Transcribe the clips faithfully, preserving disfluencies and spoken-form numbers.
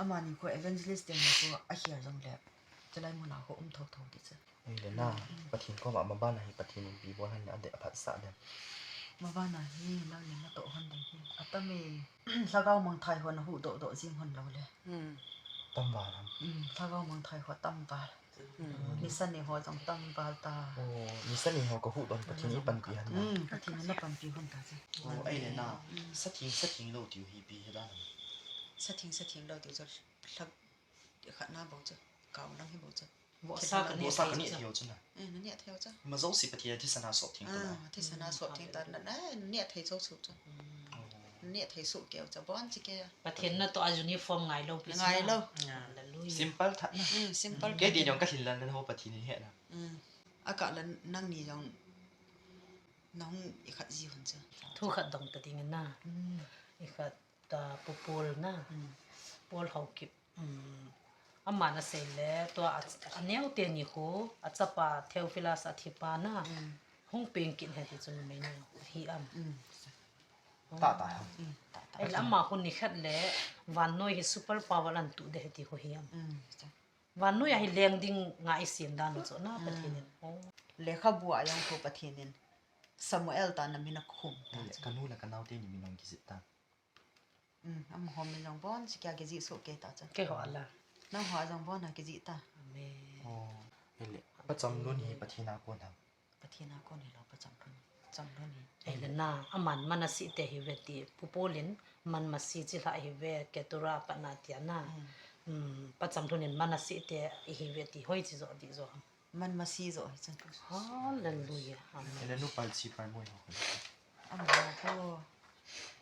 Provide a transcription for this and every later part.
Amani khu evangelist teni khu akhel jongle, chulai muna khu um thotho ti chu. Ahile na, Pathen koma mabana hi Pathen in ipi bol ham na, adeh aphatsah dem? Mabana hi nangni natoh hon ding hi atam e. Lhagao mangthai ho nahuhdoh doh jing hon lou le. Tamval ham? Lhagao mangthai ho tamval. Nisa ni ho jong tamval ta. Nisa ni ho kahuhdoh, Pathen in panpi hon na. Pathen in napanpi hon ta chu. Ahile na, satheng satheng lou tiu hi ipi hi dan ham? Satheng satheng lou tiu chu, lha khat na bou chu, kau lang hi bou chu. Vohsa kaneh thei chu na. Naneh thei chu. Ima jouse Pathen a thisan a sot theng ta na. Thisan a sot theng ta na, naneh thei jouse chu. Naneh thei soh keu chu, bon chikei a. Pathen natoh a uniform ngai lou pi chu na. Ngai lou. Hallelujah. Simple that na. Simple. Kei ti jong kalhin lal na ho Pathen in he na. Akah la nangni jong nahung ikhat ji hon chu. Thu khat dong ta ding na. Ikhat ta Pu Paul na. Paul Haokip. Aman asei le, tua aneo teni khu, achapa Theophilus athipa na. Hung peng kit ahi ti chu numei ni hi am? Tah tah ham? Ahile ama khu nikhat le vannoi hi super power ahin tuh ding ahi ti khu hi am? Vannoi a hi leng ding ngai isem dan u chu na Pathen in. Lekhabu a jong khu Pathen in Samuel ta na min akhum ta chu. Kanu le kanao teni min jong kijih ta. Amaho min jong bon chikei a kijih soh kei ta chu. Keiho a la? Nangho a jong bon a kijih ta. Amen. Ahile pachamlhun hi Pathen a kon ham? Pathen a kon hilou, pachamlhun, chamlhun hi. Ahile na, aman Manasseh te ahiuve ti, Pu Paul in Manmasi chilhah ahiuve, Ketura a pat na tia na. Pachamlhun in Manasseh te ihiuve ti, hoiche joh dih joh ham? Manmasi joh hi chu. Hallelujah. Amen. Ahile nu Palchi Parmoi ho? Amaho khu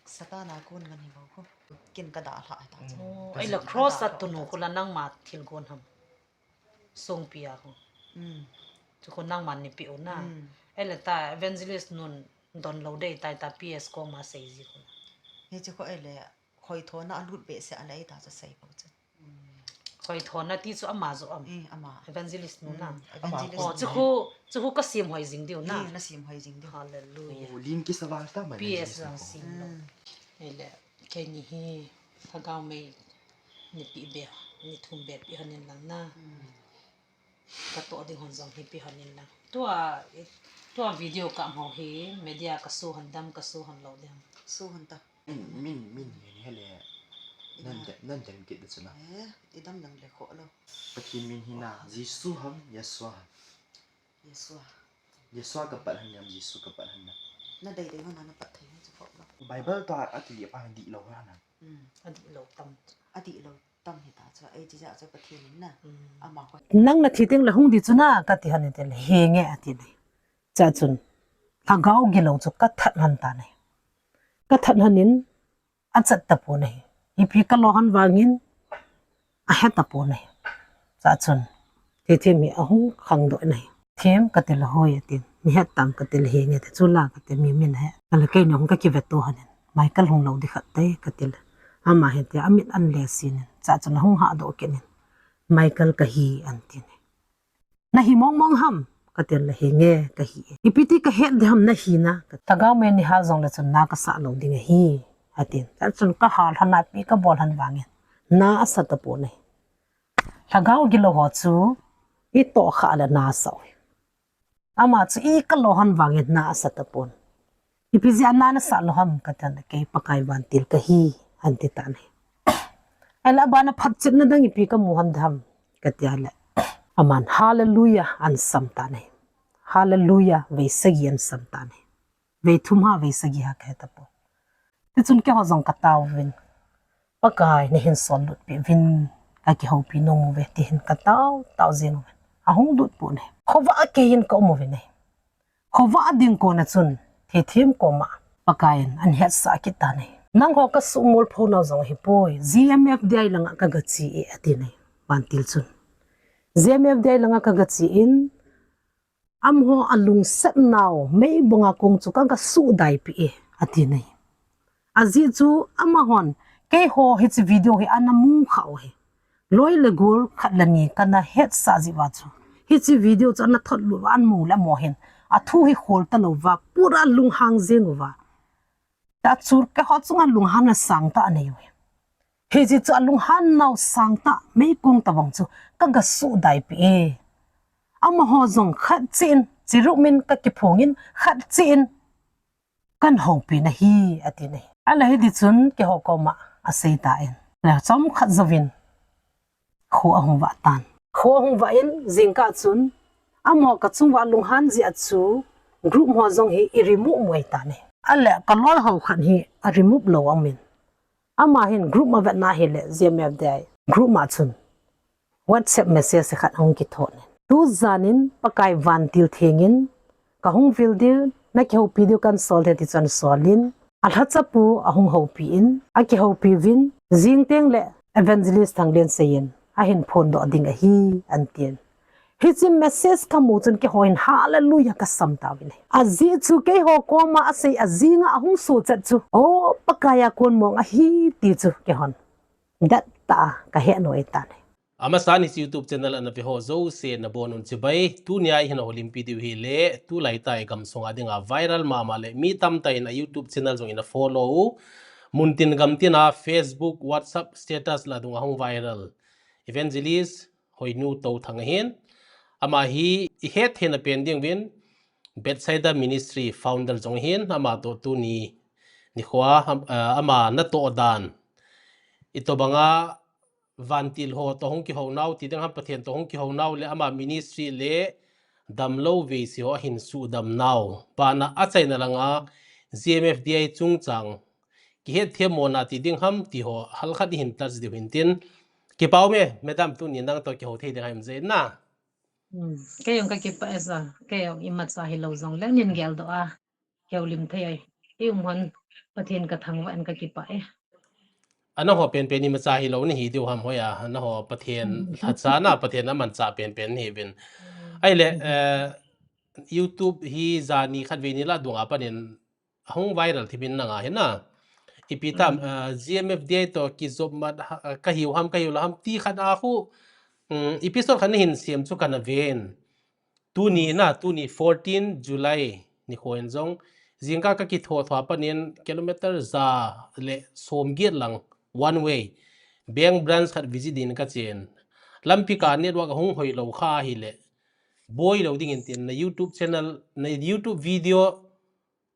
Satan a kon ngen hi bou khu. Kin kadalhah ta chu. Ahile cross a tun u khu la nangma thilgon ham? Songpi a khu. Chu khu nangman neipeh u na. Ahile ta evangelist nun donlou dei tai ta P S koma sei ji khu na. Hiche khu ahile hoithona alut behseh a lei ta chu sei bou chu. Hoithona ti chu ama joh am? Evangelist nu na. Chu khu, chu khu kasem hoi jing diu na. Nasem hoi jing diu. Hallelujah. Lim kisa val ta mai P S jong sem lou. Ahile keini hi Lhagao Mei neipeh be, neithum be peh hon in lang na. Katoh ding hon jong hi peh hon in lang. Tua, tua video kap ho hi media kaso hon dem, kaso hon lou dem? So hon ta. Min, min hi hele. Nan dem kit ding chu na. Idam dang le khoh lou. Pathen min hi na, Jesu ham, Yeshua ham? Yeshua. Yeshua kapat ham, Jesu kapat ham na? Nadei dei hon a napat thei hi chu khoh lou. Bible toh akile pa dihlou ham na? Adihlou tam. Adihlou tam hita chu, ei, chijeh chu Pathen in na, ama khu. Nang nathi tengle hung ding chu na, kati hon in tile, henge ati nai. Chua chun, lhagao gilou chu kathat hon tan ahi. Kathat hon in, achat tapon ahi. Ipi kalo hon vangin, ahe tapon ahi. Chua chun, Thithem hi ahung khangdoh in ahi. Them, katile hoi atin. Nahet tam, katile henge ati. Chule kati mi min ahe. Kale keini hung kakiveto hon in, Michael hung lou ding khat tai, katile. Ama ahi tia, amit anle sin in. Chua chun ahung hahdoh kit in, Michael kahi atin. Nahi mong mong ham? Katile henge kahi. Ipi ti kahet ding ham nahina? Lhagao Mei neihal jongle chun na kasah lou ding ahi, atin. Chua chun kahal hon a ipi kabol hon vangin, na asa tapon ahi. Lhagao gilou ho chu itohkhah le na asah u ahi. Ama chu ikalo hon vangin na asa tapon. Ipi jeh a na nasah lou ham? Kati hon le, kei Pakai vantil kahi, ahin ti tan ahi. Ahile abana phatchomna dang ipi kamu hon ding ham? Kati a le, aman Hallelujah ahin sam tan ahi. Hallelujah vei sagi ahin sam tan ahi. Vei thum ham, vei sagi ham kahe tapon. Tichun keiho jong kataovin, Pakai nahin sollut peh uvin, kakihoupi nom uve, tin katao, tao jeng uvin. Ahung lut pon ahi. Khovah a keiin kaum uvin ahi. Khovah a ding kona chun, Thithem koma Pakaiyin ahin hetsah kit tan ahi. Nangho kasuhmolpho nau jong ahipoi, G M F D I langa kagache e, atin ahi, vantil chun. G M F D I langa kagache in, amaho alungset nau meibonga kong chu kagasuhdaipeh e, atin ahi. Ajeh chu amahon keiho hiche video hi ana mu khah u ahi. Loi le gol khat le ni kana hetsah jeh uva chu, hiche video chu ana thotlut uva, amu le amaho hin athu hi khol talouva, pura lunghang jeng uva, ta chu keiho chunga lunghanna sangtah anei u ahi. Hiche chu alunghan nau sangtah meikong tabang chu kaga suhdaipi e. Amaho jong khat cheh in, chirup min kakiphongin khat cheh in kahin houpi nahi, ati nahi. Ahile hiti chun keiho koma asei tan. Ahile chomkhat jouvin kho ahung vah tan. Kho ahung vah in jingkah chun amaho kachunguva alunghan jeh a chu group ho jong hi i remove mu ahitan ahi. Ahile kaloi ho khat hi a remove lou aumin. Ama hin group ma vetna hile G M F D I group ma chun WhatsApp message khat ahung kithot in. Tujan in Pakai vantil theng in kahung vil diu, nakihoupi diu kahin sol e ti chun ahin sol in. Alhacha pu ahung houpi in, akihoupi uvin, jing teng le Evangelist Thangliansei in ahin phondoh ding ahi, ahin tin. Hiche message kamu chun keiho hin hallelujah kasam tauvin ahi. Ajeh chu keiho koma asei ajing a ahung suhchet chu, o, Pakai a kon mong ahi ti chu keihon dettah a kahet noi tan ahi. Amasan hiche YouTube channel ana veho jouse nabonun chibai, tunia ihin houlimpi diu hile, tulai tah a igamsunga dinga viral mama le mi tamtah in a YouTube channel jong ina follow u, muntin gamtin a Facebook, WhatsApp status lah a dunga hung viral Evangelist Hoinu Touthang ahin, ama hi ihet theina pen ding uvin Bethsaida Ministry founder jong ahin, ama toh tuni nikhoa, am-, ah, ama natoh dan, itobanga vantil ho toh hung kihou nau ti ding ham, Pathen toh hung kihou nau le ama ministry le damlou veise ho ahin suhdam nau. Bana achaina langa G M F D I chungchang kihet them mona ti ding ham ti ho halkhat ihin touch diu hintin. Kipa um e, madam, tuni nang toh kihou thei ding ham jeh in na. Hmm, kei jong kakipah e sir, kei jong imacha hilou jongleng nei geldoh a kihoulim thei a i um hon Pathen kathangvah in kakipah e. A nangho penpen imacha hilou nahi diu ham hoiya, a nangho Pathen lhacha na, Pathen amanchah penpen nahiuvin. Ahile, eh, YouTube hi jani khatvei ni lah a dunga panin ahung viral thipin nanga hin na. Ipi tam, ah, G M F D I toh kijop mat ha, ah, kahiu ham, kahiu lou ham ti khat a khu, um, episode khat nahin sem chu kana ven. Tuni na, tuni fourteen July nikho in jong, jingkah kakithou thou a panin kilometer ja le somget lang one way bank branch khat visit din kachen. Lampi ka network ahung hoilou kha ahile, boilou dingin tin na YouTube channel, na YouTube video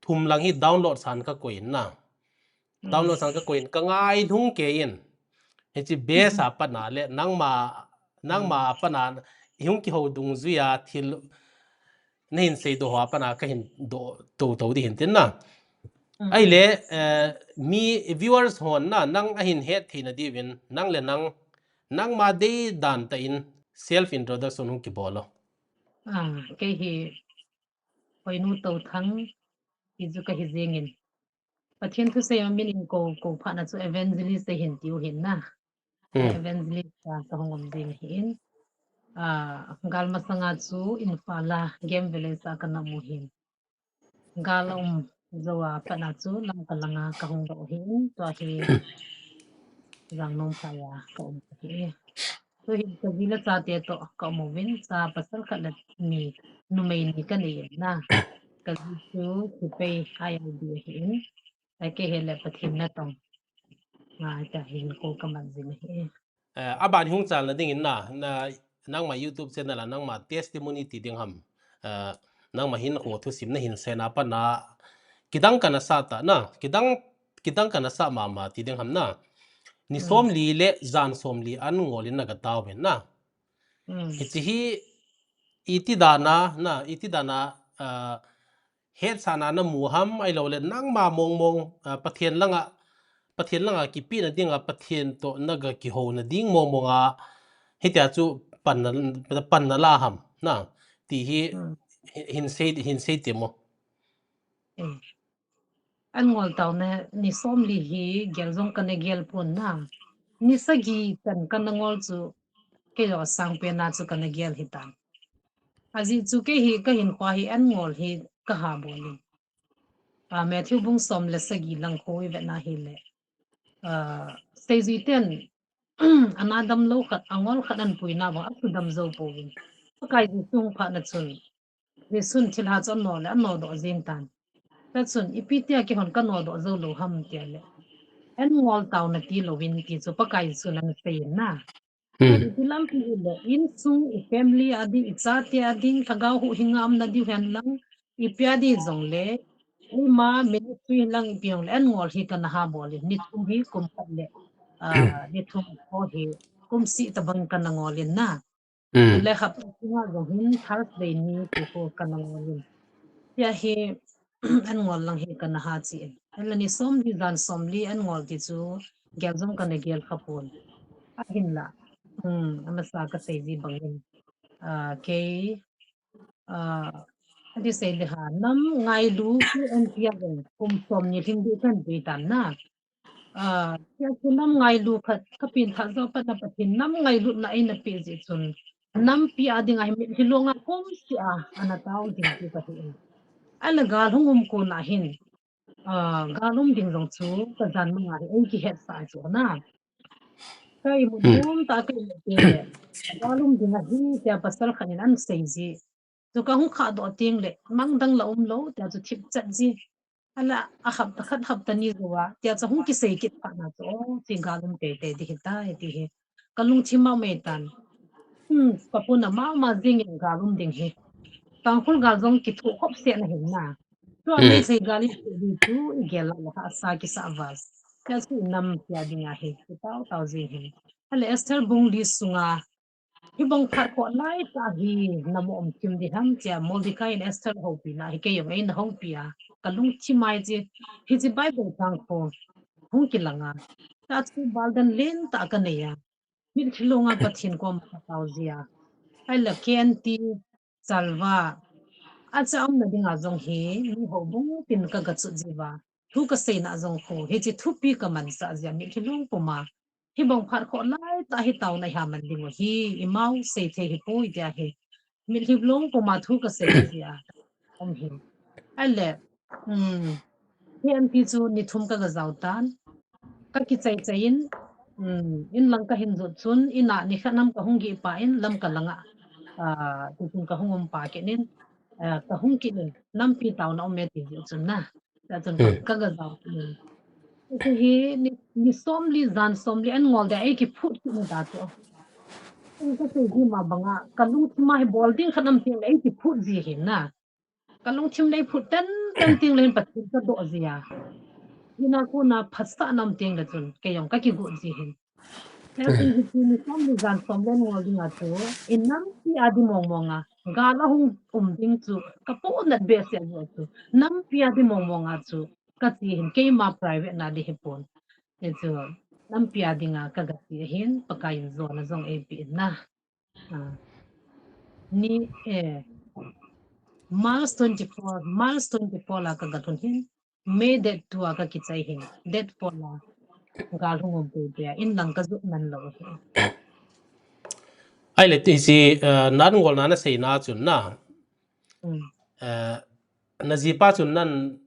thum lang hi download san kakoi in na. Download san kakoi in, kangai lhung kei in. Hiche base a pat na le nangma, nangma pat na ihung kihou dungjui a thil nahin seidoh ho a pat na kahin doh tou tou ding hintin na. Ahile, eh, mi viewers hon na, nang ahin het theina diuvin, nang le nang, nangma deidan tah in self introduction hung kibol o. Ah, kei hi Hoinu Touthang, ti chu kahi jingin. Pathen thusei a min in kou, kou phat na chu evangelist ahin tiu hin na. Hmm. Evangelist a kahung um jing ahin. Ah, gal masanga chu Imphal a Game Village a kana um u hin. Gal aum jou a pat na chu Lamka langa kahung doh u hin. Tua hi Jangnom phai a ka um u hi. Tuhin kaji le chate toh ka um uvin, cha pasal khat le ni, numei ni kanei in na. Kaji chu Thipei I L D ahin. Akei hile Pathen natong. Nga ta hin kou kaman jing ahi. Eh, aban hung chalna dingin na, na, nangma YouTube channel a nangma testimony ti ding ham. Eh, nangma hinkho thusim nahin seina pat na, kidang kana sa ta na, kidang, kidang kana sa mama ti ding ham na. Ni somli le jan somli an ngol in naga tao uvin na. Hiche hi iti dan a, na, iti dan a, ah, hetsahna namu ham, ahilou le nangma mong mong, ah, Pathen langa, Pathen langa kipehna dinga, Pathen toh naga kihouna ding mong mong a, hitia chu panna, panna la ham, na, ti hi, hin sei, hin sei temo. An ngol taona ni somli hi gel jong kana gel pon na. Ni sagi chan kana ngol chu kei jong asang pen a chu kana gel hitan. Ajeh chu kei hi kahinkho hi an ngol hi kaha bol in. Ah, Matthew bung som le sagi lang khu ivet na hile. Ah, seijui ten, ana damlou khat, angol khat ahin pui na bang, asudam jou pouvin. Pakai Jesu hung phat na chun, Jesun thilha chu anoh le, anoh doh jeng tan. Chua chun, ipi tia keihon kanoh doh jou lou ham tia le. An ngol taona ti louvin ti chu Pakai chu nang sei na. Hmm. Iti lampi le insung, i family a ding, i chate a ding, lhagao huhhing a umna diu hen lang, ipi a ding jong le, eima ministry lang ipi jong le, an ngol hi kana ha bol in, ni thum hi kum khat le, ah, ni thum ko hi, kum seh tabang kana ngol in na. Hmm. Le hapta sunga jong hin Thursday ni ko ko kana ngol in. Tia hi, an ngol lang hi kana ha chi in. Ala ni somli jan somli an ngol ti chu gel jong kana gel kha pon. Ahinla. Hmm, amasa ka sei ji bang in. Ah, kei, ah, adi sei le ha, nam ngailu ki an tia jong kum somni lhing ding kan dei tan na. Ah, tia chu nam ngailu khat, ka pengthah jou pat na Pathen nam ngailutna eina pe ji chun. Nampi a dinga hi mitlhi longa kum seh a, ana tao ding ti ka hi in. Ala gal hung um kon a hin. Ah, gal um ding jong chu, ka jan manga hi, ei kihet sa chu na. Ka imut um ta ka imut te. Gal um ding ahi, tia pasal khat in an sei ji. Chu ka hung khah doh teng le, mang dang la um lou, tia chu thip chat ji. Ala, a hapta khat hapta ni jou a, tia chu hung kisei kit phat na chu, o, ti gal um teitei di hi ta, ti hi. Ka lungthim a um e tan. Hmm, ka puna mama jing in gal um ding hi. Tangkhul gal jong kithoh khop seh na hin na. Chu a nei sei gal i ti di chu, i gel la la ha sa kisa vas. Tia chu nampi a dinga hi, ki tao tao jing hin. Ala Esther bung li sunga, Hibang phat kho lai tah hi, namo um thim di ham tia, Mordecai in Esther houpi na, hi kei jong eina houpi a. Ka lungthim a hi chi, hi chi Bible chang kho, hung kilang a. Tia chu baldan len tah ka nei a. Mitlhi longa Pathen koma ka tao ji a. Ahila K N T, Salva. Acha umna dinga jong hi, mi houbung tin ka ga chu ji uva. Thu ka seina jong kho, hi chi thupi ka mansa ji a, mitlhi long puma. Hibang phat kho lai tah hi taona hi a man ding u hi, i mau sei thei hi poi tia hi. Mitlhi long puma thu ka sei ji a. Um hi. Ahile, um, K N T chu ni thum ka ga jao tan. Ka kichai chai in, um, in lang ka hin jot chun, in a ni khat nam ka hung gih pa in, lam ka lang a. Ah, tu chun ka hung um pa kit in, ah, ka hung kit in, nampi taona um e ti jot chun na. Tia chun ka, ka ga jao. Hiche hi ni, ni somli, jan somli an ngol dia ei kiphut kit na ta chu. Ka sei ji ma banga, ka lungthim a hi bol ding khat um teng le ei kiphut ji hin na. Ka lungthim le ei phut ten ten teng le hin Pathen ka doh ji a. Hina kona phatsahna um teng le chun, kei jong ka kigot ji hin. Tia chun hiche ni somli jan somli an ngol dinga chu, in nampi a di mong mong a, gal a hung um ding chu, ka pohnat behseh jeh chu, nampi a di mong mong a chu, ka che hin keima private na di hi pon. Hichu, nampi a dinga ka ga che hin, Pakai in jona jong ei pe in na. Ah. Ni, eh, March twenty-four, March twenty-four la ka ga lhun hin, May date two a ka kichai hin, date four la gal hung um pei pei a, in lang ka jot man lou hin. Ahile ti si, eh, na an ngolna na seina chun na. Hmm. Eh, na jipa chun nan,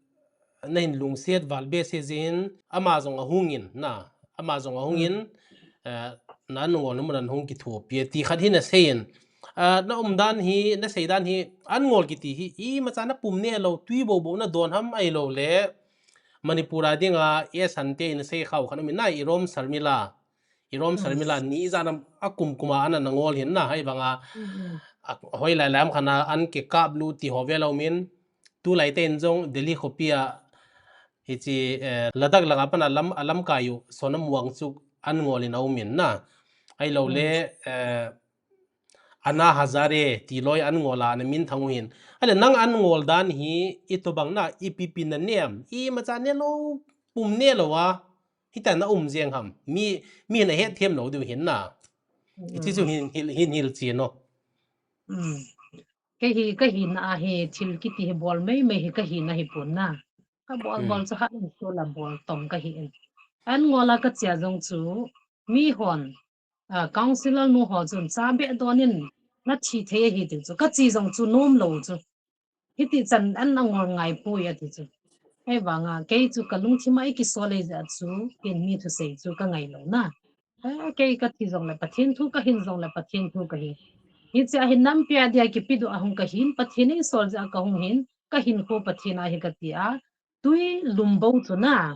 na hin lungset val behseh jin, ama jong ahung in, na, ama jong ahung in, eh, na an ngolna mun a hung kithopi e, ti khat hi na sei in. Ah, na umdan hi, na seidan hi, an ngol kiti hi, imacha na pum ne lou, tui bobo na don ham ahilou le, Manipur a dinga, e san te in sei khau khat um in na, Irom Sharmila. Irom Sharmila ni ijat ham a kum kum a ana na ngol hin na, hibanga, a, hoilai lam khat a an kikap lut ti ho vel a um in, tulai te in jong Delhi khopi a, hiche, eh, Ladakh langa pat a lam, a lamkai u, Sonam Wangchuk an ngol in a um in na. Ahilou le, eh, Anna Hazare, ti loi an ngol a, ana minthang u hin. Ahile nang an ngol dan hi, itobang na, ipi pi na nem, imacha ne lou, pum ne lou a, hitia na um jeng ham. Mi, mi na het them lou diu hin na. Hiche chu hin, hin, hin hilchen o. Kei hi, ka hina a hi, thil kiti hi bol mei mei hi ka hina hi pon na. Ka bol bol chu hat in chu la bol tom ka hi in. An ngol a ka che a jong chu, mi hon, ah, councillor nu ho chun cha beh don in na thi thei ahi ti chu. Ka che jong chu nom lou chu. Hiti chan an a ngol ngai poi ati chu. Ahivanga, kei chu ka lungthim a ei kisol e jeh a chu, ken mi thusei chu ka ngai lou na. Eh, kei ka thi jong le Pathen thu, ka hin jong le Pathen thu ka hi. Hiche a hin nampi a dia kipedoh a hung ka hin, Pathen in sol jeh a ka hung hin, ka hinkho Pathen a hi ka ti a. Tui lum bou chu na.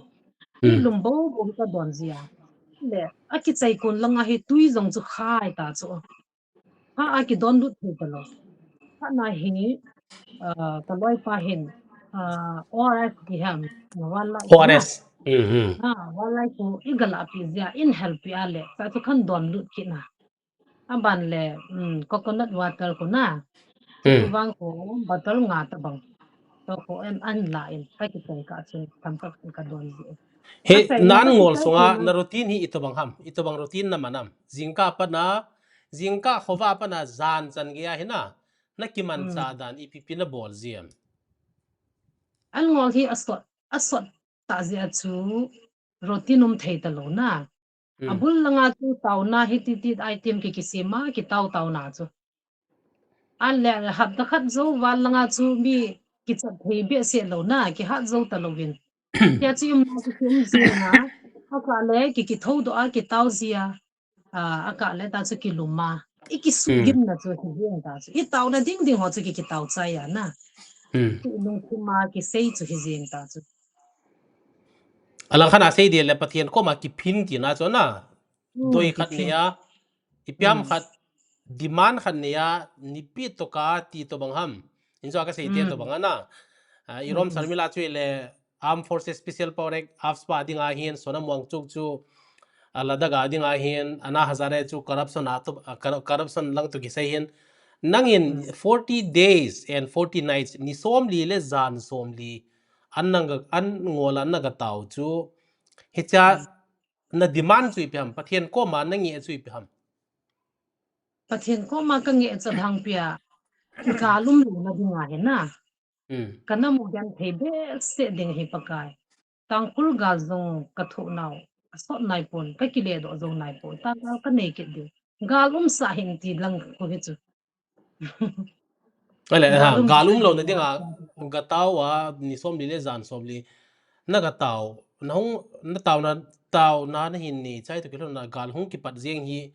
Tui lum bo bo hi ka don jia. Le, a kichai kon langa hi tui jong chu khai ta chu. Ha a kidon lut thei ta lo. Ha na hi, ah, ka loi pa hin, ah, O R S ki ham, na wala O R S. Hmm. Ha, wala ko i gala pi jia, in help pi a le. Sa chu khan don lut kit na. Aban le, um, coconut water ko na. Hmm. Chu vang ko bottle nga ta bang. To ko em an la in, ka kichai ka chu tam ka ka don ji. He, nan ngol sunga na routine hi itobang ham, itobang routine na man am. Jingkah pana, jingkah khova pana jan chan gei a hi na, na kimancha dan ipi pi na bol ji am. An ngol hi a sot, a sot ta jia chu routine um thei ta lo na. Hmm. A bul langa chu taona hi ti ti item ki kisima ki tao taona chu. A le hapta khat jou val langa chu mi kichat thei behseh lo na, kihat jou ta lovin. Tia chu um na chu um ji na. A ka le ki kitho do a ki tao ji a. A, a ka le ta chu kilum a. I kisu gim na chu hi jeng ta chu. I taona ding ding ho chu ki kitao chai a na. Hmm. Ki lungthim a kisei chu hi jeng ta chu. Alang khan a sei dia le Pathen koma kiphin ti na chu na. Hmm, doi khat nei a, ipi ham khat, demand khat nei a, nipi toh ka ti tobang ham. In chu a ka sei te tobang a na. Ah, i Rom Sarmila chu le Armed Forces Special Power Act, AFSPA dinga hin, Sonam Wangchuk chu, ah, Ladakh a dinga hin, Anna Hazare chu corruption a to, ah, cor-, corruption lang to kisei hin. Nangin forty days and forty nights, ni somli le jan somli, an nang ga, an ngol a na ga tao chu. Hicha, na demand chu ipi ham, Pathen koma na nge chu ipi ham. Pathen koma ka nge chu hang pia, ka lum lo na dinga hi na. Hmm. Ka na mu gen thei behseh ding hi Pakai. Tangkhul gal jong ka thoh nau, a sot nai pon, ka kile doh jong nai pon, ta gal ka nei kit ding. Gal um sa hin ti lang ko hi chu. Ale, ha, gal um lo na dinga, ga tao a, ni somli le jan somli. Na ga tao, na hung, na tao na, tao na na hin ni, chai to kilo na gal hung kipat jeng hi,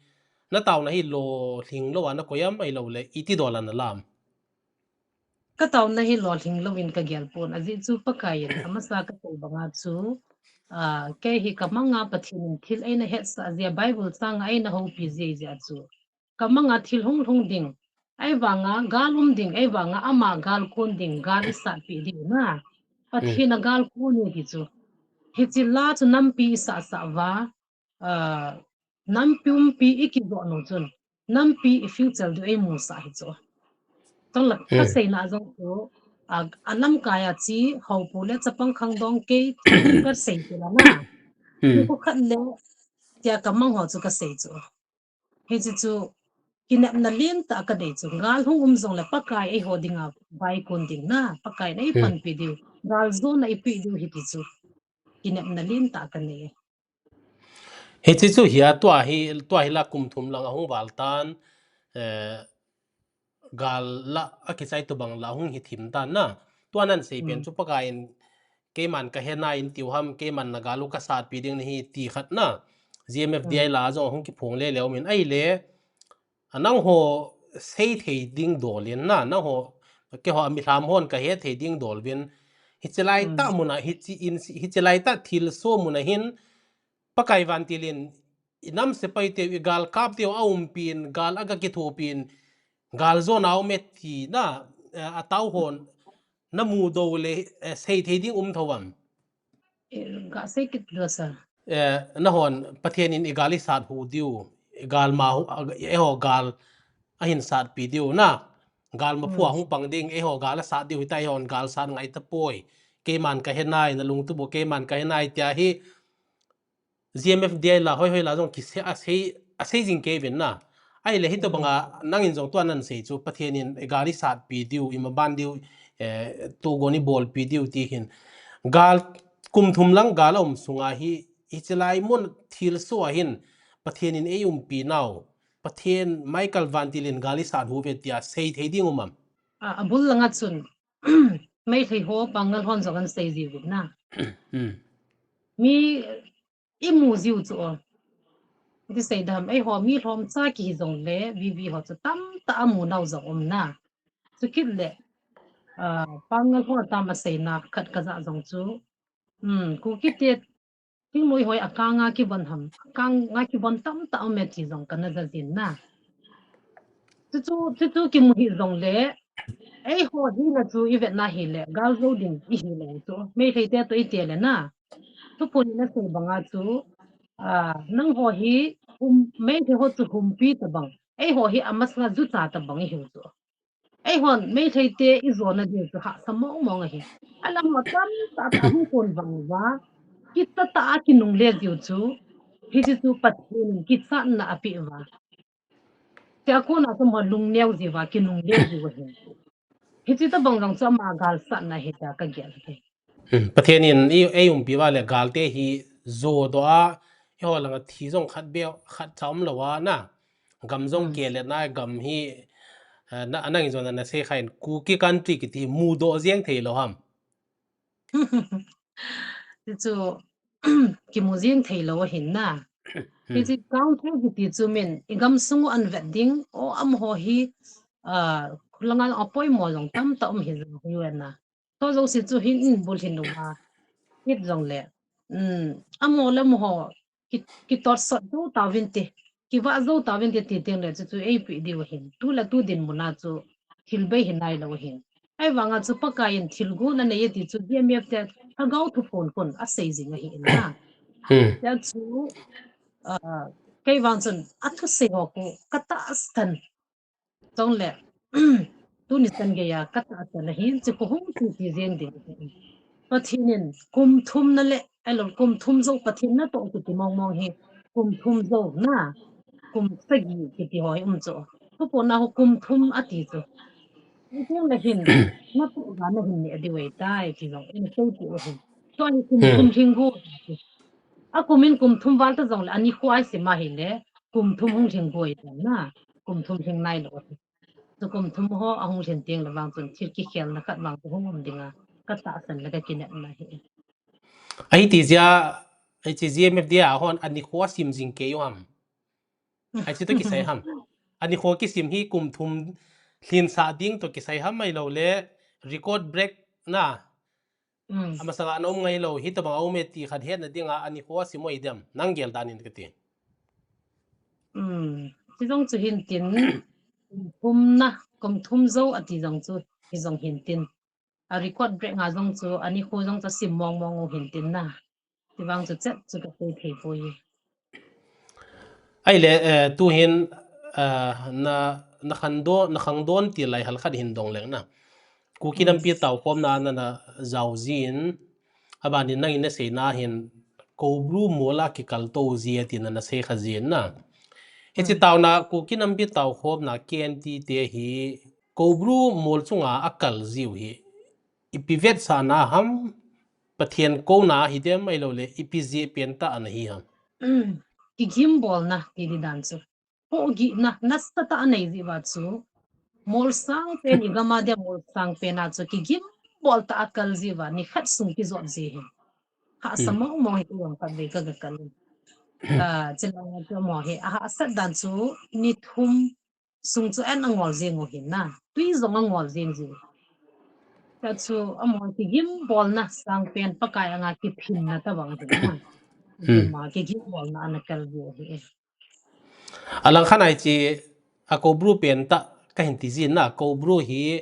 na tao na hi lo, hling lo a na koi am ai lo le, iti dola na lam. Ka taona hi lolhing louvin ka gel pon, ajeh chu Pakai in amasa ka sei banga chu, ah, kei hi ka manga Pathen in thil eina hetsah jeh a, Bible chang a eina houpi jeh jeh a chu ka manga thil hung lhung ding, ahivanga gal um ding, ahivanga ama gal kon ding, gal i satpi ding na. Pathen a gal kon e ti chu. Hiche la chu nampi i sah sah uva, ah, nampi umpi i kijoh nu chun, nampi i future diu ei musah hi chu. Chang la, ka seina jong chu, a, a lamkai a chi, houpu le chapang khangdong kei, ka sei chu la na. Ko khat le, tia ka mang ho chu ka sei chu. Hiche chu, kinepna lentah ka nei chu. Gal hung um jong le Pakai eiho dinga vaikon ding na, Pakai in ei panpi diu. Gal jona i pe diu hi ti chu. Kinepna lentah ka nei. Hiche chu hi a tua hi, tua hi la kum thum lang a hung val tan, eh, gal la a kichai tobang la hung hi thim tan na. Tua nan sei pen chu Pakai in keiman ka he nai in tiu ham, keiman na gal u ka satpi ding nahi ti khat na. G M F D I la jong hung kiphong le leu min ai le. A nangho sei thei ding dol in na, nangho, keiho a mi lham hon ka he thei ding dol vin. Hiche lai tah mun a, hiche in, hiche lai tah thilsoh mun a hin, Pakai vantil in, i nam sepai teu, i gal kap teu a umpi in, gal a ga kithopi in, gal jona um e ti na, eh, a tao hon, na mudoh le, eh, sei thei ding um thou am. Eh, ga sei kit lo sa. Eh, nahon Pathen in i gal i sat hu diu, i gal ma hu, a, eiho gal a hin satpi diu na. Gal ma phu a hung pang ding, eiho gal a sat diu hita, eihon gal sat ngai tapoi. Keiman ka he nai, na lungtup u keiman ka he nai tia hi. G M F D I la, hoi hoi la jong kisei, a sei, a sei jing kei vin na. Ai le hitobanga nangin jong tua nan sei chu Pathen in i gal i satpi diu, i maban diu, eh, tugon i bolpi diu ti hin. Gal kum thum lang gal a um sunga hi, hiche lai mun thilsoh a hin Pathen in ei umpi nau. Pathen Michael vantil in gal i sat hu ve tia sei thei ding um am. A, a bul langa chun, Meitei ho Pangal hon jong an sei jiu vin na. Mi i mu jiu chu o. Ti sei dam, eiho mi lhomcha kihi jong le, V V ho chu tamtah a mu nau jong um na. Chukit le, ah, Pangal ho tam a seina khat ka ja jong chu. Hmm, Kuki te Thingnoi hoi akanga kibon ham, akanga kibon tamtah aume ti jong kana ja jin na. Chuchu, chuchu kimu hih jongle, eiho hina chu ivet na hile, gal jo ding ihi le chu. Meitei te toh ite le na. Thuphon in asei banga chu, a, nangho hi, um, Meitei ho chu humpi tabang. Eiho hi amasanga jucha tabang ihiu chu. Eihon, Meitei te ijona diu chu hahsa mong mong ahi. Alam ho tamtah tah hung kon vang uva, kitah tah a kinungle jiu chu, hiche chu Pathen in kichatna apeh uva. Tia kona chu ama lungneo jiuva, kinungle jiu ahi. Hiche tabang jong chu ama galsatna ahi tia kagel ahi. Hmm, Pathen in ei, ei umpi uva le galte hi jodoh a, eiho langa thi jong khat beh, khat cha umlou a na. Gam jong Hmm. kile na gam hi, eh, na, nangin jong na, nasei khan Kuki country kiti mudoh jeng thei lou ham. Hichu, kimu jeng thei lou ahin na. Hmm. Hichu country kiti chu min, igam sung u ahin vet ding, o amaho hi, ah, khulanga apoimo jong tamtah um hi jong hi uve na. Tua jouse chu hin in bul hin uva. Hiti jongle. Um, amaho le amaho ki, kitosot jou tauvin te. Kivah jou tauvin te ti teng le chu chu eipeh diu ahin. Tu le tu dinmun a chu thil bei hi nailou ahin. Ahivanga chu Pakai in thil gu nanei e ti chu G M F te lhagao thuphon khun asei jing ahi in na. Hmm. Tia chu, ah, kei vang chun athusei ho khu katahsan. Chule, tuni chan geiya katahsan ahin, chu khu hung ti ti jeng ding. Pathen in kum thum na le, ahilou, kum thum jou Pathen natoh kiti mong mong hi, kum thum jou na, kum sagi kiti ho hi um chu. Thuphon a ho kum thum ati chu. Pathen le hin, natoh ga nahin neh diu ahitai ti jong, in sei ti u ahin. Tua hi kum Hmm. thum lhing gu. Akum in kum thum val ta jongle, ani khu ahi sim ahile, kum thum hung lhing gu ahitai na, kum thum lhing nailou ahi. Chu kum thum ho ahung lhin teng le vang chun thil kikhelna khat vang chu hung um dinga katahsan le kakinepna ahi. Ahi ti jeh a, hiche G M F D A hon ani khu asim jing kei u ham. Hiche toh kisai ham. Ani khu kisim hi kum thum lhinsah ding toh kisai ham ahilou le record break na. Mm. Amasanga ana um ngai lou, hitobang a um e ti khat hetna dinga ani khu asim u ahi dem. Nang gel dan in kati. Mm. Ti jong chu hin tin, kum thum na, kum thum jou ati jong chu, hi jong hin tin. A record break nga jong chu, ani khu jong chu sim mong mong u hin tin na. Ti vang chu chet chu kasei thei poi. Ahile, eh, tuhin, eh, na, na khangdon, na khangdon til lai hal khat hin dong leng na. Kuki Hmm. nampi taukhomna nana jao jin, abanin nangin nasei na hin, Koubru mol a kikal to ji ati nana sei kha jin na. Hiche Hmm. taona Kuki nampi taukhomna K N T te hi, Koubru mol chunga akal jiu hi. Ipi vetsahna ham, Pathen kouna hi dem ahilou le, ipi jeh pen tah ana hi ham. Mm, kigimbolna, ti di dan chu. Pohgihna, nasatah a nei jiuva chu. Molsang pen, igam a dia molsang pen a chu, kigimbol tah a kal jiuva, nikhat sung kijot ji hi. Hahsa Mm. mong mong hi kivang khat vei ka, ka kal in. Ah, chilanga chu amaho hi, ahahsat dan chu, ni thum, sung chu an angol jeng u hin na. Tui jong angol jeng ji. Tia chu amaho kigimbolna sangpen Pakai anga kiphinna tabang hin na. Hmm. Ama kigimbolna ana kal ji u hi. Alang khat a hiche a Koubru pen tah kahin ti jin na, Koubru hi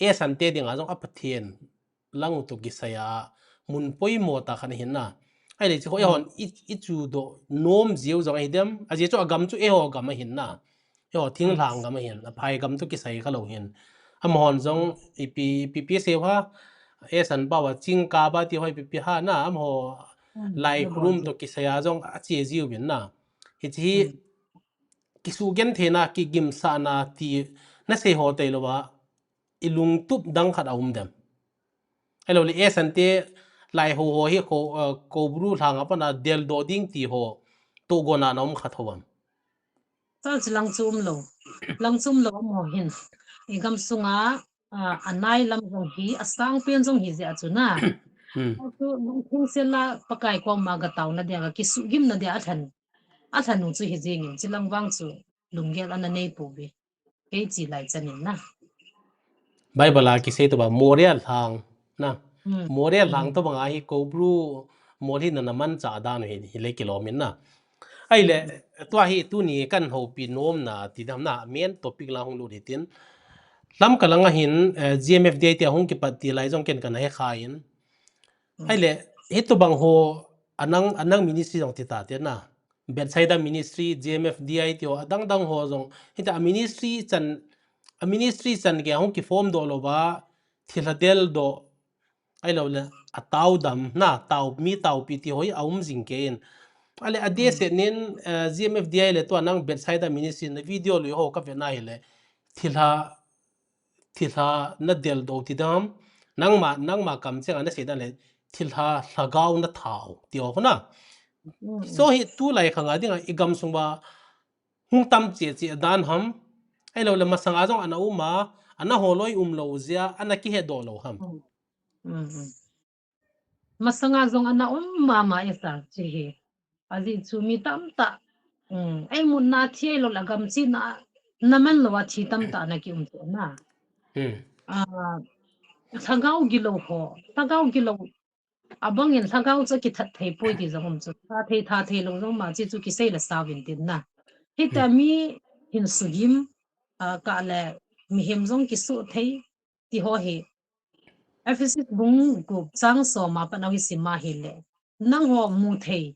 esan te dinga jong a Pathen lang u toh kisai a mun poimo tah khat ahin na. Ahile hiche khu Hmm. eihon i, i chudoh nom jiu jong ahi dem. Ajeh chu agam chu eiho gam ahin na. Eiho thinglhang Hmm. gam ahin. Aphai gam toh kisai kha lou hin. Amahon jong Hmm. ipi, ipi, ipi sei u ham. Esan pao a chingkap a ti ho ipi, ipi ham na. Amaho Hmm. Lai Lobol Khurum ji. Toh kisai a jong ache jiu vin na. Hiche hi Hmm. kisugenthei theina, kigimsahna ti nasei ho tailou a. I lungtup dang khat aum dem. Ahilou le, esan te, Lai ho ho hi ko, eh, Koubru lhang a pat a deldoh ding ti ho, tohgon a na um kha thou am. Chal chu lang chu umlou. Lang chu umlou amaho hin. I gam sunga, ah, anai lam jong hi, asangpen jong hi jeh a chu na. Hmm. Chal chu lungthim sel a Pakai koma ga taona dia, ga kisugimna dia alhen. Alhen u chu hi jeng in, chulang vang chu lunggel ana nei pouve. Kei chi lai chan in na. Bible a kisei tobang Moria lhang na. Hmm. Moria lhang Hmm. tobang a hi Koubru Molhinna na manchah dan hi, hi le kilom in na. Ahile, tua hi tuni kan houpi nomna ti dam na, main topic la hung lut hitin. Lamka langa hin, eh, G M F D I te hung kipat ti lai jong ken kana he kha in. Ahile, hitobang ho anang, anang ministry jong ti ta te na. Bethsaida Ministry, G M F D I te ho, adang dang ho jong. Hita a ministry chan, a ministry chan ke hung kiform doh lou va, thilha del doh, ahilou le, a tao dam, na, tao, mi taopi ti ho hi a um jing ke in. Ahile, a dia se nin, eh, G M F D I le tua nang Bethsaida Ministry na video lui ho ka ve na hi le, thilha, thilha na del doh ti dam, nangma, nangma kam chenga na sei dan le, thilha lhagao na thao, ti ho na. So hi tu lai khanga dinga, i gam sung va, hung tam che che dan ham, ahilou le masanga jong ana um a, ana holoi um lou jia, ana kihe doh lou ham. Masanga jong ana um mama e sa chi hi. Ajeh chu mi tamtah, um, ei mutna thi ahilou le gam china, na man lou a thi tamtah ana ki um chu na. Ah, lhagao gilou ho, lhagao gilou, abang in lhagao chu kithat thei poi ti jong um chu. Tha thei, tha thei lou jong ma chi chu kisei le sa vin tin na. Hita mi hin sugim, ah, ka le mihem jong kisu thei ti ho hi. Ephesus bung gup chang som a pat na hi sim a hi le. Nang ho mu thei,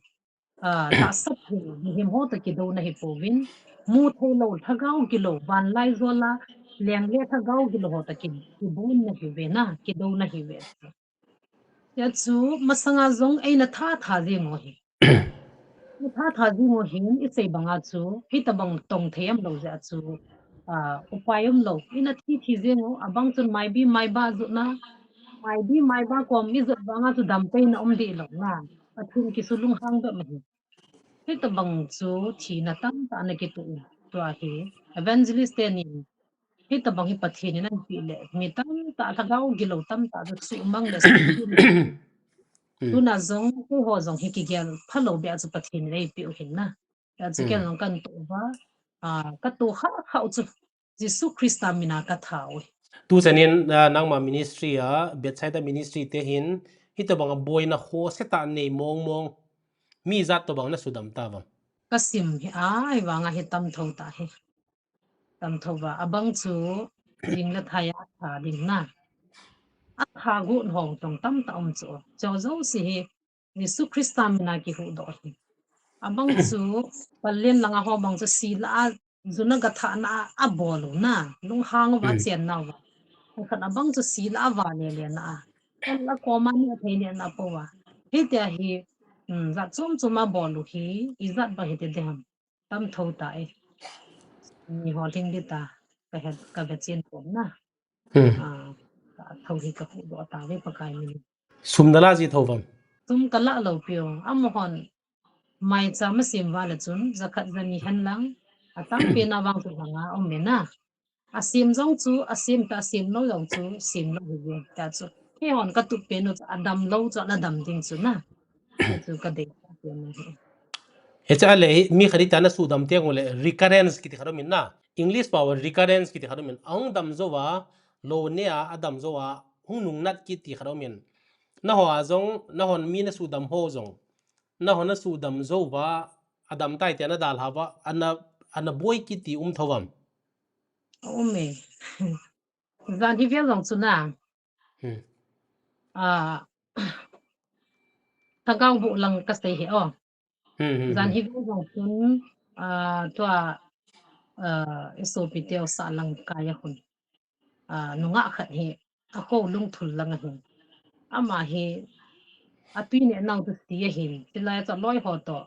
ah, tahsa thei, mihem ho ta kido na hi pouvin. Mu thei lou, lhagao gilou, van lai jola, leng le lhagao gilou ho ta ki, kibon na hi ve na, kido na hi ve. Tia chu masanga jong eina tha tha jing u hi. Tha tha jing u hin i sei banga chu, hitabang tong thei am lou jeh a chu, ah, upai um lou. Ina thi thi jing u, abang chun maibi maiba jotna, maibi maiba kom i jot banga chu dam peina um dih lou na. Pathen kisu lunghang bep ma hi. Hitabang chu thina tamtah ana kitoh in. Tua hi evangelist te nin hitabang hi Pathen in ahin peh le, mi tamtah lhagao gilou tamtah chu suhmang le suhmang. Tuna jong, keiho jong hi kigel phalou beh a chu Pathen in eipeh u hin na. Tia chu ken jong kan toh uva, ah, ka toh kha kha u chu Jesu Christa mina ka tha u hi. Tu chan in, ah, nangma ministry a, Bethsaida Ministry te hin, hitabang a boina khoh setah nei mong mong. Mi ijat tobang na sudam ta vang. Ka sim hi, ai vang a hi tam tho ta hi. Tam tho va, abang chu, jing le thai a tha ding na. A tha got ho tong tamtah um chu. Chu jouse hi, Jesu Christa mina kihuhdoh hi. Abang chu, palen langa ho bang chu sila a, juna gathahna a, abol u na, lunghang uva chen nauva. Khat abang chu sila a va le le na a. Kal a koma ni a thei ni na po va. Hitia hi, um, jat chom chom abol u hi, ijat ba hi ti ding ham. Tam tho ta e. Ni ho ding di ta. Ka het, ka ve chen pon na. Hmm. Ah, ka tho hi ka huhdoh ta ve Pakai min. Sum na la ji tho vam. Sum ka la lou piu. Amahon maicham a sem va le chun, jakhat jani hen lang, atam pen a vang chu langa um e na. A sem jong chu, a sem ta, a sem lou jong chu, sem lou hi ve. Tia chu. Keihon ka tup pen u chu, adam lou chu, ana dam ding chu na. Tia chu ka dei ta pen u hi. Hiche a le, mi khat in tia na sudam teng u le, recurrence kiti khat um in na. English pao a recurrence kiti khat um in. Ahung dam jou va, lou ne a, adam jou va, hung nungnat kiti khat um in. Nahon a jong, nahon mi na sudam ho jong. Nahon na sudam jou va, adam tai tia na dalha va, ana, ana boi kiti um tho vam. Um e. Jan hi vel jong chu na. Hmm. Ah, Thagau bu lang ka sei hi o. Hmm, hmm, jan hmm. Hi vel jong chun, ah, tua, ah, i sopi teu sa lang kai a hun. Ah, nungah khat hi, a ko lungthul lang a hin. Ama hi, a tui neh nau tu si a hin, silai cha loi ho to.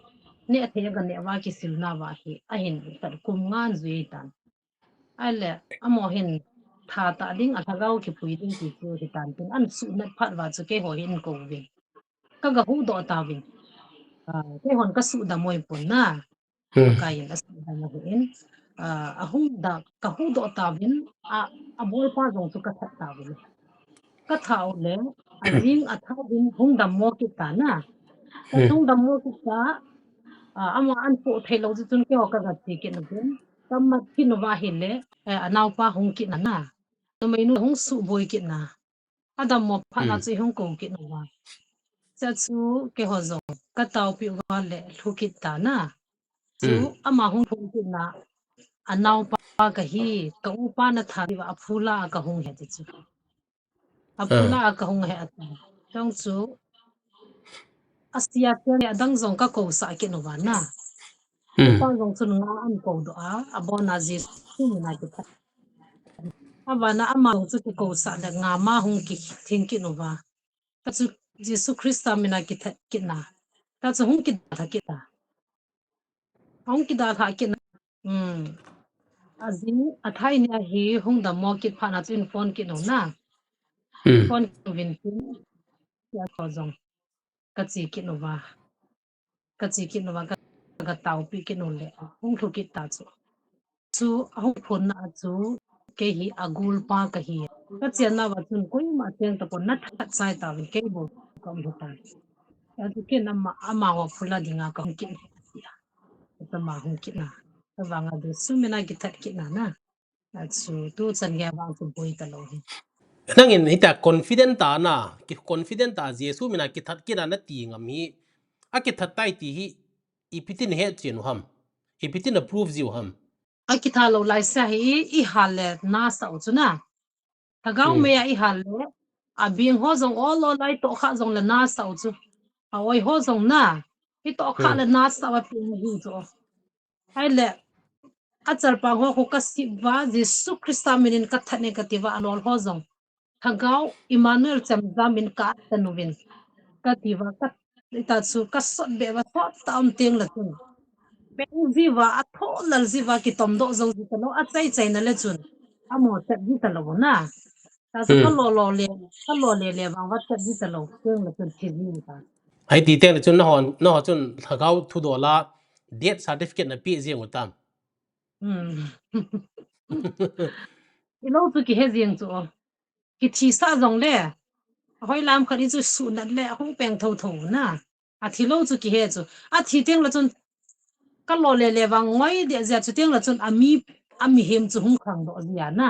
Neh thei a ga neh va kisil na va hi, a hin khat kum nga an jui tan. Ahile, amaho hin tha ta ding a lhagao kipui ding ti chu hitan tin, an suhnat phat va chu keiho hin ko ve. Ka ga huhdoh tauvin. Ah, keihon ka suhdam oi pon na. Hmm. Pakai in a suhdam ahin. Ah, a huhda, ka huhdoh tauvin, a, a bolpa jong chu ka that tauvin. Ka that u le, a jing a tha uvin hung dammo kit ta na. Ka hmm. Hung dammo kit ta, ah, ama an po thei lou chu chun keiho ka ga che kit na uvin. Ka mat kit na uva ahile, eh, a naopa hung kit na na. Numei nu hung suboi kit na. A dammo phat na hmm. Chu hung ko kit na uva. Cha chu keiho jong ka taopi uva le lhukit ta na. Chu ama hung phun kit na, anaopa kahi, ka upa na that uva aphula a ka hung he ti chu. Aphula a ka hung he ati. Chong chu asia te adang jong ka kousah kit uva na. Upa jong chun nga an kou doh a, abon a Jesu mina kithat. Abana ama jong chu kikousah le nga ma hung kithing kit uva. Ka chu Jesu Christa mina kithat kit na. Ka chu hung kidalha kit na. Hung kidalha kit na. Hmm. Ajing athai nia hi hung dammo kit phat na chu in phone kit u na. Phone kit uvin tin. Sia ko jong. Ka chi kit uva. Ka chi kit uva ka, ka taopi kit u le. Hung lhukit ta chu. Chu ahung phun na chu kei hi agulpa kahi. Ka chian na uva chun koima cheng tapon na that chai tauvin kei bou ka um hita. Achu ken ama, amaho phula dinga ka hung kit na. Ama hung kit na. Avanga Jesu mina kithat kit na na. Achu tuchan gei vang chu boi talou hi. Nangin hita confident ta na, ki confident ta Jesu mina kithat kit na nati ngam hi. Akithat tai ti hi ipi tin he chin u ham. Ipi tin a prove jiu ham. Akitha lou lai sa hi i hal le nasa u chu na. Lhagao mei a i hal le, abeng ho jong ol ol a i tohkhah jong le nasa u chu. A oi ho jong na, i tohkhah le nasa uva peng hi chu. Ahile, achalpang ho khu ka sip uva, Jesu Christa minin ka that e ka ti uva, alol ho jong. Lhagao Emmanuel chemjam in ka at tan uvin. Ka ti uva, ka, ita chu ka sot be uva, sot ta um teng le chun. Peng jiuva, atho lal jiuva, kitom doh jou ji talou, achai chai na le chun. Amo chat ji talou na. Ta chu ka lo lo le, ka lo le le vang uva chat ji talou, teng le chun thi ji ta. Ahi ti teng le chun nahon, naho chun lhagao thudol a death certificate na pe jeng u tam. Hmm. Hilou chu kihe jeng chu. Kithisah jong le. Ahoi lam khat i chu sunat le, ahung peng tho tho na. Athi lou chu kihe chu. Athi teng le chun ka lo le le vang ngoi dia jia chu teng le chun ami, amihem chu hung khang doh jia na.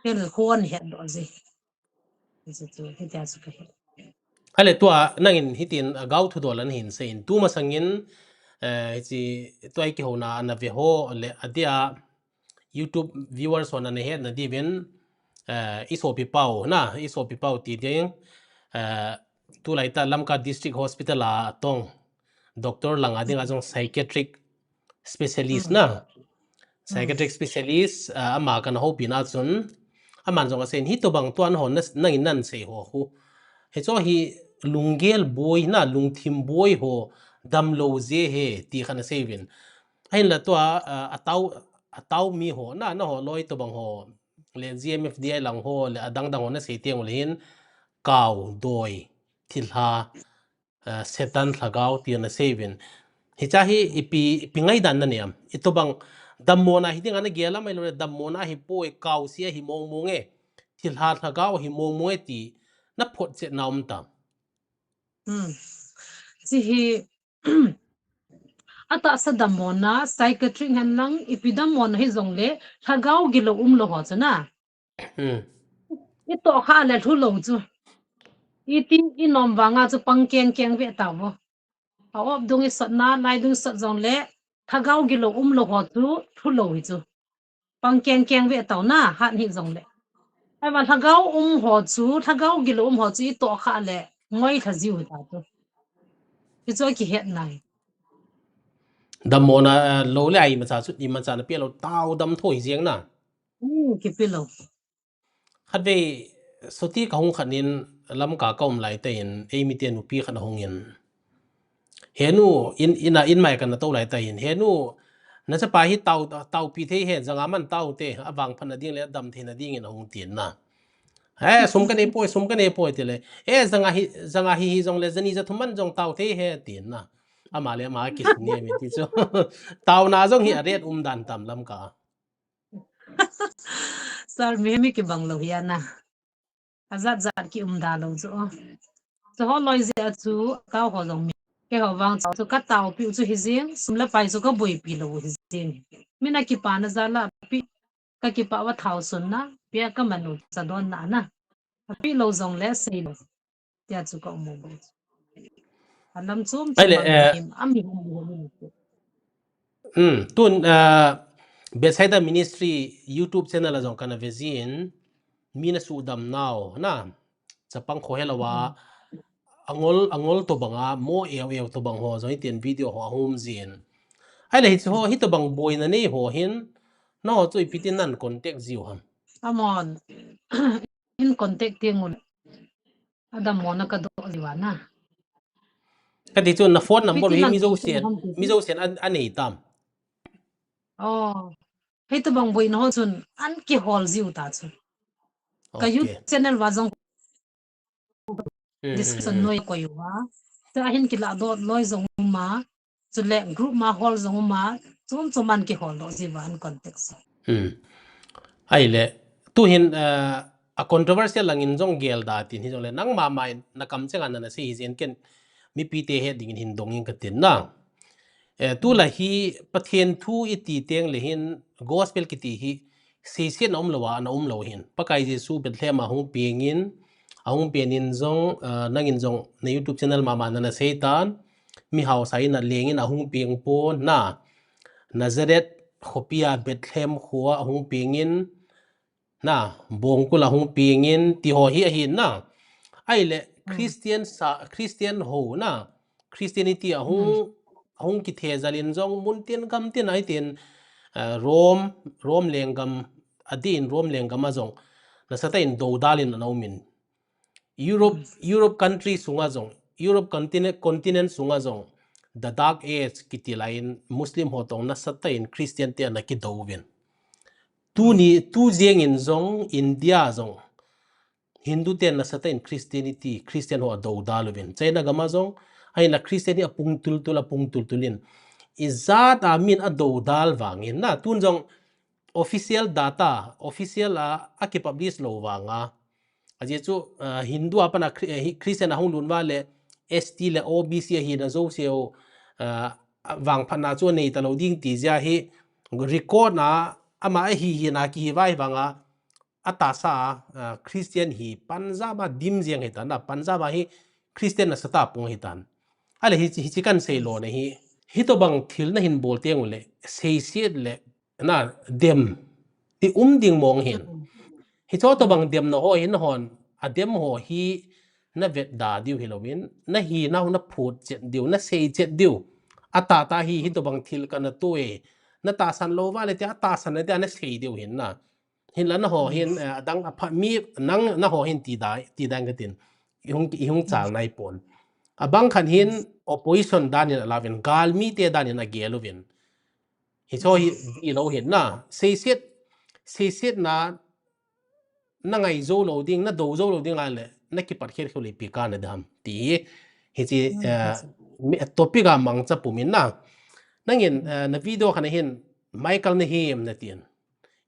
Teng le khon het doh ji. Hichu, hitia chu kahe. Ale tua nangin hitin lhagao thudol ana hin seiyin. Tumasangin, eh, hichi tua i kihouna ana ve ho le adia YouTube viewers hon ana hetna diuvin, eh, i sopi pau na, i sopi pau ti ding, eh, tulai ta Lamka District Hospital a tong doctor langa dinga jong psychiatric specialist na. Psychiatric specialist, ah, ama kana houpi na chun, aman jong asei in, hitobang tua nahon na, nangin nan sei ho khu. Hicho hi lunggel boi na, lungthim boi ho, damlou je he, ti khat ana sei uvin. Ahinla tua, ah, atao, atao mi ho, na, naho loi tobang ho, le G M F D I lang ho, le adang dang ho na sei teng ule hin, kau, doi, thilha, eh, Satan lhagao ti ana sei uvin. Hicha hi ipi, ipi ngaidan nani am. Itobang dammona hi dinga nagel am ahilou le dammona hi poi, kau sia hi mong mong e. Thilha lhagao hi mong mong e ti na photchetna um tam. Hmm. Chi hi atahsa dammona, psychiatric hen lang, ipi dammona hi jong le, lhagao gilou umlou ho chu na. Hmm. I tohkhah le lhulou chu. Iti i nom vanga chu pang keng keng ve tauvo. A op dung i sotna, lai dung i sot jong le, lhagao gilou umlou ho chu, lhulou hi chu. Pang keng keng ve tau na, hat hi jong le. Ahivang lhagao um ho chu, lhagao gilou um ho chu i tohkhah le, ngoi lha jiu hi ta chu. Hichu akihet nai. Dammona, eh, lou le a imacha chu, imacha na pe lou, tao dam tho hi jeng na. Hmm, kipe lou. Khatvei, soti kahung khat in Lamka kaum lai tah in, eimi te nupi khat ahung in. He nu, in, ina, in mai kana tou lai tah in. He nu, nachapa hi tao, taopi thei he, janga man tao te, avangphat na ding le, adam thei na ding in ahung tin na. Eh, sum kanei poi, sum kanei poi ti le. Eh, janga hi, janga hi hi jong le, jani jathum man jong tao thei he tin na. Ama le ama kisun ni mi ti chu. Taona jong hi a rate um dan tam Lamka. Sir, mi, mi kibang lou hi ana. Ajat jat ki um da lou chu. Chu ho loi jeh a chu, tao ho jong mi. Keiho vang chu, chu ka taopi u chu hi jeng, sum le pai chu ka boipi lou hi jeng. Min a kipana jal a pi, ka kipah uva thao sun na, pia ka man u cha don na na. Api lou jong le sei lou. Tia chu ka um u. Alam chom chom a mi hom hom. Hmm, tun, uh, Bethsaida Ministry YouTube channel a jong kana vejin, mi na sudam nau, na, chapang kho helawa, angol, angol to banga, mo eu eu to bang ho, jong itian video ho ahum jin. Ahile hiche ho, hito bang boina nei ho hin, na ho chu ipi tin nan contact jiu ham. Amon, in contact tiang un. Adam mo na ka do jiu a na. Kati chu na phone number hi mi jousen, mi jousen a nei tam. Oh. Hito bang boina ho chun an kihol jiu ta chu. Ka YouTube channel va jong description noi koi uva. Chu ahin kila dot loi jong uma. Chule group ma hol jong uma. Chom chom an kihol doh jiu va an contact. Hmm. Ahile, tuhin, uh, a controversial langin jong gel da tin hijongle nangma mai na kam chenga nana sei hi jeng ken mipite het dingin hin dongin katin na. Eh, tulai hi Pathen thu iti teng le hin gospel kiti hi seisetna umlou a, ana umlou hin. Pakai Jesu Bethlehem a hung pengin, ahung penin jong, uh, nangin jong na YouTube channel mama nana seitan, mi hausa in a lengin ahung peng pon na. Nazareth khopia Bethlehem khoa ahung pengin, na, bongkul ahung pengin, ti ho hi ahin na. Ahile, Christian sa, Christian ho na, Christianity ahung, ahung kithejal in jong, mun tin gam tin a itin, uh, Rome, Rome lenggam, adin Rome lenggam a jong, nasatah in dodal in ana umin. Europe, Europe country sunga jong, Europe continent, continent sunga jong, the Dark Age kiti laiin Muslim ho tong nasatah in Christian te ana kido uvin. Tuni, tu jengin jong, India jong, Hindu ten nasatah in Christianity, Christian ho adodal uvin. China gam a jong, ahinla Christian hi apung tultul, apung tultul in. Ijat a min adodal vangin na, tun jong official data, official a, akipublish lou vanga. Ajeh chu, uh, Hindu a pat a Chri-, eh, Christian ahung lut uva le S T le O B C ahina jouse u, uh, vangphatna chu anei talou ding ti jeh hi record na ama ahi hina kihi vai vanga atahsa a, uh, Christian hi Punjab a dim jeng hitan na, Punjab a hi Christian nasatah pung hitan. Ahile hi, hiche kan sei lona hi, hitobang thil nahin bol teng ule, seiset le na dem, ti um ding mong hin. Hiche tobang demna ho hin hon, adem ho hi navetda diu hilouvin, nahinau naphut chet diu, nasei chet diu. Atahtah hi, hitobang thil kana to e, natahsan lou uva le tia, atahsan le tia, nasei diu hin na. Hinla naho hin, eh, adang aphat mi, nang, naho hin tidai, tidai katin. Ihung, ihung chal naipon. Abang khat hin opposition dan in alauvin, galmite dan in agel uvin. Hiche hi, ilou hin na, seiset, seisetna, nangai jou lou ding, nado jou lou ding ahile, nakipat khel khel le ipi kana ding ham. Ti hi, hiche, eh, topic a mangcha pumin na. Nangin, eh, na video khat a hin, Michael nahi em natin.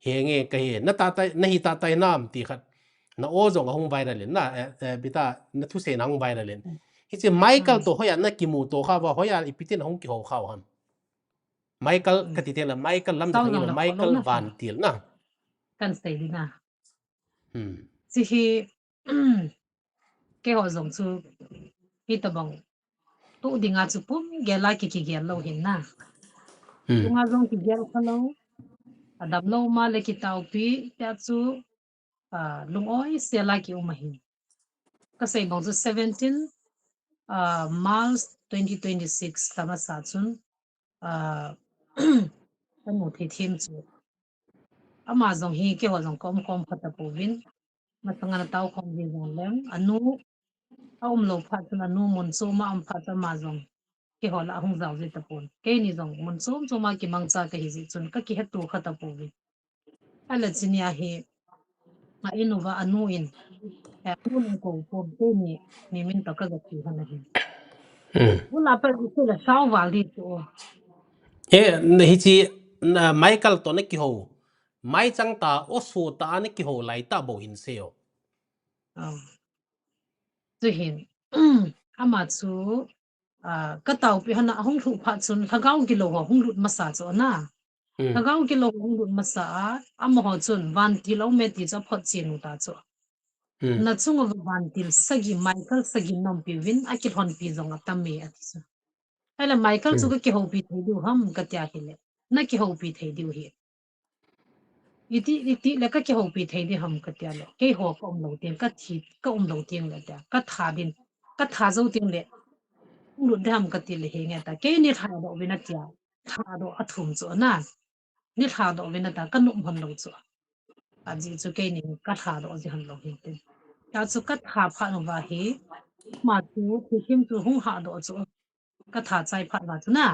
Henge kahi, na tahtah, nahi tahtah nam ti khat. Na o jong ahung viral in na, eh, eh, bita, na thusei na ahung viral in. Hiche Michael to hoiya nakimuto khauva, hoiya ipi tin ahung kihou khau ham. Michael kati teng le, Michael lam tah khat, Michael Vantil na. Kan sei ding na. Hmm. Hiche hi, keiho jong chu, hitobang tu dinga chu pum gel a ki, kigel lou hin na. Hmm. Tunga jong kigel khalou. Adamlou ma le kitaopi, tia chu, ah, lung-oi sel a kium ahin. Kasei bang chu seventeen, ah, March twenty twenty-six, tamasa chun, ah, kanu thei them chu. Ama jong hi keiho jong kaum khom kha tapouvin. Masanga natao khom ji jong leng. Anu, aumlou phat chun anu mun chom a um phat chun ama jong keiho lah a hung jao ji tapon. Keini jong mun chom chom a kimangcha kahi ji chun kakihetto kha tapouvin. Ahile chuni a hi, a in uva anu in, eh, anu in kou pon keini, mi min toh kagati hon ahi. Hmm. Ula pa isi la sao val di tu. Eh, na hiche, na Michael to nakihou. Maichang tah, o so tah a nakihou lai tah bou hin sei o. Ah. Chuhin, ama chu, ah, kataopi hon a hung lhuh phat chun, lhagao gilou ho hung lut masa chu na. Hmm. Lhagao gilou ho hung lut masa a, amaho chun, Vantil aume ti chu aphotchen u ta chu. Hmm. Na chunga vantil sagi, Michael sagi nompi uvin, akilhonpi jong atam e ati chu. Ahile Michael chu Hmm. kakihoupi thei diu ham katia hile, nakihoupi thei diu hi. Iti, iti le kakihoupi thei diu ham katia le, keiho kaum lou teng, kathi, kaum lou teng le tia, katha din, katha jou teng le, hung lut ding ham kati le, henge ta, keini lhadoh uvin atia, lhadoh athum chu na, ni lhadoh uvin ata, kanop hon lou chu. Ajeh chu keini kalhadoh ji hon lou hin tin. Tia chu katha phat uva hi, ama chu, Thilthim chu hung hadoh chu, katha chai phat uva chu na.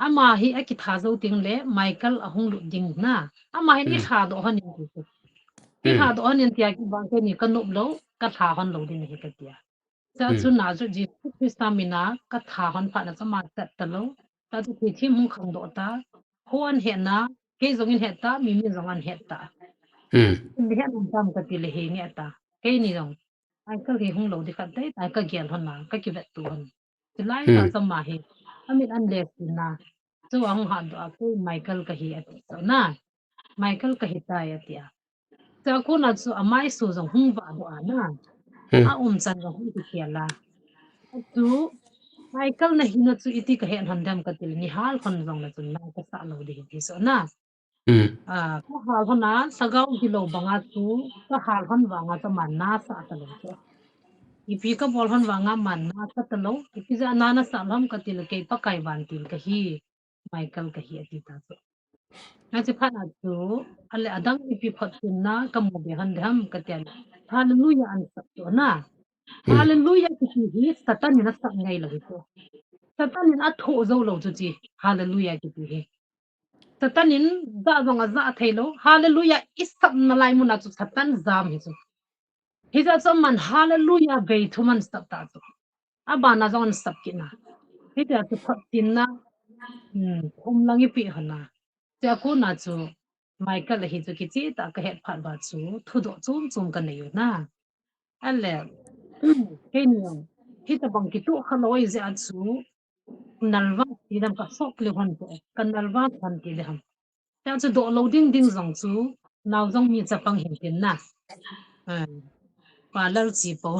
Ama hi akitha jou teng le, Michael ahung lut ding na. Ama hi ni Hmm. lhadoh hon in ti chu. Ni Hmm. lhadoh hon in tia kibang keini kanop lou, kalha hon lou ding hi katia. Tia Hmm. chu na chu Jesu Christa mina katha hon phat na chu ama chat talou. Tia chu Thilthim hung khangdoh ta. Kho ahin het na, kei jong in het ta, mi, mi jong ahin het ta. Hmm. Ipi het nom tam kati le henge ta. Keini jong Michael hi hung lou ding khat tei, tai kagel hon na, kakivetto hon. Chulai Hmm. sa chu ama hi, amit ahin le sin na. Chu ahung hadoh a, kei Michael kahi ati chu na. Michael kahi tai atia. Chua kona chu amaisu jong hung vahdoh a na. Hmm. Aumchan jong hung kikhel a. Chu Michael nahina chu iti kahet hon dem kati le, nihal hon jong le chun na kasah lou ding hi ti chu na. Hmm. Ah, kahal hon a, lhagao gilou banga chu, kahal hon vanga chu aman na sah talou chu. Ipi kabol hon vanga aman na sah talou, ipi jeh a na nasah lou ham kati le, kei Pakai vantil kahi, Michael kahi ati ta chu. Hiche phat a chu, ahile adang ipi photchenna kamu be hon dem ham katia le, Hallelujah ahin sah chu na. Hmm. Hallelujah kiti hi Satan in asah ngai lou hi chu. Satan in athoh jou lou chu ti, Hallelujah kiti hi. Satan in ja jong aja thei lou. Hallelujah isah nalai mun a chu Satan jam hi chu. Hijeh a chu aman Hallelujah bei thum ahin sah ta chu. Abana jong ahin sah kit na. Hitia chu photchenna, hmm, thum lang ipi hon a. Chua kona chu Michael ahi chu kicheh tah a kahet phat uva chu thudoh chom chom kanei u na. Ahile, keini jong, hitabang kitoh khalou jeh a chu, nalvah ti dam kasok lhon te, kanalvah lhon ti le ham. Tia chu doh lou ding ding jong chu, nao jong mi chapang hin tin na. Ah, pa lal chi po.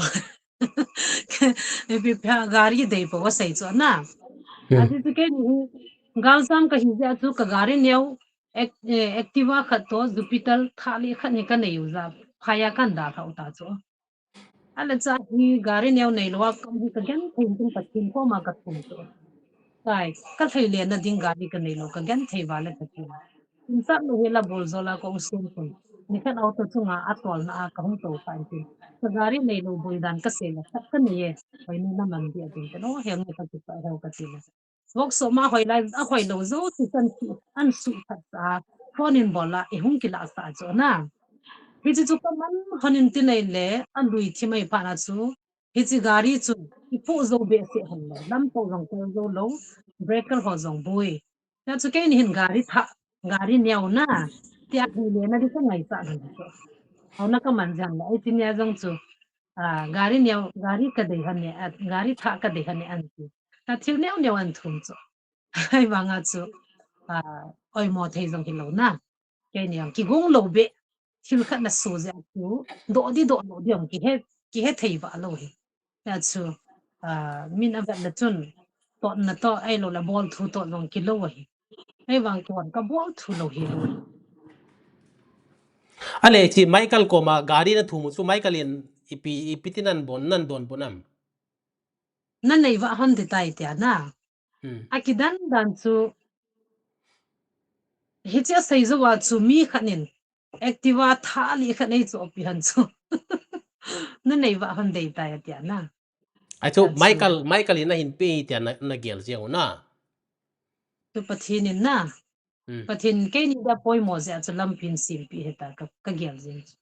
Ipi pha gari dei po asei chu na. Hmm. Ajeh chu keini hi, galjam kahi jeh a chu ka gari neo, Ac-, eh, Activa khat toh, Jupiter thah li khat hi kanei u jeh a, phai a kahin dalhau ta chu. Ahile cha hi gari neo neilou a kam hi kagenthei in tin Pathen koma kathum chu. Kai, kalhei lena ding gari kaneilou, kagenthei uva le kati. Insat lou hi la bol jol a kahung sum pon. Nikhat auto chunga atolna a kahung tou pha in tin. Ka gari neilou boi dan kasei le, khat kanei e. Hoi ni naman dia tin tin. O, henge kakipah e kati le. Workshop ma hoi lai, ahoi lou jouse chu ahin su, ahin suhphat sa, phone in bol a, eihung kilah sah chu na. Hiche chu kaman hon in tin ahile, alui thim ahi phat na chu, hiche gari chu, ipoh jou behseh hon lou, lamto jong tel jou lou, breaker ho jong boi. Tia chu keini hin gari thah, gari neo na, tia hi lena ding kangaichat lhon chu. Houna kaman jeh le, ai tin a jong chu, ah, gari neo, gari kadei hon e, ah, gari thah kadei hon e ahin ti. Na thil neo neo ahin thum chu. Ahivanga chu, ah, oimo thei jong hilou na. Keini jong kigong lou beh, thil khat naso jeh a chu, doh di doh lou di jong kihe, kihe thei valou hi. Tia chu, ah, min avet le chun, totna toh, ahilou le bol thu toh jong kilou ahi. Ahivang kon kabol thu lou hilou. Ahile, hiche Michael koma gari nathum u chu Michael in ipi, ipi ti nan bon, nan donbut nam? Nanei vah hon ding tai tia na. Hmm. Akidan dan chu, hiche asei jou a chu mi khat in Activa thah li khat eichohpi hon chu. Nanei vah hon ding tai atia na. Achu, tia chu Michael, Michael in ahin pe hi tia na, nagel jeng u na. Chu Pathen in na. Hmm. Pathen in keini dia poimo jeh a chu lampi ahin sempeh ahi tia ka, kagel jeng chu.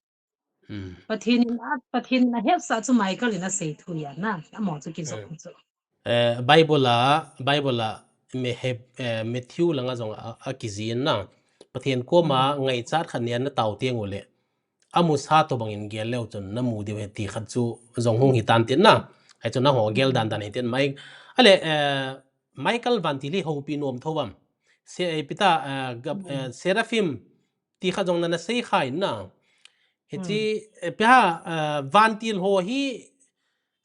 Hmm. Pathen in a, Pathen in ahetsah chu Michael in asei thu ahi na. Amaho chu kijop Hmm. chu. Eh, Bible a, Bible a, me he, eh, Matthew langa jong a, akijih in na. Pathen koma Hmm. ngaichat khat neiya natao teng ule, amusa tobang in gel leu chun namu diu ahi ti khat chu jong hung hitan tin na. Hichu nangho gel dan dan hitin mai. Ahile, eh, Michael vantil hi houpi nom thou am? Se, eh, ipi ta, eh, gap, eh, Hmm. Seraphim ti khat jong nana sei kha in na. Hichi, eh, pia, eh, vantil ho hi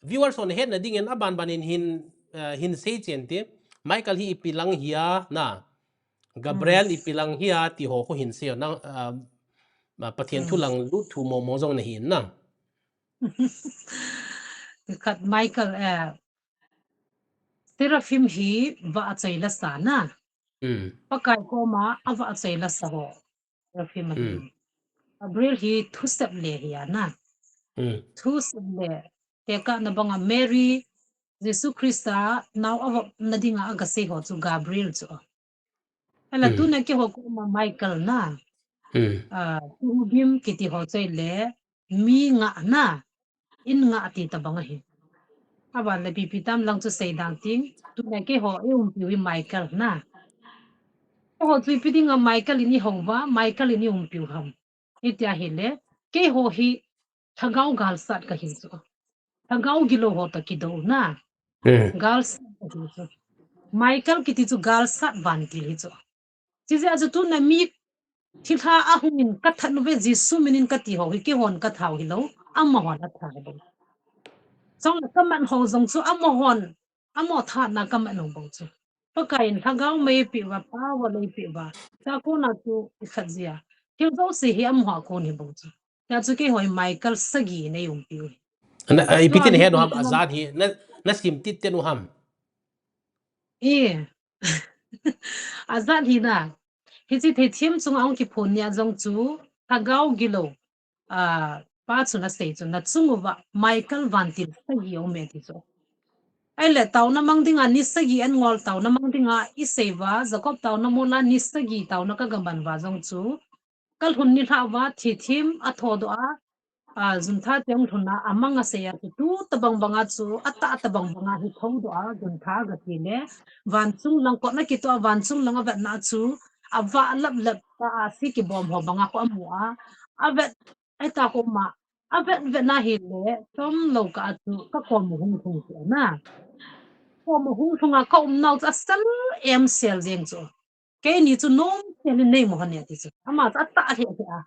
viewers hon hetna dingin aban ban in hin, eh, hin sei chen ti. Michael hi ipi lang hia na. Gabriel ipi lang hia ti ho khu hin sei na, eh, ma Pathian thu lang lut thu mo mo jong na hin na. Khat Michael, eh, Seraphim hi va achai la sa na. Mm. Pakai koma ava achai la sa ho. Seraphim ahi. Mm. Gabriel hi thusep le hi a na. Mm. Thusep le. Tekahna banga Mary, Jesu Christa nao avop na dinga aga sei ho chu Gabriel chu. Ala tuna keiho koma Michael na. Hmm. Ah, Cherubim kiti ho chu le mi ngah na. In ngah ti tabang ahi. Aban le pipi tam lang chu sei dang ting. Tuna keiho i umpiu hi Michael na. Keiho chu ipi dinga Michael in i hou va, Michael in i umpiu ham. Hitia hile, keiho hi lhagao galsat kahi chu. Lhagao gilou ho toh kidou na. Hmm. Galsat kahi chu. Michael kiti chu galsat vantil hi chu. Chijeh a chu tuna mi thilha ahung in kathat uve Jesu min in kati ho hi keihon kathat u hilou. Amahon athat u. Chule kaman ho jong chu amahon, amaho thatna kaman u bou chu. Pakai in lhagao mei peh uva, power lei peh uva. Chua kona chu ikhat jia. Thil jouse hi amaho a kon hi bou chu. Tia chu keiho hi Michael sagi nei umpiu hi. Na, a, ipi tin he nu ham, ajat hi, na, na sim tit te nu ham. E. Ajat hi na. Hichi theithem chunga ahung kiphon nia jong chu, lhagao gilou. Ah, pa chun asei chu, na chung uva Michael vantil sagi aume ti chu. Ahile taona mang dinga ni sagi an ngol taona mang dinga isei uva, Jacob taona mola ni sagi taona kaga man uva jong chu. Kalhun nilhah uva thithim athodoh a, ah, juntha teng lhun a, amang asei a chu, tu tabang banga chu, atah tabang banga hi thodoh a, juntha gati le, vanchung lang kotna kitoh a, vanchung lang avetna chu, avah lap lap ta a, si kibom ho banga khu amu a, avet Ahi ta koma, avet vet na hile, chomlou kah a chu, kakom u hung lhung chu na. Kom u hung lhung a, kaum nau chu asel em sel jeng chu. Keini chu nom sel in neimu hon e ti chu. Ama chu atah lheh lheh a.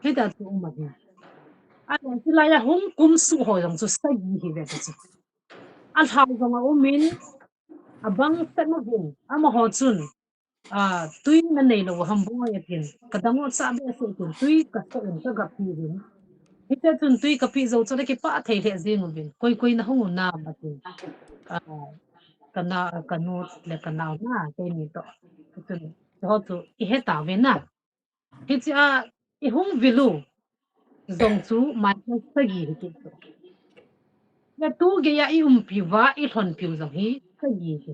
Hitia chu um ahi. Ahile, chulai a hung kum suh ho jong chu sagi hi ve ti chu. Alhao jong aum in, abang set uvin, amaho chun, Ah, tui nanei lou ham boi atin. Kadang u cha behseh tin, tui kasa in kagapi uvin. Hitia chun tui kapeh jou chun akipah thei lheh jeng uvin. Koi koi nahung u nam atin. Ah, kana, kanu le kanao na, keini toh. Chun, ho chu ihe tauve na. Hichea ihung vil u jong chu Michael sagi hi kit chu. Hitu geiya i umpiuva i lhonpiu jong hi sagi hi.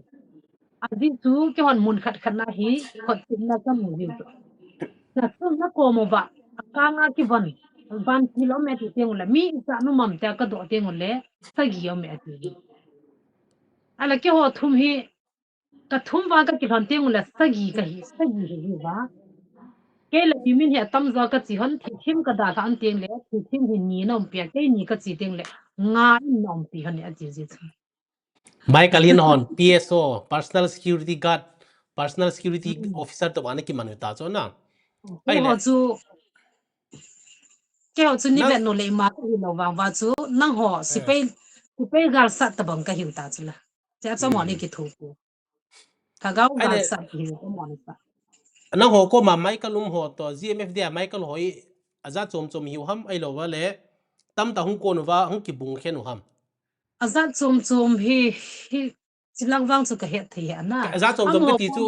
Ajeh chu keihon mun khat khat na hi khotchitna kamu jiu chu. Nasun nakom uva, akanga kivon, vantil aume ti teng ule, mi ichat nom am tia kadoh teng ule, sagi aume ati. Ahile keiho thum hi, kathum vang kakilhon teng ule sagi kahi, sagi hi hiuva. Kei le mi min hi atamjo kachi hon, thithim kadalhah hon teng le, thithim hi ni naumpi a, keini kachi teng le, nga in naumpi hon e ati ji chu. Michael in hon, P S O, Personal Security Guard, Personal Security Officer toh vang nakiman u ta chu na. Keiho chu, keiho chu ni vet nu le ima kahi lou vang uva chu, nangho sipai, sipai galsat tabang kahiu ta chu la. Chea chu amani kithopi. Lhagao galsat hi amani ta. Nangho koma Michael um ho toh, G M F D I a Michael ho hi ajat chom chom hiu ham, ahilou vale, tamtah hung kon uva, hung kibung khen u ham. Ajat chom chom hi, hi, chilang vang chu kahet thei hi ana. Ajat chom chom kati chu,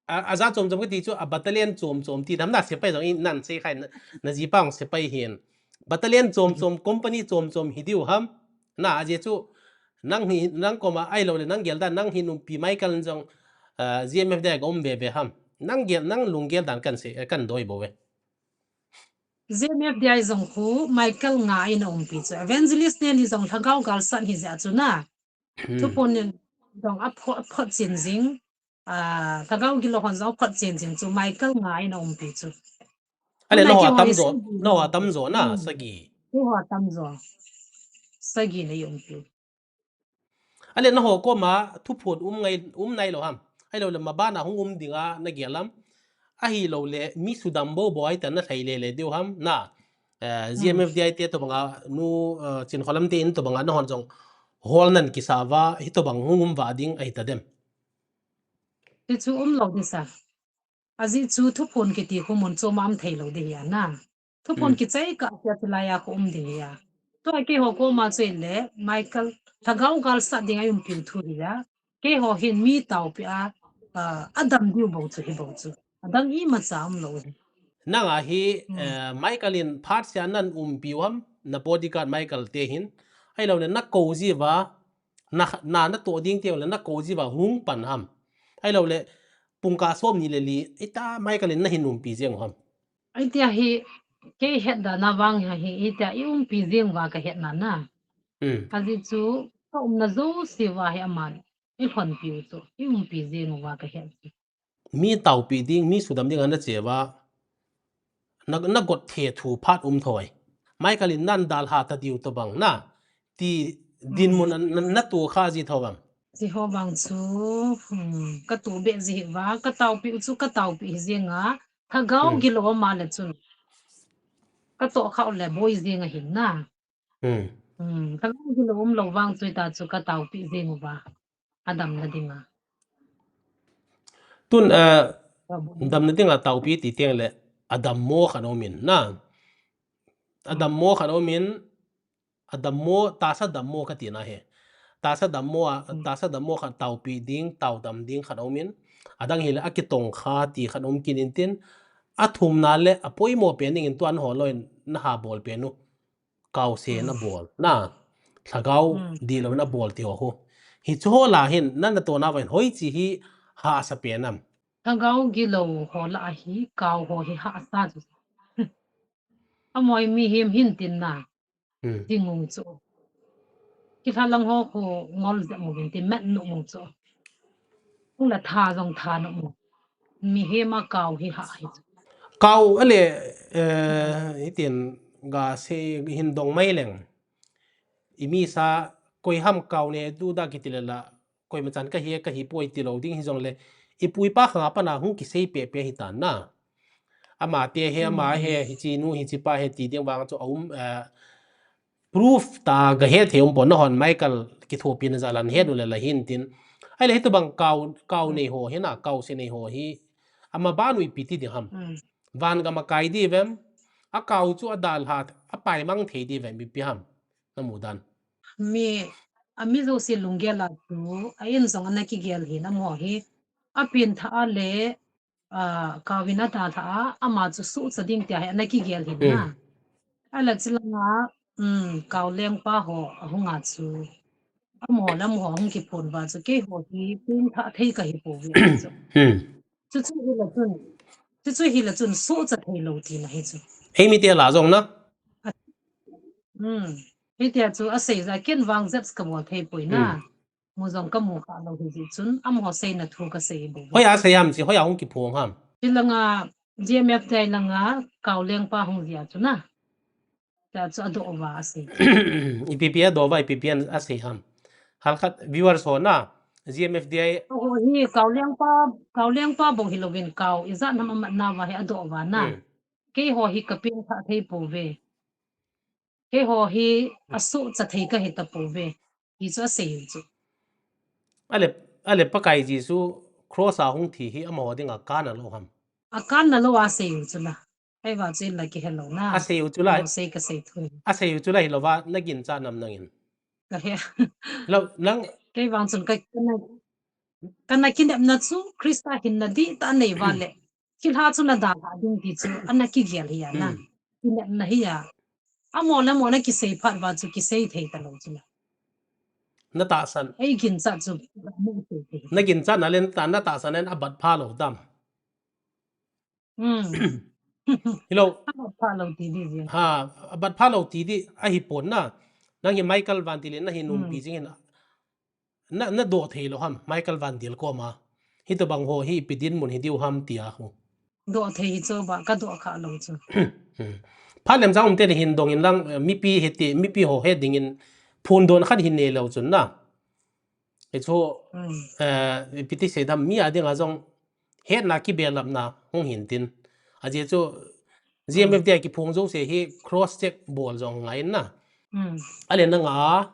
ajat chom chom kati chu, a battalion chom chom ti dam na sepai jong in nan sei khai na, najipa jong sepai hin. Battalion chom chom, company chom chom hi diu ham. Na, ajeh chu, nang hi, nang koma ahilou le, nang gel dan, nang hi numpi Michael jong, ah, G M F D I a um veve ham. Nang gel, nang lunggel dan kan sei, kan doi bou ve. G M F D I jong khu Michael nga in aumpi chu. Evangelist Neli jong lhagao galsat hi jeh chu na. Thuphon in jong aphot, aphot chin jing. Ah, lhagao gilou hon jong aphot chin jing chu Michael nga in aumpi chu. Ahile nangho atamjo, nangho atamjo na, sagi. Nangho atamjo. Sagi na i umpi. Ahile nangho koma thuphon um ngai, um nailou ham. Ahilou le mabana hung um dinga nagel ham. Ahilou le mi sudam bou bou ahi ta nalhai le le diu ham na. Eh, GMFDI te tobanga nu, eh, Chinkholam te in tobanga nahon jong hol nan kisa uva, hitobang hung um uva ding ahi tadem? Ti chu umlo ding sa. Ajeh chu thuphon kiti khu mun chom a um theilou ding ahi na. Thuphon kichai kah sia chu laiya khu um ding ahi. Tua keiho koma chu ile, Michael, lhagao gal sat ding a umpiu thu ahi a. Keiho hin mi taopi a, ah, adam diu bou chu hi bou chu. Adang imacha umlou hi. Nanga hi, eh, Michael in phat sia nan umpiu ham, na bodyguard Michael te hin. Ahilouleh na kou jiuva, na, na, na toh ding teu le na kou jiuva hung pan ham. Ahilouleh, pungkah som ni le li, ita Michael in na hin umpi jeng ham. Hitia hi, kei hetdan a vang hi, hitia i umpi jeng uva ka hetna na. Ajeh chu, ka umna jouse uva hi aman, i lhonpiu chu, i umpi jeng uva ka het chu. Mi taopi ding, mi sudam ding ana che uva, na, na got the thu phat um thoi. Michael in nan dalha ta diu tobang na, ti dinmun na, na, na tu kha ji tho vang. Ti ho vang chu, hmm, ka tu be ji hi uva, ka taopiu chu ka taopi hi jeng a, lhagao gilou ama le chun. Ka toh kha u le boi jeng ahin na. Hmm, lhagao gilou umlou vang chu ita chu ka taopi jeng uva. Adamna dinga. Tun, eh, damna dinga taopi ti teng le, adammo khat aumin na. Adammo khat aumin, adammo, tahsa dammo kati na hi. Tahsa dammo a, tahsa dammo khat taopi ding, taodam ding khat aumin. Adang hile akitong kha ti khat um kit in tin. Athumna le, apoimo pen dingin tuan ho loin na ha bol pen u. Kaose na bol. Na, lhagao dihlou na bol ti ho khu. Hichu ho lah hin, na natohna uva hin, hoiche hi hahsa pen am? Lhagao gilou ho lah a hi, kao ho hi hahsa chu. Amoi mihem hin tin na. Ti ngung chu. Kilhalang ho khu ngol jep ngung tin, met nu ngung chu. Hung la tha jong tha nu ngung. Mihem a kao hi hah hi chu. Kao ale, eh, hitin ga sei hin dong mai leng. I misa koi ham kao ne tu da kiti le la, koima chan ka hi, ka hi poi tilou ding hijongle, i pu i pa khang a pat na hung kisei pepe hitan na. Ama te hi, ama hi, hiche nu, hiche pa hi ti ding vang chu aum, eh, proof tah ga het thei um pon, nahon Michael kithopina jal a na het u le la hin tin. Ahile hitobang kao, kao nei ho hi na, kaose nei ho hi, ama ban u ipi ti ding ham? Van gam a kai diu vem? Akao chu adalha, apaimang thei diu vem, ipi ham? Na mu dan. Mi, ami jouse lunggel a chu, a in jong ana kigel hin, amaho hi, apen thah a le, ah, kao in adalha a, ama chu suhcha ding tia hi ana kigel hin na. Ahile chulanga, um, kao lengpa ho ahung a chu, amaho le amaho hung kiphon uva chu, keiho hi pen thah thei ka hi pouve chu. Chuchu hile chun, chuchu hile chun suhcha theilou tina hi chu. Eimi te lah jong na. Hmm. Hitia chu asei ja ken vang judge ka bol thei poi na. Mu jong ka mu kha lou hi jeh chun, amaho seina thu ka sei bou. Hoiya sei ham chi, hoiya hung kiphong ham? Chulanga GMFDI langa kao lengpa hung jia chu na. Tia chu adoh uva asei. Ipi pi adoh uva, ipi pi asei ham? Halkhat viewers ho na, GMFDI. Oho, hi kao lengpa, kao lengpa bou hilouvin kao ijat ham amat nauva hi adoh uva na. Keiho hi ka pen thah thei pouve. Keiho hi asuhcha thei ka hi tapouve. Hi chu asei u chu. Ale, ale Pakai Jesu cross a hung thi hi amaho dinga kana lou ham? Akana lou asei u chu na. Ahivang chu in la kihe lou na. Asei u chu la. Sei ka sei thu. Asei u chu la hilouva, na ginchat nam nangin. Ka he. Lou, nang. Kei vang chun ka, kana, kana kinepna chu Christa hinna dihtah nei uva le. Thilha chu na dalha ding ti chu, ana kigel hi a na. Kinepna hi a. Amaho le amaho na kisei phat uva chu kisei thei talou chu na. Na tahsan. Ei ginchat chu, na sei thei. Na ginchat na le na tah, na tahsan na abat pha lou dam. Hmm. Hilou. Abat pha lou ti di ji. Ha, abat pha lou ti di ahi pon na. Nang hi Michael Van Dil in na hin umpi jing hin. Na, na doh thei lou ham, Michael Van Dil koma. Hitobang ho hi ipi dinmun hi diu ham tia ho. Doh thei hi chu ba, ka doh kha lou chu. Hmm. Phat lem jang um te hin dong in lang, eh, mipi hiti, mipi ho he dingin phundon khat hin nei lou chun na. Hichu, eh, ipi ti sei dam, mi a dinga jong hetna kibelapna hung hin tin. Ajeh chu, GMFDI kiphong jouse hi cross check bol jong ngai na. Hmm. Ale nanga,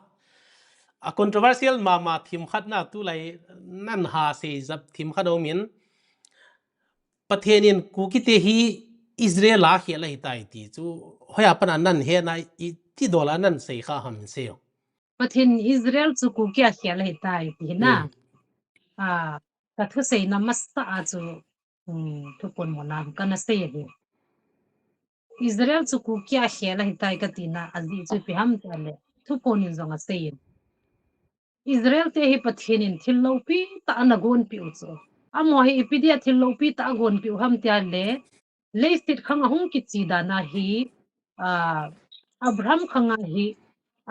a controversial mama thim khat na tulai nan ha sei jap thim khat aumin. Pathen in Kukite hi Israel a khel ahitai ti chu, hoiya pat a nan hena iti dol a nan sei kha ham sei o. Pathen Israel chu Kuki a khel ahitai ti na. Hmm. A, ka thuseina masa a chu, um, thuphon muna kana sei ahi. Israel chu Kuki a khel ahitai ka tina ajeh chu ipi ham tile, thuphon in jong asei in. Israel te hi Pathen in thil loupi tah ana gonpeh u chu. Amaho hi ipi dia thil loupi tah agonpeh u ham tile, leiset khang a hung kiche dan a hi, a, Abraham khang a hi,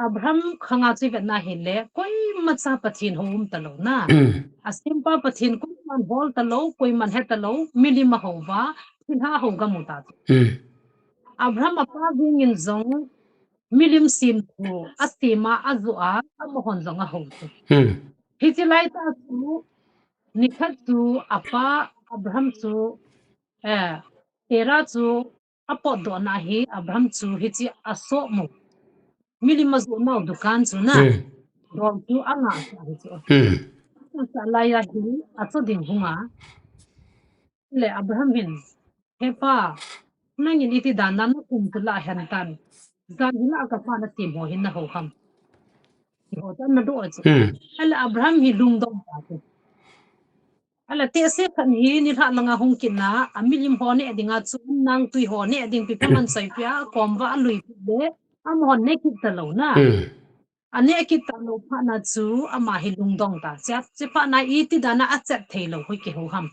Abraham khang a chu ivet na hile, koimacha Pathen hou um talou na. Hmm. Asempa Pathen koiman hol talou, koiman he talou, milim ahou va, thilha hou gam u ta chu. Hmm. Abraham apa jeng in jong, milim semthu, asem a, ajoh a, amahon jong ahou chu. Hmm. Hiche laitah chu, nikhat chu, apa Abraham chu, eh, Terah chu, apotdoh na hi Abraham chu hiche asoh mu. Milim ajoh nau dukan chu na. Hmm. Dol chu anga sa hi chu. Hmm. Asa lai a hi aso ding hunga. Le Abraham hin, "He pa, nangin iti dan a na kum chu la hen tan. Jan hila ka pa na sem ho hin na hou ham?" Ti ho chu ana doh chu. Hmm. Ale Abraham hi lungdong ta chu. Ala tehse khat hi nilhah langa hung kit na, amilim ho neh dinga chu, nangtui ho neh ding pi pha man soi pia, akom va alui pia le, amahon ne kit talou na. Hmm. Ane kit talou phat na chu, ama hi lungdong ta. Chia, chi phat na iti dan a achat thei lou hi kihou ham.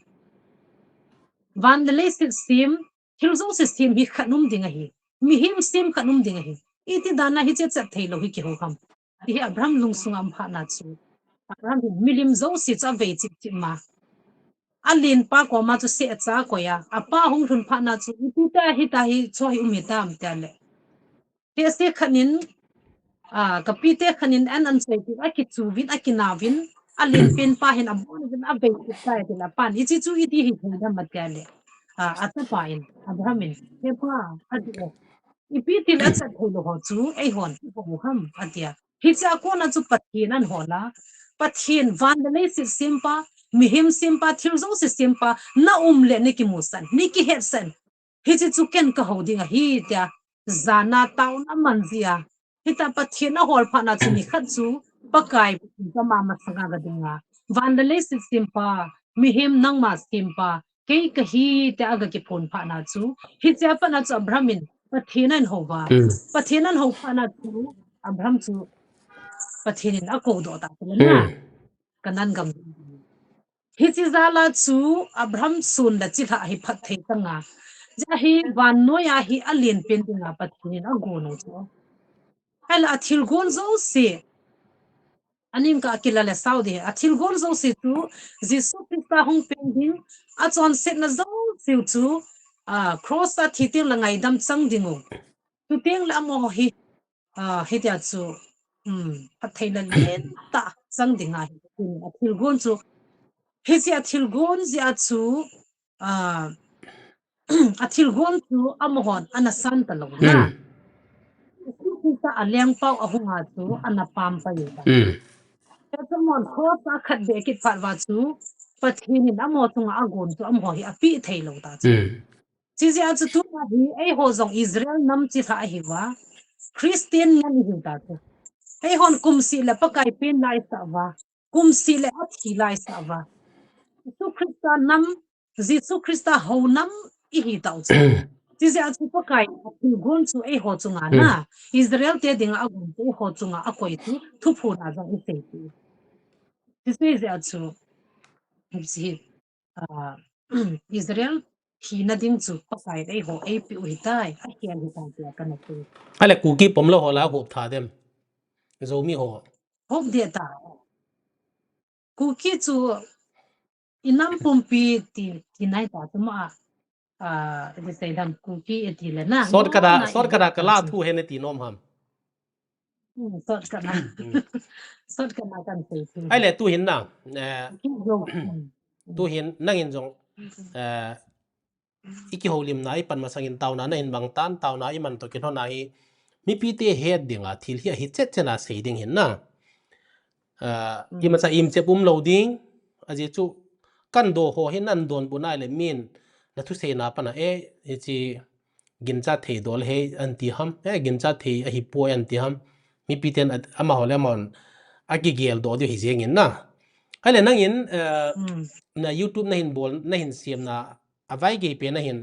Van le leiset sem, thil jouse sem hi khat um ding ahi. Mihem sem khat um ding ahi. Iti dan a hiche chat thei lou hi kihou ham. Ti hi Abraham lungsung a um phat na chu. Abraham hi milim jouse chu avei chip chip ma. Alen pa koma chu seh cha akoi a. Apa hung lhun phat na chu, "Ipi ta hi ta hi, chu hi um hi tam," tia le. Tehse khat in, a, ka pite khat in an an sei tu, akichu vin, akina vin, alen pen pa hin abon vin, avei chip ta ti la pan. Hiche chu iti hi thei dam atia le. A, achapa in, Abraham in, "He pa, ati o. Ipi ti le achat thei lou ho chu, eihon, ipo ham," atia. Hiche a kona chu Pathen ahin hol a. Pathen van le leiset sempa, mihem sempa, thil jouse sempa, na um le na kimusan, na kihetsan. Hiche chu ken kahou ding ahi tia. Jana taona aman jia. Hita Pathen ahol phat na chu nikhat chu Pakai Pathen kama masanga aga ding a. Van le leiset sempa, mihem nangma sempa, kei kahi tia aga kiphon phat na chu. Hiche a pat na chu Abraham in Pathen ahin hou va. Hmm. Pathen ahin hou phat na chu Abraham chu Pathen in akou doh ta chu le na. Hmm. Canaan gam. Hiche jal a chu Abraham sun le chilhah hi phatthei tang a. Jia hi vannoi a hi alen pen dinga Pathen in agon u chu. Ahile athilgon jouse. Aning ka kila le sao ding. Athilgon jouse chu Jesu Christa hung pen ding. Achonsetna jouse chu, a, cross a thi teng le ngaidam chang ding u. Chuteng le amaho hi, a, hitia chu, um, phattheina lentah chang ding ahi. Athilgon chu, hiche athilgon jeh a chu, a, athilgon chu amahon ana san talou na. Hmm. Jesu Christa alengpau ahung a chu ana pampai u ta. Hmm. Hiche amahon cross a khat beh kit phat uva chu, Pathen in amaho chunga agon chu amaho hi apeh thei lou ta chu. Hmm. Chijeh a chu tuna hi, eiho jong Israel nam chilhah ahi uva, Christian nam ihi ta chu. Eihon kum seh le Pakai pen la isah uva, kum seh le athi la isah uva. Jesu Christa nam, Jesu Christa hou nam ihi tau chu. Chijeh a chu Pakai athilgon chu eiho chunga na, Israel te dinga agon chu eiho chunga akoi chu, thuphon a jong isei chu. Chijeh a chu, hiche a, Israel hina ding chu Pakai in eiho eipeh u hitai, akhel hitai tia kana sei. Ahile Kuki pom lou ho la hop tha dem. Zomi ho. Hop deh ta. Kuki chu inam pumpi ti, ti nai ta chu ma. A, iti sei dam Kuki iti le na. Shortcut a, shortcut a kala thu hen iti nom ham. Hmm, shortcut na. Hmm. Shortcut na kan sei tu. Ahile tu hin na, eh, tu hin nangin jong, eh, i kihoulimna i pan masangin taona na hin mang tan, taona i man toh kilhonna hi mipite het dinga thil hi ahi chet chet a sei ding hin na. Ah, i masa im chep um lo ding, a ji chu kan do ho hi nan don bu nai le min na thu sei na pana e, e chi ginchat thei dol he an ti ham, e ginchat thei ahi poi an ti ham, mipiten a, amaho le amahon a kigel do diu hi jeng in na. Ahile nangin, eh, na YouTube na hin bol, na hin siam na, a vai gei pen na hin,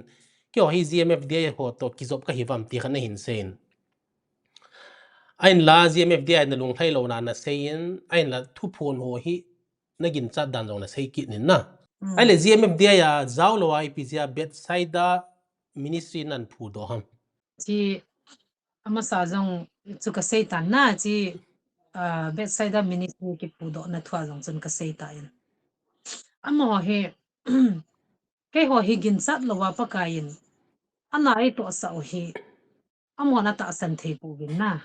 keiho hi G M F D I ho toh kijop ka hi vam ti kha na hin sei in. Ahinla G M F D I na lunglhai lo na na sei in, ahinla thuphon ho hi na ginchat dan jong na sei kit nin na. Ahile G M F D I a jao lo a ipi jia Bethsaida Ministry nan phu do ham. Chi amasa jong chu ka sei tan na chi, ah, Bethsaida Ministry kiphu do na thua jong chun ka sei ta in. Amaho hi, keiho hi ginchat lo a Pakai in ana ei tohsa u hi, amahon atahsan thei pouvin na.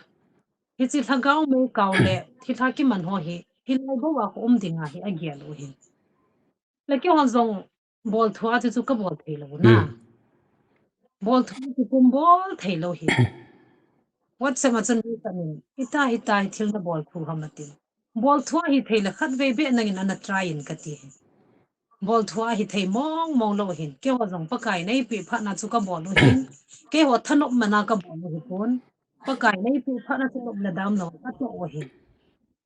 Hichi lhagao mei kao le, thilha kiman ho hi, hilai bou a khu um dinga hi agel u hin. Le keiho jong bol thua chu chu ka bol thei lo na. Bol thua chu kum bol thei lo hi. WhatsApp a chun mi khat in, "Ita, ita, hi thil na bol thu ham," ati. Bol thua hi thei le khat vei beh nangin ana try in ka ti hi. Bol thua hi thei mong mong lo hin. Keiho jong Pakai na ei peh phat na chu ka bol u hin. Keiho thanop mana ka bol u hi pon. Pakai na ei peh phat na chu nop le dam lo ka toh u hin.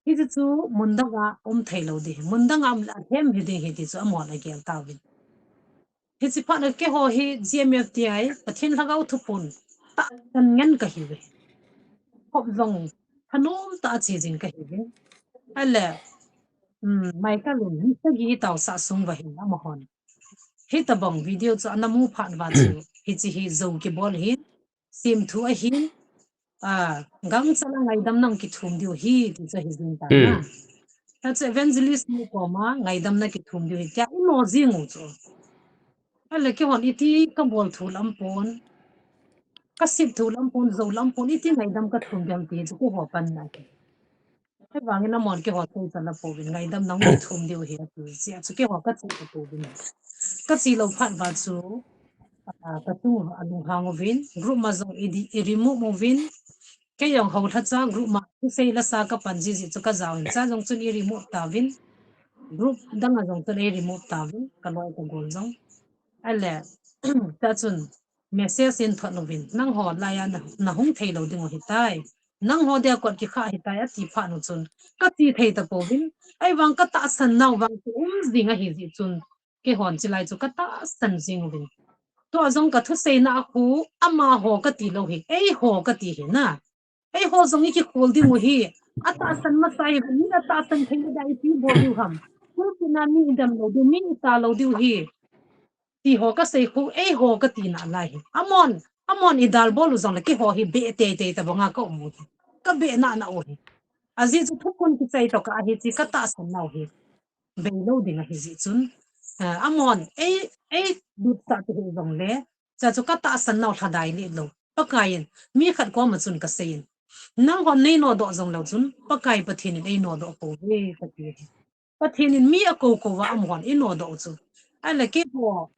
Hichu chu mun dang a um thei lo ding. Mun dang a um le athem hi ding hi ti chu amahon agel tauvin. Hichi phat na keiho hi G M F D I, Pathen lhagao thuphon tahsan ngen ka hi uve. Khop jong thanom tah a che jing ka hi uve. Ahile, um, Michael in mi sagi hi taosah sung uva hin amahon. Hitabang video chu ana mu phat uva chu, hichi hi jou kibol hin, semthu ahin, a, gangchal a ngaidam nang kithum diu hi, ti chu ahi jing tan na. Hichu evangelist nu koma ngaidam na kithum diu hi, tia i no jing u chu. Ahile keihon iti ka bol thu lam pon, ka sep thu lam pon, jou lam pon, iti ngaidam ka thum diu ham ti chu keiho panna ahi. Ahivangin amahon keiho thei chala pouvin, ngaidam nang kithum diu hi ati, tia chu keiho ka che ta pouvin. Ka che lou phat uva chu, a, ka tu a lunghang uvin, group ma jong i di, i remove uvin, kei jong houlhacha group ma thusei lasa ka pan jiji chu ka jao in, cha jong chun i remove tauvin, group dang a jong chun i remove tauvin, ka loi ka gol jong. Ahile, cha chun message in thot uvin, nangho laiya na, na hung thei lou ding u hitai. Nangho dia kot kikhah hitai ati phat u chun, ka che thei ta pouvin, ahivang ka tahsan nau vang chu um jing ahi jeh chun, keihon chilai chu ka tahsan jing uvin. Tua jong ka thuseina a khu, amaho ka ti lou hi, eiho ka ti hi na. Eiho jong i kikhol ding u hi, atahsan masa hi, mi atahsan thei le dia ipi bol diu ham. Pulpit na mi i dam lou diu, mi i ta lou diu hi. Ti ho ka sei khu, eiho ka tina lai hi. Amahon, amahon i dal bol u jong le keiho hi beh teitei tabang a ka um u hi. Ka beh nana u hi. Ajeh chu thuphon kichai toh ka ahi ti ka tahsan nau hi. Bei lou ding ahi jeh chun. A, amahon, ei, ei, lut sah te hi jong le, cha chu ka tahsan nau lhadai le lou. Pakai in, mi khat koma chun ka sei in. Nanghon nei nodoh jong lou chun, Pakai Pathen in ei nodoh pouve, ka ti hi. Pathen in mi akou kou a amahon i nodoh u chu. Ahile keiho,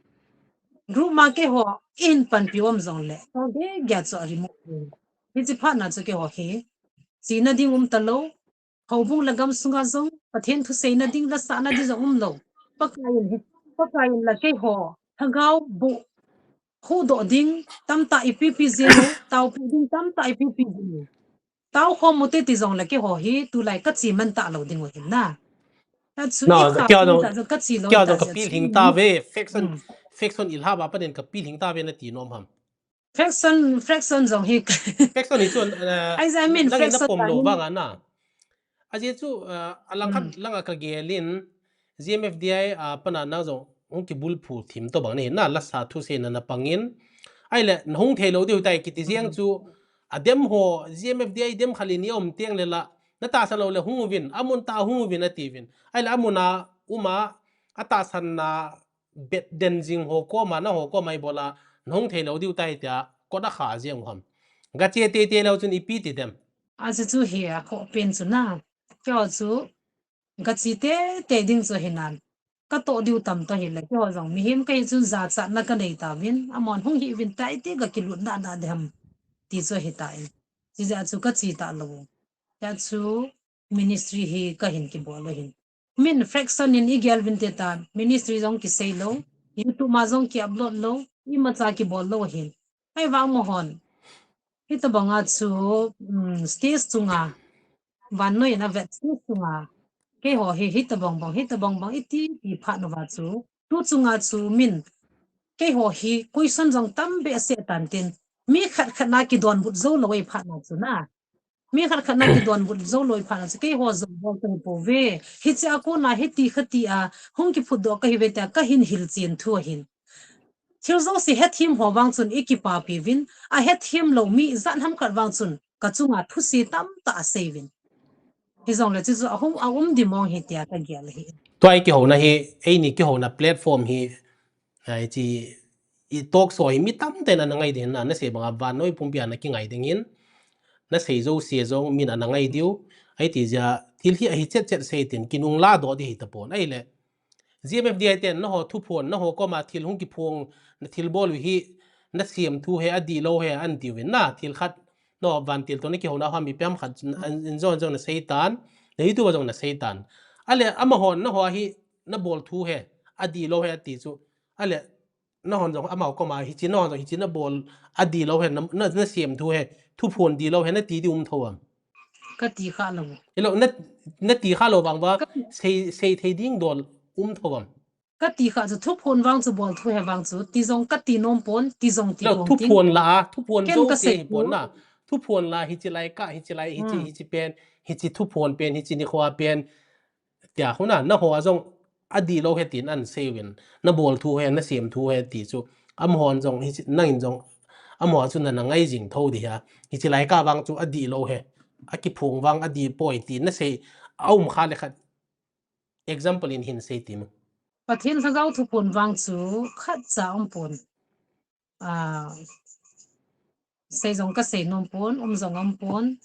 group ma keiho, i hin panpi um jong le, ka gei gei chu a remove. Hichi phat na chu keiho hi, chena ding um ta lou, houbung le gamsunga jong, Pathen thuseina ding, lasahna ding jong um lou. Pakai in hi, Pakai in la keiho, lhagao bu, huhdoh ding, tamtah i pipi jing u, taopi ding, tamtah i pipi jing u. Tao khom u te ti jong le keiho hi, tulai ka che man ta lou ding u hin na. Achu no, i ka keiho jong, ka che lou keiho jong ka pilhing ta ve, faction, faction i lha ba panin ka pilhing ta ve na ti nom ham. Faction, faction jong hi. Faction hi chun, uh, I, I mean, nang in na faction pom lou vang a na. Ajeh chu, uh, alang khat lang a ka gel in, G M F D I, uh, pana nang jong hung kibulphu thim tobang na hi na, lasa thuseina na pang in. Ahile, na hung thei lou diu tai kiti jeng chu, adem ho, G M F D I dem khat le ni um teng le la, na tahsan lou le hung uvin, amun tah a hung uvin ati uvin. Ahile, amun a, um a, atahsan na, bet den jing ho koma, na ho koma i bol a, na hung thei lou diu tai tia, kot a kha jeng u ham. Ga che teitei lou chun ipi ti dem. Achu chu hi a kho pen chu na. Keiho chu, ga che teitei ding chu hi nan. katoh diu tam ta hile, keiho jong mihem kahi chun jachatna kanei tauvin, amahon hung hih uvin tai ti kakilut na na dem ti chu ahi tai. Chijeh a chu kache talou. Hijeh a chu ministry hi kahin kibol u ahin. Min fraction in igel uvin te ta, ministry jong kisei lou, YouTube ma jong ki upload lou, imacha kibol lou ahin. Ahivang amahon hitobang a chu, um, stage chunga, vannoi in avet stage chunga, keiho hi hitobang bang, hitobang bang iti ti phat uva chu, tu chunga chu min, keiho hi question jong tam behseh tan tin, mi khat khat na kidonbut jou lou ahi phat na chu na. Mi khat khat na kidonbut jou lou ahi phat na chu, keiho jong bol kahi pouve. Hiche a kona hiti khati a hung kiphutdoh kahi uve tia kahin hilchen thu ahin. Thil jouse hethem ho vang chun ikipapi uvin, ahethem lou mi ijat ham khat vang chun kachunga thuse tamtah asei uvin. Hijongle chuchu ahung, aum dimong ahi tia kagel ahi. Tua ikihouna hi, eini kihouna platform hi, hiche i talk show hi mi tamtah in ana ngai ding ahin na, nasei banga vannoi pumpi a nakingai ding ahin, nasei jouse jong min ana ngai diu, ahiti jeh a thil hi ahi chet chet sei tin kinung ladoh ding ahi tapon, ahile. G M F D I ten, naho thuphon, naho koma thil hung kiphong, nathilbol u hi, nasem thu hi, adihlou hi, atiuvin na, thil khat, naho vantil toh nakihouna hoa mi pem khat, in jong jong nasei tan, na YouTube a jong nasei tan. Ahile, amahon, naho hi, nabol thu hi, adihlou hi, ati chu. Ahile, nahon jong, amaho koma, hiche nahon jong, hiche nabol, adihlou hi, na, na, nasem thu hi, thuphon dihlou hi, nati di um thou am? Kati kha lou. Hilou, na, nati kha lou vang uva, sei, sei thei ding dol um thou am? Kati kha chu thuphon vang chu bol thu hi vang chu, ti jong kati nom pon, ti jong ti nom pon, thuphon la, thuphon jouse hi pon na. Thuphon la, hiche lai kah, hiche lai, hiche, hiche pen, hiche thuphon pen, hiche nikho a pen, tia khu na, naho a jong adihlou hi tin asei uvin, nabol thu hi, nasem thu hi ti chu, amahon jong, hiche, nangin jong, amaho chu nana ngai jing thou ding ahi, hiche lai kah vang chu adihlou hi, akiphong vang adih poi ti nasei, aum kha le khat, example in hin sei tin. Pathen lhagao thuphon vang chu khatcha um pon. Ah, sei jong kasei nom pon, um jong um pon.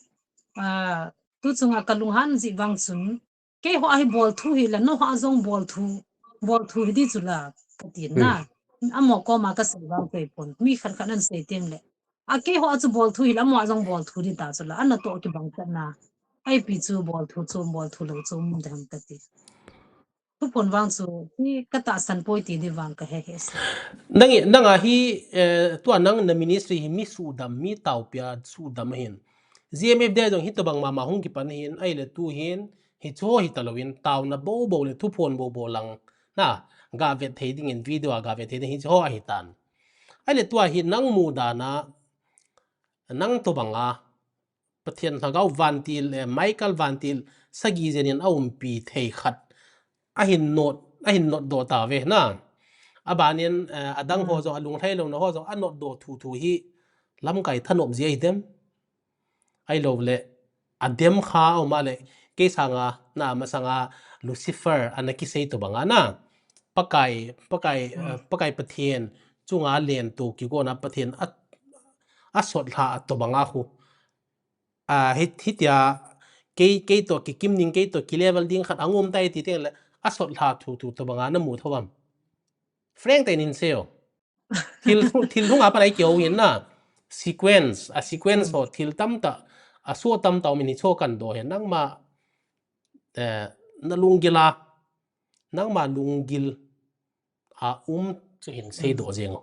Ah, tu chunga kalunghan jeh vang chun, keiho a hi bol thu hile, naho a jong bol thu, bol thu hi di chu la, kati na. Amaho koma kasei vang sei pon, mi khat khat nasei teng le. A keiho a chu bol thu hile, amaho a jong bol thu di ta chu la, anatoh kibang chet na. Ipi chu bol thu chu, bol thu lou chu, um ding ham kati. Thuphon vang chu, hi katahsan poi ti di vang kahe he se. Nang, nanga hi, eh, tua nang na ministry hi mi suhdam, mi taopia suhdam ahin. G M F D I jong hitobang mama hung kipan ahin, ahile tu hin, hicheho hitalouvin, taona boubou le thuphon boubou lang, na, gavet thei dingin, video a gavet thei ding hicheho ahitan. Ahile tua hi nang mudan a, nang tobanga, Pathen lhagao vantil, eh, Michael vantil, sagi jen in aumpi thei khat, ahin not, ahin notdoh tauve na. Abanin, eh, adang ho jong, alunglhai louna ho jong, anotdoh thuthu hi, lamkai thanop jeh ahi dem. Ahilouleh, adem kha aum a le, kei sanga, na masanga Lucifer, ana kisei tobanga na. Pakai, Pakai, eh, Pakai Pathen, chunga lentoh kigona Pathen, a, asotlha tobanga khu. A, hi, hitia, kei, kei toh kikim ding, kei toh kilevel ding khat ahung um tai ti teng le, asotlha thuthu tobanga namu thou am? Frank tah in hin sei o. Thil, thil lhunga pat a ikihou hin na. Sequence, a sequence ho thil tamtah, asoh tamtah um in hicheho kadoh hi nangma, eh, nalunggil a, nangma lunggil a um chu hin seidoh jeng o.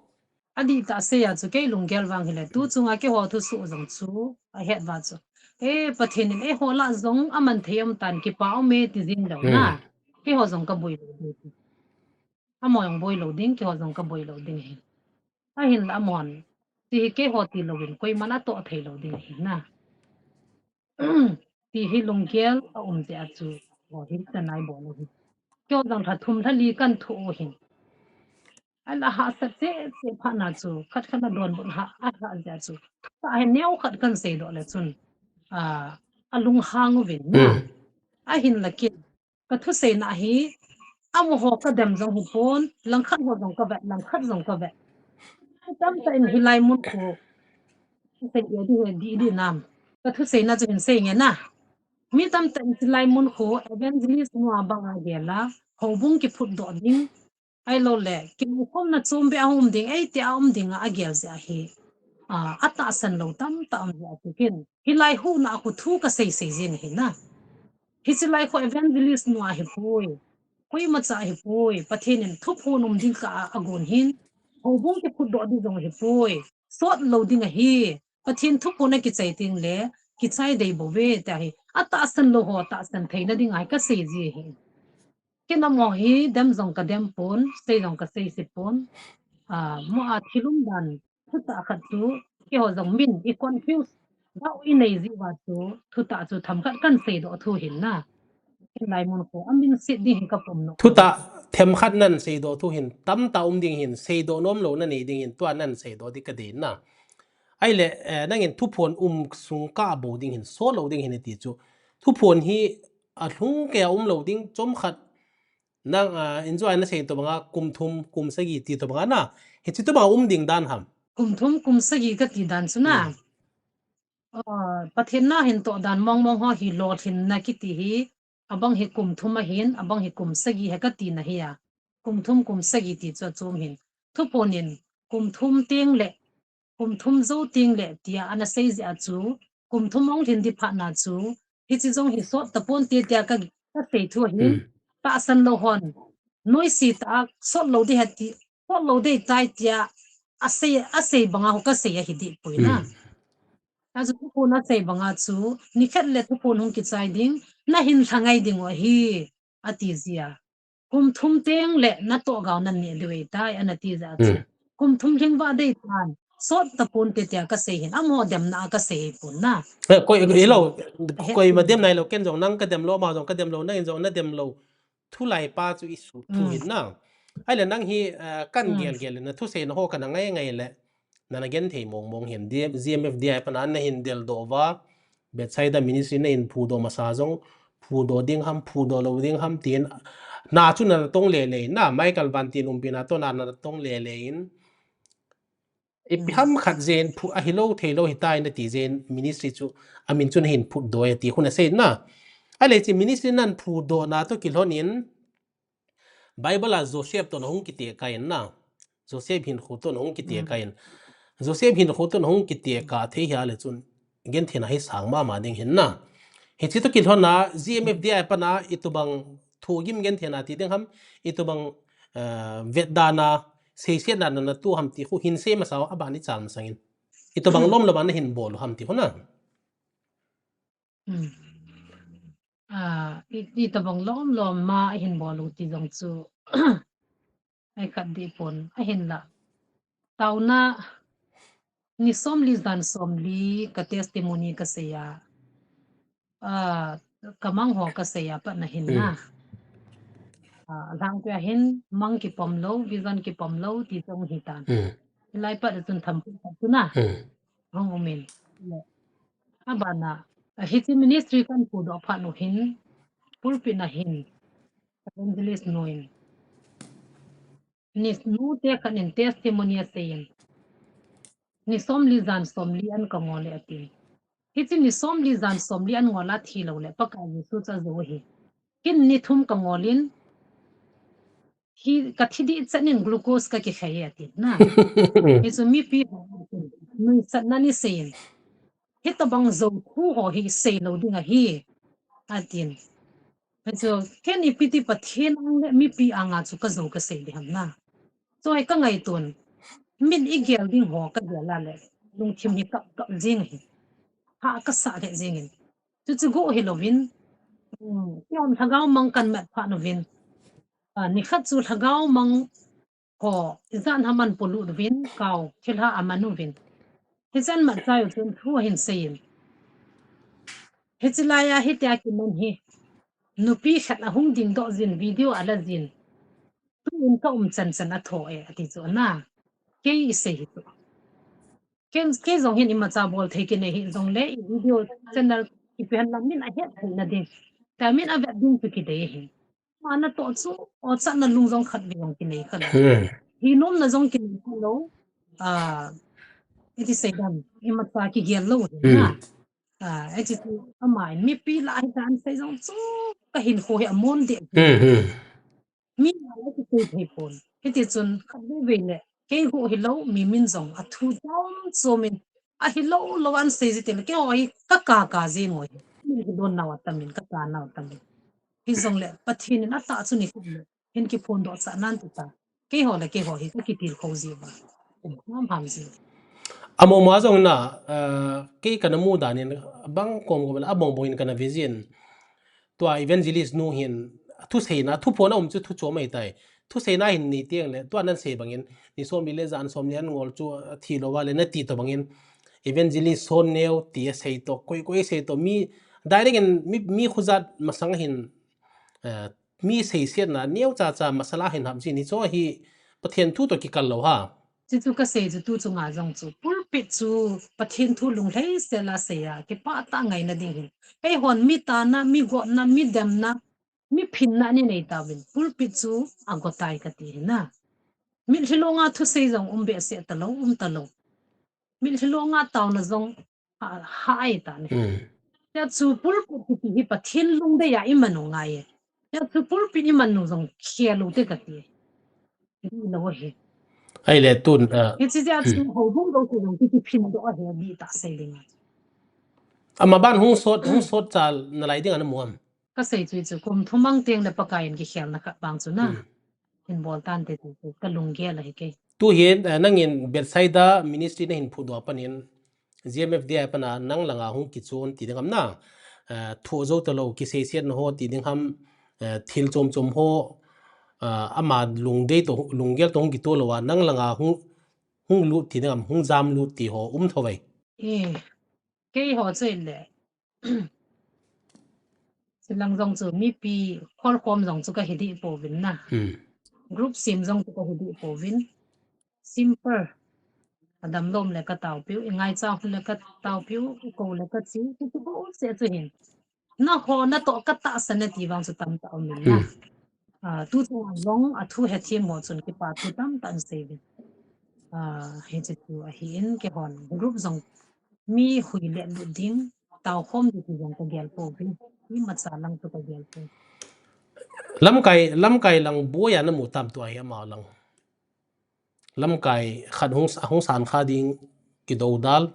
Adihtah sei a chu kei lunggel vang hile, tu chunga keiho thusoh jong chu ahet uva chu, eh, Pathen in eiho lah jong aman thei um tan, kipa um e ti jeng lou na. Keiho jong kaboi lou ding. Amaho jong boi lou ding, keiho jong kaboi lou ding ahi. Ahinla amahon, ti hi keiho tilouvin koiman atoh thei lou ding ahi na. Ti hi lunggel aum jeh a chu, ho hi tanai bol u hi. Keiho jong lha thum lha li kan thoh u hin. Ahile hahsat cheh cheh phat na chu, khat khat na donbut ha, ahah jeh a chu, ka hi neokhat kan seidoh le chun, a, alunghang uvin na. Ahinla kei, kathusei na hi, amaho kadem jong hipon, langkhat ho jong kavet, langkhat jong kavet. Tamtah in hilai mun khu, sei e di he di di nam. Kathusei na chu hin sei nge na. Mi tamtah in hilai mun khu, evangelist nu a banga gel a, houbung kiphutdoh ding, ahilou le, kimukhomna chombe a um ding, eiti a um ding a agel jeh ahi. A, atahsan lou tamtah um jeh ahi kin. Hilai huna a khu thu kasei sei jing ahi na. Hiche lai khu evangelist nu ahipoi. Koima cha ahipoi. Pathen in thuphon um ding kah a agon hin. Houbung kiphutdoh ding jong ahipoi. Sot lou ding ahi. Pathen thuphon akichai teng le, kichai dei bou ve, tia hi. Atahsan lou ho, tahsan theina ding ahi kasei ji ahi. Kei amaho hi, dem jong kadem pon, sei jong kasei sei pon. A, mo a thil umdan, thutah khat chu, keiho jong min, i confuse, doubt i nei ji uva chu, thutah chu themkhat kan seidoh thu hin na. Hilai mun khu, amin set ding hi kapom nom. Thutah themkhat nan seidoh thu hin, tamtah um ding hin, seidoh nom louna nei ding hin, tua nan seidoh ding kadei na. Ahile, eh, nangin thuphon um sung kah bou ding hin, sot lou ding hin iti chu. Thuphon hi alhung keiya um lou ding, chomkhat nang, ah, enjoy nasei tobanga, kum thum, kum sagi ti tobanga na. Hiche tobanga um ding dan ham. Kum thum, kum sagi kati dan chu na. Hmm. Ah, Pathen na hin toh dan mong mong ho hi lolhinna kiti hi, abang hi kum thum ahin, abang hi kum sagi hi kati na hi a. Kum thum, kum sagi ti chu achom hin. Thuphon in, kum thum teng le, kum thum jou teng le, tia ana sei jeh a chu, kum thum hung lhin ding phat na chu, hiche jong hi sot tapon te tia ka, kasei thu ahin, hmm, tahsan lou hon, noise tah a, sot lou ding ahi ti, sot lou ding tai tia, asei, asei banga ho kasei ahi deh poi na. Hmm. Achu thuphon asei banga chu, nikhat le thuphon hung kichai ding, nahin lha ngai ding u ahi, ati jia. Kum thum teng le natoh gao nan neh diu ahitai, ana ti jia chu. Hmm. Kum thum lhing vah dei tan, sot tapon te tia kasei hin, amaho demna a kasei pon na. Eh, koi, hilou, koima dem nailou, ken jong nang kadem lou, amaho jong kadem lou, nangin jong nadem lou. Thulai pa chu i sut thu hin na. Ahile nang hi, ah, kan gel gel le na thuseina ho kana ngai ngai le. Nana genthei mong mong hin, D-, G M F D I a pat na nahin deldoh uva. Bethsaida Ministry nahin phudoh masa jong, phudoh ding ham, phudoh lou ding ham tin. Na chu nana tong lele in, na Michael Van tin umpi na toh na nana tong lele in. Ipi ham khat jeh in phu, ahilou theilou hitai nati jeh in ministry chu, amin chu nahin phutdoh e ti khu nasei na. Ahile hiche ministry nan phudoh na toh kilhon in, Bible a Joseph toh nahung kitekah in na. Joseph hinkho toh nahung kitekah in. Joseph hinkho toh nahung kitekah thei hia le chun gentheina hi sang mama ding hin na. Hiche toh kilhon a G M F D I a pat na itobang thugim gentheina ti ding ham, itobang, eh, vetdana, seisetna nana toh ham ti khu hin sei masa u, aban ichal masang in. Itobang lom lom a nahin bol u ham ti khu na. Hmm. Ah, i, itobang lom lom a hin bol u ti jong chu. Ai khat deh pon, ahinla. Taona, ni somli jan somli ka testimony kasei a. Ah, kamang ho kasei a pat na hin na. Hmm. Ah, alhangpi a hin mang kipom lou, vision kipom lou, ti jong hitan. Hmm. Hilai pat a chun tham phu khat chu na. Hmm. Hung um in. Le. Abana, ah, hiche ministry kan phudoh phat u hin, pulpit na hin, evangelist nu in. Ni nu te khat in testimony asei in. Ni somli jan somli an kangol e atin. Hiche ni somli jan somli an ngol a thi lou le, Pakai Jesu chu ajou ahi. Ken ni thum kangol in, hi kathi ding chan in glucose kakikhai e atin na. Hichu mipi ho, nuisatna in asei in. Hitobang jou thu ho hi sei lou ding ahi, atin. Hichu, ken ipi ti Pathen ang le mipi anga chu kajou kasei ding ham na. Chu hi kangaito in. Min igel ding ho kagel a le. Lungthim hi kap kap jing ahi. Ha kasah le jing in. Chuchu go hilouvin. Hmm, kihon lhagao mang kan mat phat uvin. Ah, nikhat chu lhagao mang ho, ijat ham ahin polut uvin, kau, thilha aman uvin. Hichan mat chai u chun thu ahin sei in. Hiche lai a hitia kiman hi. Nupi khat ahung dingdoh jin video ala jin. Tuin ka um chan chan atho e, ati chu na. Kei isei hi chu. Kei, kei jong hin imacha bol thei kinei hih jongle, i video channel ipi hen lang min ahet theina ding. Tua min avet ding chu kidei hi. Ama natoh chu, ochatna lung jong khat vei jong kinei khalou. Hmm. Hinomna jong kinei khalou. Ah, iti sei dan, imacha kigel lou hi na. Hmm. Ah, iti chu ama in mipi lah a hitia asei jong chu kahinkho hi amon deh. Hmm, hmm. Ka kisei thei pon. Hiti chun khatvei vei le keiho hilou, mi min jong athu chom chom in, ahilou lou an sei ji teng le, keiho hi ka ka ka ji ngoi. Min hi don nau atamin, ka ka nau atamin. Hijongle Pathen in atah chu nikhat le hin kiphondoh sah nan ti ta. Keiho le keiho hi ka kitilkhou ji uva. Ham ham ji. Amo ma jong na, eh, kei kana mu dan in bang kom kom le abong bong in kana vision. Tua evangelist nu hin thuseina, thuphon a um chu thu chom ahitai. Thuseina hin nei teng le, tua nan sei bangin, ni som li le jan som li an ngol chu thi lou va le nati to bangin, evangelist son neo ti asei to, koi koi asei to, mi direct in mi, mi khujat masang hin, eh, mi seisetna neocha cha masala hin ham ji ni chu hi Pathen thu to kikal lou ha. Chuchu kasei chu tu chunga jong chu pulpit chu Pathen thu lunglhai sela sei a, kipah tah ngaina ding hin. Keihon mi tana, mi gotna, mi demna, mi phinna ni nei tauvin. Pulpit chu agotai kati hi na. Mitlhi longa thusei jong um behseh talou, um talou. Mitlhi longa taona jong ha, ha ai ta ni. Hmm. Tia chu pulpit kiti hi Pathen lungdei a iman u ngai e. Tia chu pulpit iman u jong khel u te kati. Ri lo hi. Ahile tun, ah, hichi tia chu, hmm, houbung lo chu jong kiti phin doh ahi di ta sei ding a. Ama ban hung sot, hung sot chal nalai ding ana mu am? Kasei chu chu kum thum mang teng le Pakai in kikhelna khat vang chu na. Hmm. Hin bol tante ti chu ka lunggel ahi kei. Tu hin, eh, nangin Bethsaida Ministry nahin phutdoh a panin, G M F D I a pana nang langa hung kichon ti ding ham na, eh, thu jou talou, kiseisetna ho ti ding ham, eh, thil chom chom ho, eh, ama lungdei to, lunggel to hung kito lou a, nang langa hung, hung lut ti ding ham, hung jam lut ti ho um tho vai. Eh, keiho chu le. Chulang jong chu mipi kholkhom jong chu kahi dih pouvin na. Hmm. Group sem jong chu kahi dih pouvin. Simple. Adamlom le kataopiu, ingaicha hon le kataopiu, iko le kachi, kiti bou se chu hin. Naho natoh katahsan e ti vang chu tamtah umin na. Hmm. Ah, tu chunga jong athu hethem ho chun kipa thu tamtah in sei uvin. Ah, hiche chu ahin, keihon group jong mi hui le lut ding, taokhom ding ti jong kagel pouvin. Imacha lang chu kagel poi. Lamkai, lamkai lang boi a namu tam tua hi ama lang. Lamkai khat hung, hung san kha ding kidodal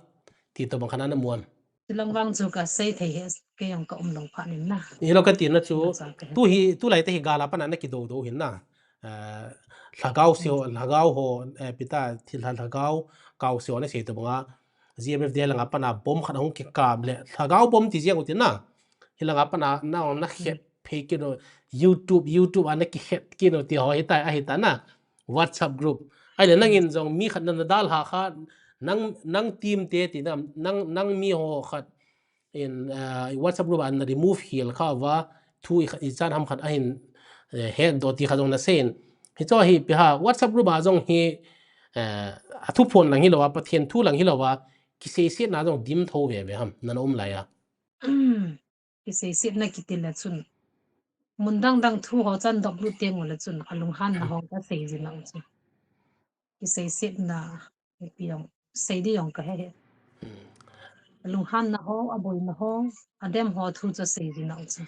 ti tobang khat ana mu am? Chulang vang chu kasei thei hi, kei jong kaum lou phat in na. Hilou kati na chu, tu hi, tulai te hi gal a pana nakidodo hin na. Eh, lhagao se ho, lhagao ho, eh, pita, thil lha-, lhagao, kao se ho nasei tobang a, G M F D I langa pana bomb khat ahung kikap le, lhagao bomb ti jeng u ti na. Hilanga pana na, nakhet phei kit u, YouTube, YouTube a nakikhet kit u ti ho hitai, ahitai na. WhatsApp group. Ahile nangin jong mi khat na nadalha kha, nang, nang team te ti na, nang, nang mi ho khat in, ah, WhatsApp group a na remove hel kha uva, thu i khat, ichan ham khat ahin, eh, hetdoh ti khat jong nasei in. Hichu hi ipi ham, WhatsApp group a jong hi, eh, athuphon lang hilou a, Pathen thu lang hilou a, kiseisetna jong dim tho veve ham, nana um lai a. Kiseisetna kiti le chun, mun dang dang thu ho chan dop lut teng u le chun, alunghanna ho kasei jin u chu. Kiseisetna, ipi jong, sei di jong kahe he. Hmm. Alunghanna ho, aboina ho, adem ho thu chu sei jin u chu.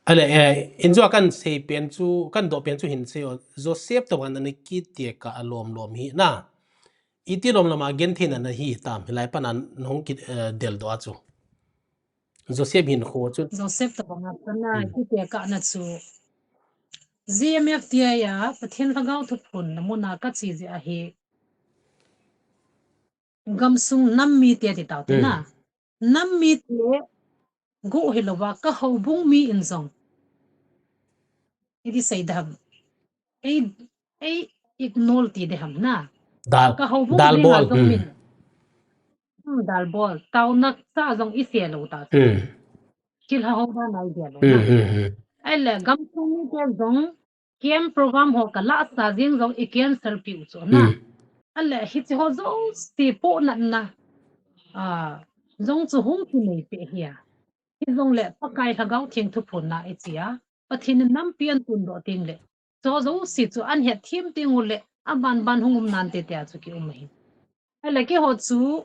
Ahile, eh, injo a kan sei pen chu, kan doh pen chu hin sei o, Joseph tobang a nakitekah a lom lom hi na. Iti lom lom a gentheina nahi tam, hilai pana nahung ki, eh, deldoh a chu. Joseph hinkho chu. Joseph tobang a pana, hmm, kitekahna chu. G M F D I a, Pathen Lhagao thuphonna mun a kache jeh ahi. Gamsung nam mite ti tau te na. Hmm. Nam mite gu hilou va, ka houbung mi in jong. Iti sei dem. Ei, ei ignore ti dem ham na. Dal, ka houbung dal mi bol, jong hmm, min. Hmm, dal bol. Taona cha jong i se lou ta. Hmm. Thil ha ho ba nai dia lou. Hmm, na. Hmm, hmm. Ahile gamsung mite jong camp program ho kalah sa jeng jong i cancel piu chu na. Hmm. Ahile hiche ho jouse pohnatna, ah, jong chu hung kinei peh hi a. Hijongle Pakai Lhagao Theng thuphonna i che a, Pathen in nampi ahin tundoh teng le, chu jouse chu ahin hetthem teng u le, aban ban hung um nante tia chu kium ahi. Ahile keiho chu,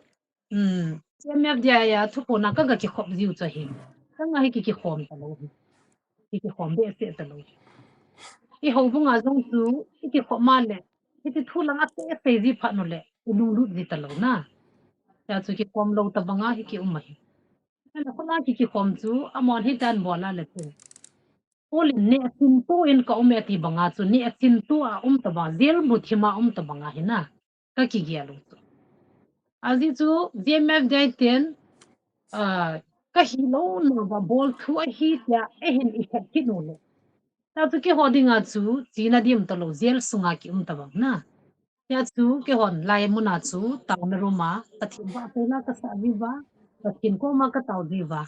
um, G M F D I a thuphonna kaga kikhop jiu chu ahi. Kanga hi ki, kikhom talou hi. Ki, kikhom behseh talou hi. I houbung a jong chu, i kikhom a le, hiti thu lang a te sei ji phat nu le, i lunglut ji talou na. Tia chu kikhom lou tabang a hi ki um ahi. Ana khona ki kikhom chu, amon hi dan bol a le chu. Ol in ne a chin to in ka um e ti bang a chu, ne a chin to a um tabang, jail bu thim a um tabang a hi na. Ka kigel u chu. Ajeh chu G M F D I ten, ah, ka hilou na va bol thu ahi tia, eihin i khet kit u le. Tia chu keiho dinga chu, china dim talou, jail sunga ki um tabang na. Tia chu, keihon lai muna chu, taona room a, Pathen vahchoina ka sa ji uva, Pathen koma ka tao ji uva.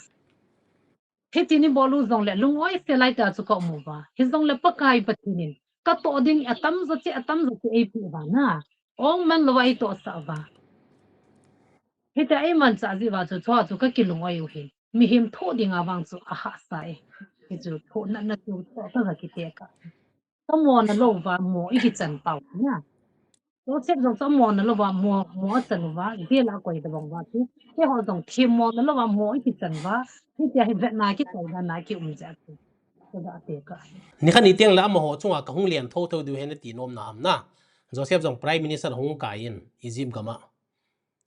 Hiti ni bol u jong le, lung-oi se lai tia chu ka um uva. Hijongle Pakai Pathen in, ka toh ding atam jo che, atam jo che eipe uva na. Ong man louva ei tohsah uva. Hitia ei manchah ji uva chu, chua chu ka kilung-oi u hi. Mihem thoh dinga vang chu ahahsa e. Hichu thoh natna chu toh ka ga kitekah. Ka mona lou uva mo i kichan pau na. Joseph jong chu amona lou uva mo, mo achan uva, jail a koi tabang uva chu. Keiho jong themmo na lou uva mo i kichan uva. Hitia hi vetna kikoi dan a ki um jeh a chu. Ka ga tekah. Nikhat ni teng le amaho chunga ka hung len thotho diu ahi nati nom na ham na. Joseph jong Prime Minister hung kai in Egypt gam a.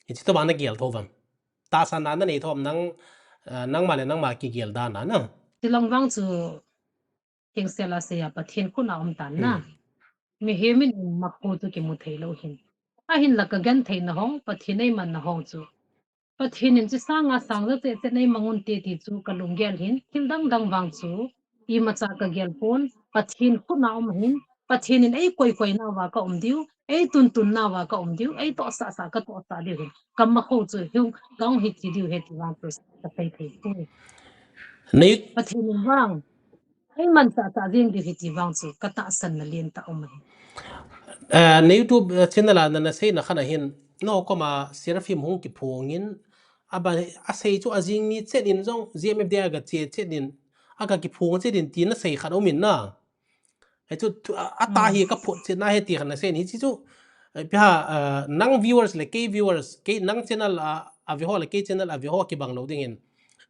Hichi tobang na gel tho uvam. Tahsanna na nei tho uvam nang, eh, nangma le nangma kigel dan a na. Tilong vang chu Thengsel a sei a Pathen khut a um tan na. Hmm. Mihem in makhu chu kimu thei lou hin. Ahinla ka genthei na hong, Pathen eiman na hong chu. Pathen in chu sang a sang jo che che nei mang un te ti chu ka lunggel hin, thil dang dang vang chu, imacha ka gel pon, Pathen khut a um hin, Pathen in ei koi koi nauva ka um diu, ei tun tun nauva ka um diu, ei tohsah sah ka tohsah diu hin. Ka makhu chu hiu, ka hung hiti diu ahi ti vang chu ka sei thei poi. Nei Pathen in vang, ei manchah chah jeng diu ahi ti vang chu ka tahsan na lentah um ahi. Eh, na YouTube, eh, channel a na, na seina khat a hin, nangho koma Seraphim hung kiphong in, aban, asei chu ajing ni chen in jong G M F D I a ga che chen in, a ga kiphong chen in ti na sei khat um in na. Hichu thu, a, atah hi ka photchetna ahi ti khat na sei in, hichi chu, eh, pia, eh, nang viewers le kei viewers, kei nang channel a, a ve ho le kei channel a ve ho kibang lou ding in.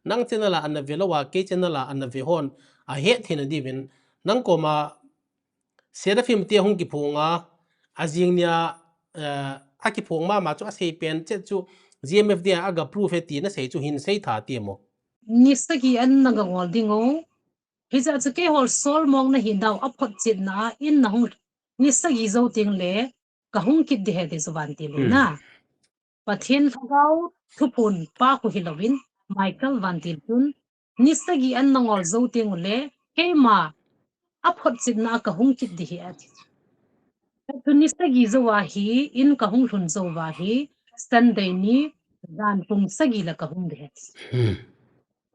Nang channel a ana ve lou a, kei channel a ana ve hon, ahet theina diuvin. Nang koma Seraphim te hung kiphong a, ajing nia, eh, a kiphong mama chu asei pen chet chu G M F D I a ga proof ahi ti na sei chu hin sei tha ti mo. Ni sagi an na ga ngol ding u. Hijeh chu keiho sol mong na hi nau a photchetna in na hung ni sagi jou teng le ka hung kit ding ahi ti chu vantil in na. Pathen Lhagao Thuphon pa khu hilouvin Michael vantil chun ni sagi an na ngol jou teng u le keima a photchetna a ka hung kit ding ahi ati. Chu ni sagi jou a hi in ka hung lhun jou a hi Sunday ni jan pung sagi le ka hung ding ahi. Hmm.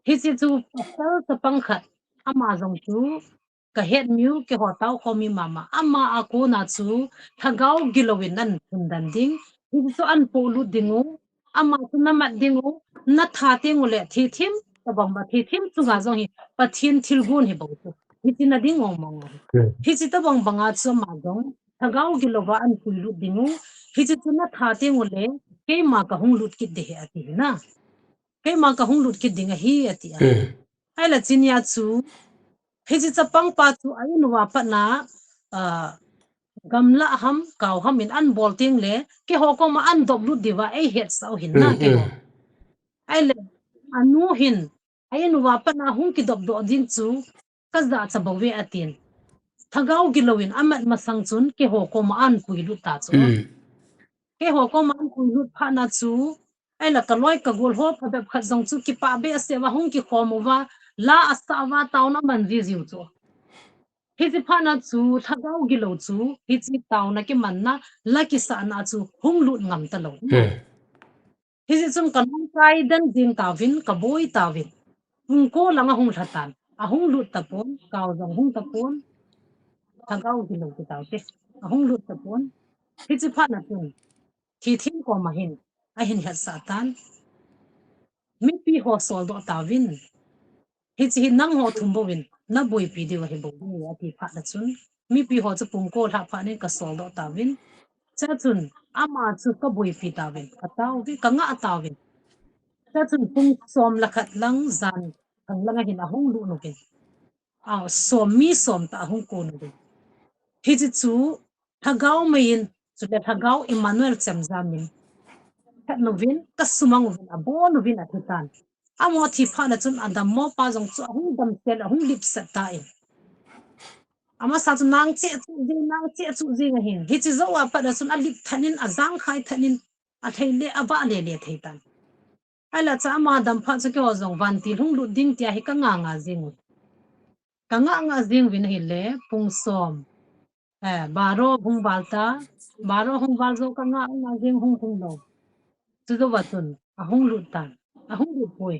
Hichi chu pasal chapang khat ama jong chu ka het miu keiho tao khomi mama ama a kona chu Lhagao gilouvin an phun dan ding. Hichi chu an polut ding u. Ama chu na mat ding u, na tha teng u le, thithim, tabang ba thithim chunga jong hi, Pathen thilgon hi bou chu. Hichi na ding ong mong ong. Hmm. Hichi tabang banga chu ama jong, Lhagao gilouva an puilut ding u, hichi chu na tha teng u le, keima ka hung lut kit ding ahi ati na. Keima ka hung lut kit ding ahi ati a. Hmm. Ahile chini a chu, hichi chapang pa chu a in uva pat na, ah, gamla ham, kau ham in an bol teng le, keiho koma an dop lut diuva, ei hetsah u hin na, hmm, keiho. Hmm. Ahile, anu hin, a in uva pat na hung kidop doh ding chu, ka jachat bou ve atin. Lhagao gilouvin a mat masang chun, keiho koma an puilut ta chu. Hmm. Keiho koma an puilut phat na chu, ahile ka loi ka gol ho phabep khat jong chu kipah behseh uva hung kikhom uva, la asah uva taona man jiu jiu chu. Hichi phat na chu Lhagao gilou chu, hichi taona kimanna, la kisahna chu hung lut ngam talou. Hmm. Hichi chun ka nungkai den jing tauvin, ka boi tauvin. Pungko lang a hung lha tan, a hung lut tapon, kau jong hung tapon, Lhagao gilou ti tau te, a hung lut tapon. Hichi phat na chun, thithim koma hin, a hin hetsah tan. Mipi ho sol doh tauvin. Hichi hi nangho thum bouvin, na boipi diu ahi bou ding ati phat na chun. Mipi ho chu pungko lha phat nin ka sol doh tauvin. Chua chun, ama chu ka boipi tauvin, ka tao uvin, ka ngah tauvin. Chua chun pung som le khat lang jan khat lang a hin a hung lut uvin. A, som mi som tah a hung kon uvin. Hiche chu lhagao mei in, chule lhagao Emmanuel chemjam in, that uvin, kasumang uvin, abon uvin athi tan. Amaho thi phat na chun adammo pa jong chu ahung damsel, ahung lipset tan. Amasa chu nang che chu jing, nang che chu jing ahin. Hiche jou a pat na chun alip thanin, ajang khai thanin, athei le, ava le le thei tan. Ahile chu ama dam phat chu keiho jong vantil hung lut ding tia hi kanga nga jing u. Kanga nga jing uvin ahile, pung som. Eh, baro hung val ta, baro hung val jou kanga nga jing hung hung lou. Chujou va chun, ahung lut tan, ahung lut poi.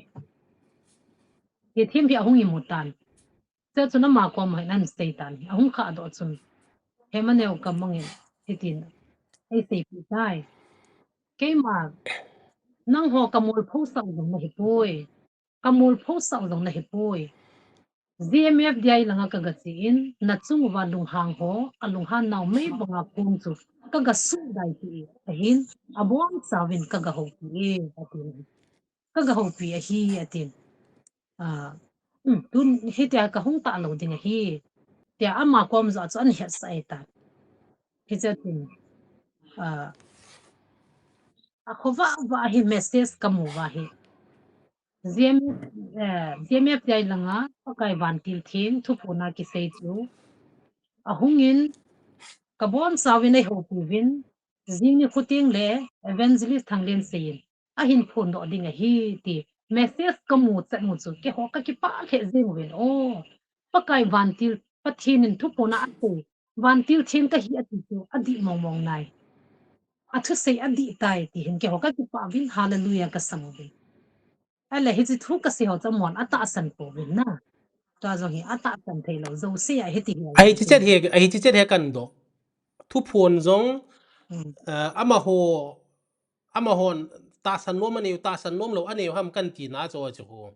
Hethem hi ahung imu tan. Chuchun ama koma hin ahin sei tan. Ahung khah doh chun. He maneu kamang in, hitin. Ei seipeh tai. Keima, nangho kamol phosah jong nahi poi. Kamol phosah jong nahi poi. G M F D I langa kaga che in, nachung uva lunghang ho, alunghan nau mei banga kom chu, kaga sudai pi e, ahin, abonchauvin kaga houpi e, atin. Kaga houpi ahi, atin. Ah, um, tun hitia kahung talou ding ahi. Tia ama kom joh chu ahin hetsah e tan. Hiche chun, ah, akhovah vah hi message kamu uva hi. G M F, eh, G M F D I langa, Pakai vantil theng, thuphon a kisei chu. Ahungin, kabonchauvin eihoupi uvin, jing nikho teng le Evangelist Thanglen seiyin, ahin phondoh ding ahi ti. Message kamu chet u chu, keiho kakipah lheh jeng uvin. O, Pakai vantil, Pathen in thuphon a asei, vantil theng kahi ati chu, adih mong mong nai. Athusei adih tai ti hin keiho kakipah uvin, hallelujah kasang uvin. Ahile hiche thu kasei ho chu amahon atahsan pouvin na. Tua jong hi atahsan theilou, jouse a hiti hi. Ahi, hiche chet hi, ahi, hiche chet hi kadoh. Thuphon jong, hmm, eh, amaho, amahon tahsan nom aneiu, tahsan nom lou aneiu ham kati na chu chu ho.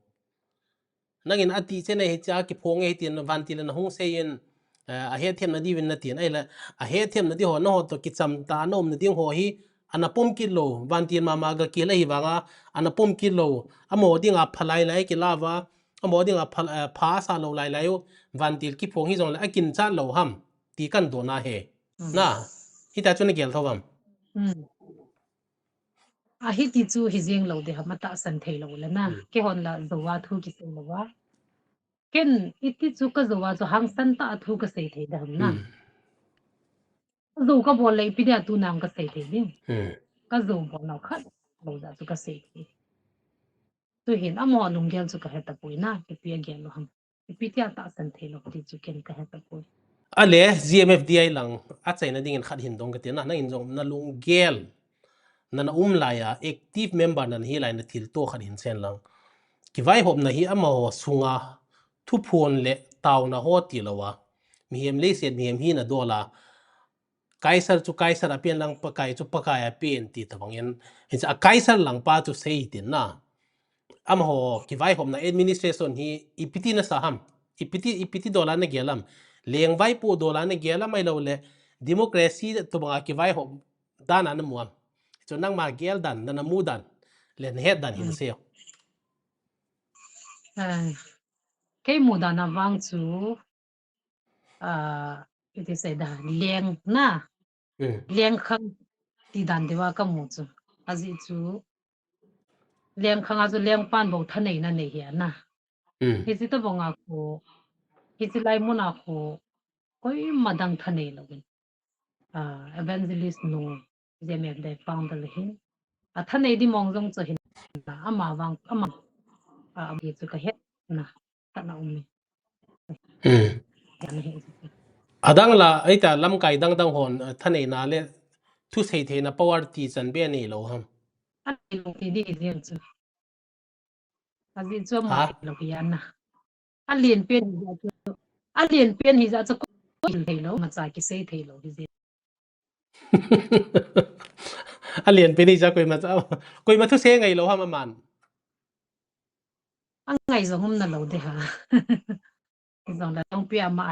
Nangin ati chen ahi cha kiphong e tin vantil in ahung seiyin, eh, ahetthemna diuvin natin ahile, ahetthemna di ho, naho toh kicham tah a naum nading ho hi, ana pom kit lou, vantil mama gakel ahi vanga, ana pom kit lou, amaho dinga pha lai lai kila uva, amaho dinga pha, eh, pha asa lou lai lai u, vantil kiphong hijongle akinchat lou ham, ti kadoh na he. Hmm. Na, hitia chu nagel thou vam. Hmm. Ahi ti chu hijeng lou ding ham, atahsan theilou le na. Hmm. Keihon la jou a thu kisei lou a. Ken iti chu kajou a chu hangsan tah a thu kasei thei ding ham na. Hmm. Kajou kabol le ipi dia tunam kasei thei ding. Hmm. Kajou bol nau khat lou jeh chu kasei thei. Tuhin amaho lunggel chu kahe tapoi na, ipi agel u ham. Ipi tia tahsan theilou ti chu ken kahe tapoi. Ale, G M F D I lang, achaina dingin khat hin dong kati na, nangin jong nalunggel, nana um lai a, active member nana hi lai na thilto khat hin sei in lang. Kivaihopna hi amaho sunga, thuphon le taona ho tilou a. Mihem leiset, mihem hina dol a. Kaisar chu Kaisar a pen lang Pakai chu Pakai a pen ti tabang in. Hiche a Kaisar lang pa chu sei tin na. Amaho kivaihopna administration hi ipi ti nasa ham. Ipi ti, ipi ti dol a nagel ham. Lengvaipo dol a nagel ham ahilouleh democracy tobang a kivaihop dan a namu ham. Chu nangma gel dan, nana mu dan. Le nahet dan hin, hmm, seiyo. Ah, kei mu dan a vang chu ah, iti sei da, leng na. Hmm. Lengkhang ti dan diu a kamu chu. Ajeh chu, lengkhang a chu lengpan bou thaneina nei hi a na. Hmm. Hiche tobang a khu, hiche lai mun a khu, koima dang thanei louvin. Ah, evangelist nu, G M F D I founder le hin. Athanei di mong jong chu hin, ama vang, ama, ah, abi chu kahet na. Kana um e. Hmm. Kana he. Adang la, eita lamkai dang dang hon, eh, thaneina le thusei theina power ti chan be neilou ham. Aneilou ti di jeng chu. Ajeh chu ama, ha? Lou hi ana. Alen pen hi jeh chu. Alen pen hi jeh chu koi hil theilou, macha kisei theilou hi jeh. Alen pen hi jeh koima cha, koima thusei ngailou ham aman. Angai jong um nalou de ha. Jong la jong pi ama.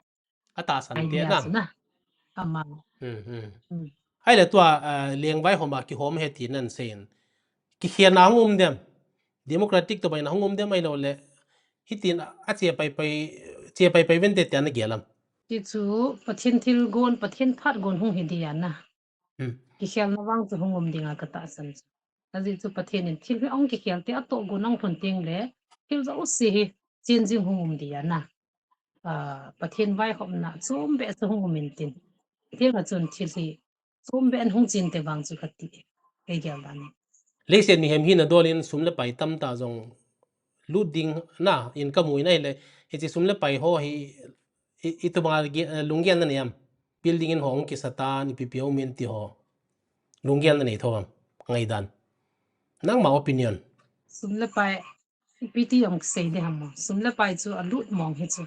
Atahsan te idea na. Chu na. Ama. Hmm, hmm. Hmm. Ahile tua, ah, lengvai hom a kihom ahi ti nan seiyin. Kikhelna hung um dem. Democratic tobang in hung um dem ahilouleh. Hitin a, ache pai pai, che pai pai vente tia nagel am. Ti chu Pathen thilgon, Pathen phatgon hung hi dia na. Hmm. Kikhelna vang chu hung um dinga ka tahsan chu. Ajeh chu Pathen in thil hi ahung kikhel te atoh gon ahung lhun teng le, thil jouse hi changing hung um dia na. Ah, Pathen vaihopna chom beh chu hung um in tin. Tenga chun thil hi chom beh in hung chen te vang chu kati. Kei gel dan in. Leiset mihem hina dol in sum le pai tamtah jong lut ding na in ka mu in ahile, hiche sum le pai ho hi i, itobang ge-, eh, lunggel na nei am? Building in ho hung kisa tan, ipi pi hung um in ti ho. Lunggel na nei tho am? Ngaidan. Nangma opinion. Sum le pai, ipi ti jong kisei ding ham mo. Sum le pai chu alut mong hi chu.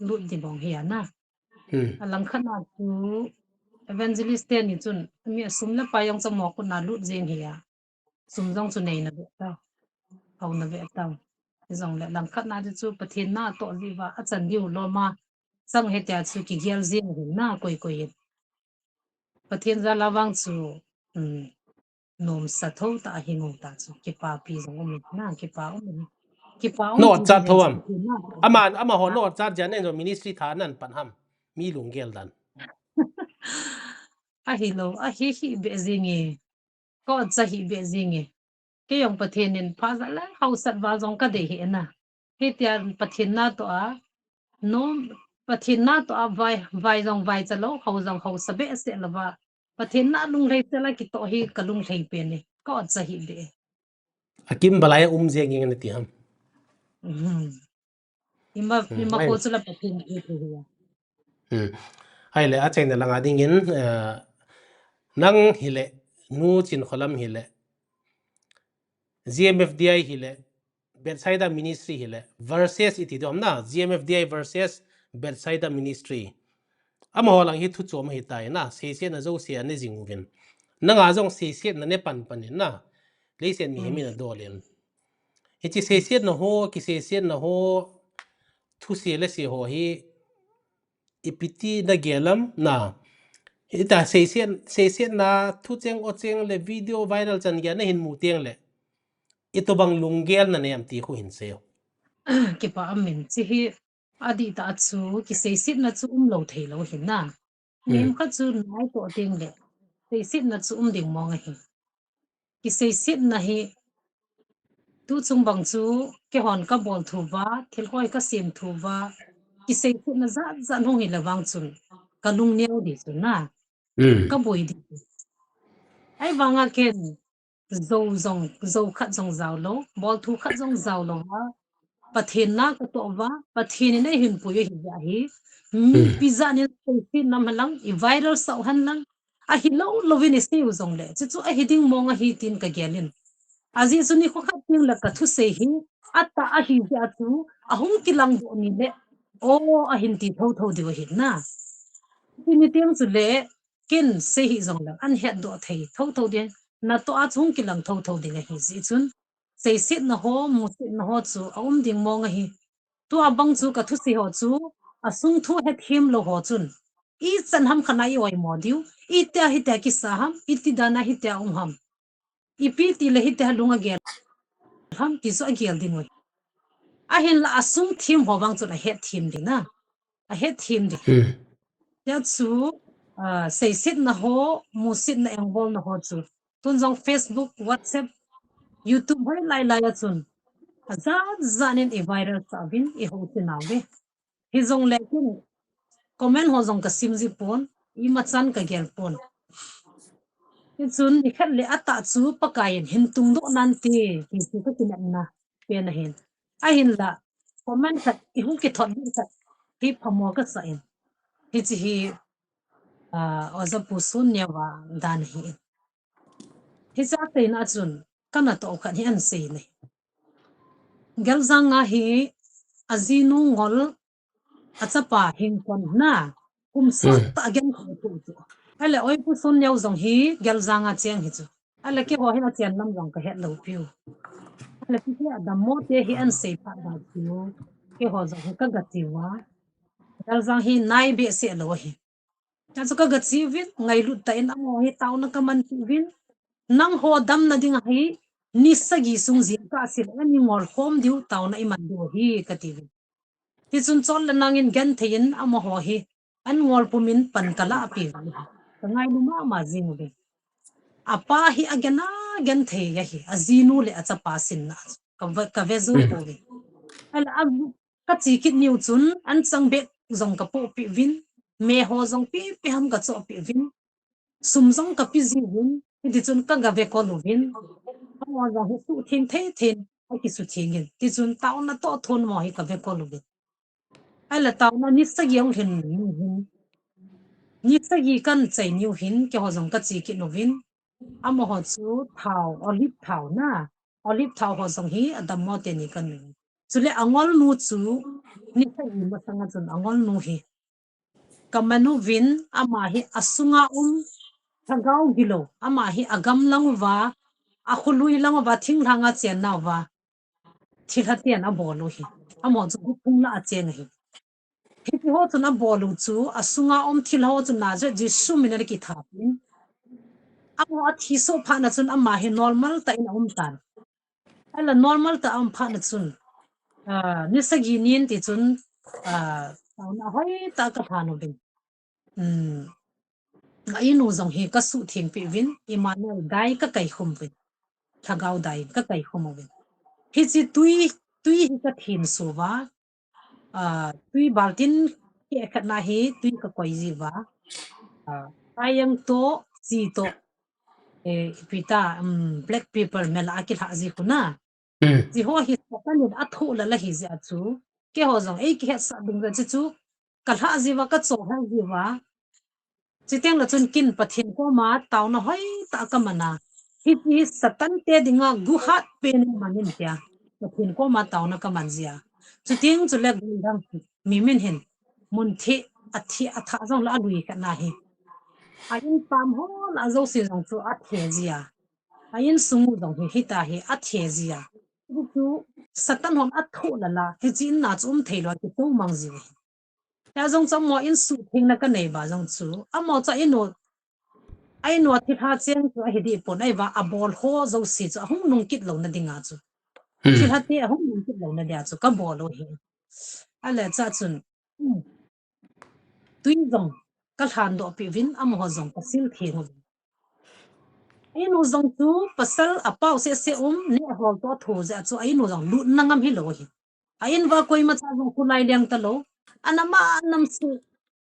Lut ding mong hi a na. Hmm. Alangkhat na chu evangelist teni chun, mi a sum le pai jong chu mo kut na lut jeng hi a. Sum jong chu neina ve tau. Hauna ve tau. Hijongle langkhat na chu Pathen na toh jeh uva achan diu lom a. Chang hitia chu kigel jeng hin na koi koi in. Pathen jal a vang chu, um, nomsa tho tah a hing u ta chu. Kipapi jong um in na, kipa um in. Kipa um in. Nochat tho am? Pathen na toh. Ama, amaho nochat jeh a nen jong ministry tha nan pan ham? Mi lunggel dan. Ahilou, ahi hi beh jing e. Ka ot cha hi beh jing e. Kei jong Pathen in pha jal le hausat val jong ka dei hi na. Hitia Pathen na toh a, nom, Pathen na toh a vai, vai jong vai cha lou, hau jong hausa behseh louva. Pathen na lunglhai sel a kitoh hi ka lunglhai pen e. Ka ot cha hi beh e. Akim balai a um jeng ing na ti ham? Mhm. Ima, hmm, ima ko chu la Pathen a i thu hi a. Hmm. Ahile, achaina langa dingin, eh, nang hile, Nu Chinkholam hile, G M F D I hile, Bethsaida Ministry hile, versus iti dom na, G M F D I versus Bethsaida Ministry. Amaho lang hi thu chom ahi tai na, seisetna jouse a ne jing uvin. Nanga jong seisetna ne pan pan in na, leiset mihem in adol in. Hiche seisetna ho, kiseisetna ho, thuse le se ho hi, ipi ti na gel am na. Hita seiset, seisetna, thu cheng o cheng le video viral chan gei na hin mu teng le. Itobang lunggel na nei am ti khu hin sei o. Kipa um in, hiche hi adih tah a chu, kiseisetna chu um lou thei lou hin na. Hmm. Neokhat chu nai toh teng le, seisetna chu um ding mong ahi. Kiseisetna hi, tu chung bang chu, keihon ka bol thu uva, thil hoi ka sem thu uva, kiseisetna jat jat hung hi le vang chun, ka lung neo ding chu na. Hmm. Ka boi ding. Ahivang a ken, jou jong, jou khat jong jao lou, bol thu khat jong jao lou a, Pathen na ka toh uva, Pathen in eihin pui u ahi jeh a hi, mipi jat in seiset nam hen lang, i viral sah u hen lang, ahilou lou in i sei u jong le, chuchu ahi ding mong ahi tin ka gel in. Ajeh chu nikho khat teng le ka thusei hi, atah ahi jeh a chu, ahung kilang doh ni le, o, ahin ti thotho diu ahi na. Ti ni teng chu le, ken sei hi jong le, an het doh thei thotho ding, na toh a chu hung kilang thotho ding ahi jeh chun. Seisetna ho, musetna ho chu a um ding mong ahi. Tua bang chu ka thusei ho chu, a sung thu hethem lou ho chun. Ichan ham khat na i oimo diu, itia hitia kisa ham, iti dan a hitia um ham. Ipi ti le hitia lung a gel ham, ti chu a gel ding u ahi. Ahinla a sung them ho bang chun a hetthem ding na. A hetthem ding. Hmm. Tia chu, ah, seisetna ho, musetna engbolna ho chu. Tun jong Facebook, WhatsApp, YouTube hoi lai lai a chun. Ajat jat in i viral sah uvin, i housen nauve. Hijongle ken comment ho jong ka sim ji pon, imachan ka gel pon. Hichun nikhat le atah chu Pakai in hin tungdoh nante, ti chu ka kinepna pen ahin. Ahinla, comment khat, i hung kithot ding khat, hi phamo ka sa in. Hiche hi, ah, Oja Pu Sonneo a dan ahi in. Hiche a seina chun, ka natoh khat hi an sei ne. Geljang a hi, ajinu ngol, achapa hing kon na, kum sot tah a gen ko tu tu. Ahile, oi Pu Sonneo jong hi, Geljang a cheng hi chu. Ahile, keiho hin achen lam jong ka het lou piu. Ahile, kei hi adammo te hi an sei phat da chu. Keiho jong hi ka ga che uva. Geljang hi nai behseh lou ahi. Tia chu ka ga che uvin, ngailut tah in amaho hi taona ka manpeh uvin. Nangho damna ding ahi, ni sagi sung jingkah seh le, ni ngol khom diu, taona i man diu ahi, ka ti uvin. Hichun chol le nang in genthei in amaho hi, an ngol pumin pan ka la pi. Ka ngailu mama jing uve. Apa hi a gen a gen thei ahi, a jinu le a chapa sinna. Ka ve, ka ve jui pouve. Ala a, ka chi kit niu chun, an chang bek jong ka poh pi vin, me ho jong pi pi ham ka choh pi vin, sum jong ka pi ji vin, hiti chun ka ga ve kol uvin. Amaho jong hi sutheng thei thei, a kisutheng in. Ti chun taona toh thon mo hi ka ve kol uvin. Ala taona ni sagi ong hin, ni hin. Ni sagi kan chai niu hin, keiho jong ka chi kit uvin. Amaho chu thao, olive thao na. Olive thao ho jong hi a dammo teni ka nu. Chule a ngolnu chu, ni sagi masanga chun a ngolnu hi. Ka man uvin, ama hi a sunga um, lhagao gilou, ama hi a gam lang uva, a khului lang uva, thinglhang a chen nauva. Thilha ten a bol u hi. Amaho chu guphung la a cheng ahi. Hiti ho chun a bol u chu, a sunga um thilha ho chun Nazareth Jesu min a kithapin. Amaho a thi soh phat na chun ama hi normal tah in a um tan. Ala normal tah a um phat na chun, ah, ni sagi nin ti chun, ah, taona hoi tah ka lhan uvin. Um, a inu jong hi ka sutheng pi vin, Emmanuel dai ka kai khum vin. Lhagao dai ka kai khum uvin. Hichi tui, tui hi ka thin suva, ah, tui baltin keh khat na hi tui ka koi jiuva. Ah, ayang toh, chi toh, eh, ipi ta, um, black pepper mel a kilha ji khu na. Chi ho hi Satan in a thoh la la hi jeh a chu. Keiho jong ei kihetsah ding jeh a chu chu. Ka lha jiuva, ka cho lha jiuva. Chuteng le chun kin Pathen koma taona hoi tah ka man a. Hiti hi Satan te dinga guhat pen in man in tia. Pathen koma taona ka man jia. Chuteng chule gul dang mi min hin. Mun theh, a theh, a thah jong la a lui khat na hi. A in pam ho la a jouse jong chu a theh jia. A insung u jong hi, hita hi a theh jia. Chu Satan hon a thoh la la, hichi in na chu um thei lou, a kitoh mang jiu hi. Hia jong chu amaho in suthengna ka nei ba jong chu, amaho chu a inu, a inu a thilha cheng chu ahi dih pon, ahivang a bol ho jouse chu a hung nung kit louna dinga chu. Thilha te a hung nung kit louna dia chu ka bol u hi. A le cha chun, um, tui jong ka lhan doh pi vin, amaho jong ka sil theng uvin. A inu jong chu pasal a pau seh seh um, neh hol toh a tho jeh a chu a inu jong lutna ngam hi lou hi. A in uva koima cha jong khu lai leng ta lou. Ana ma nam su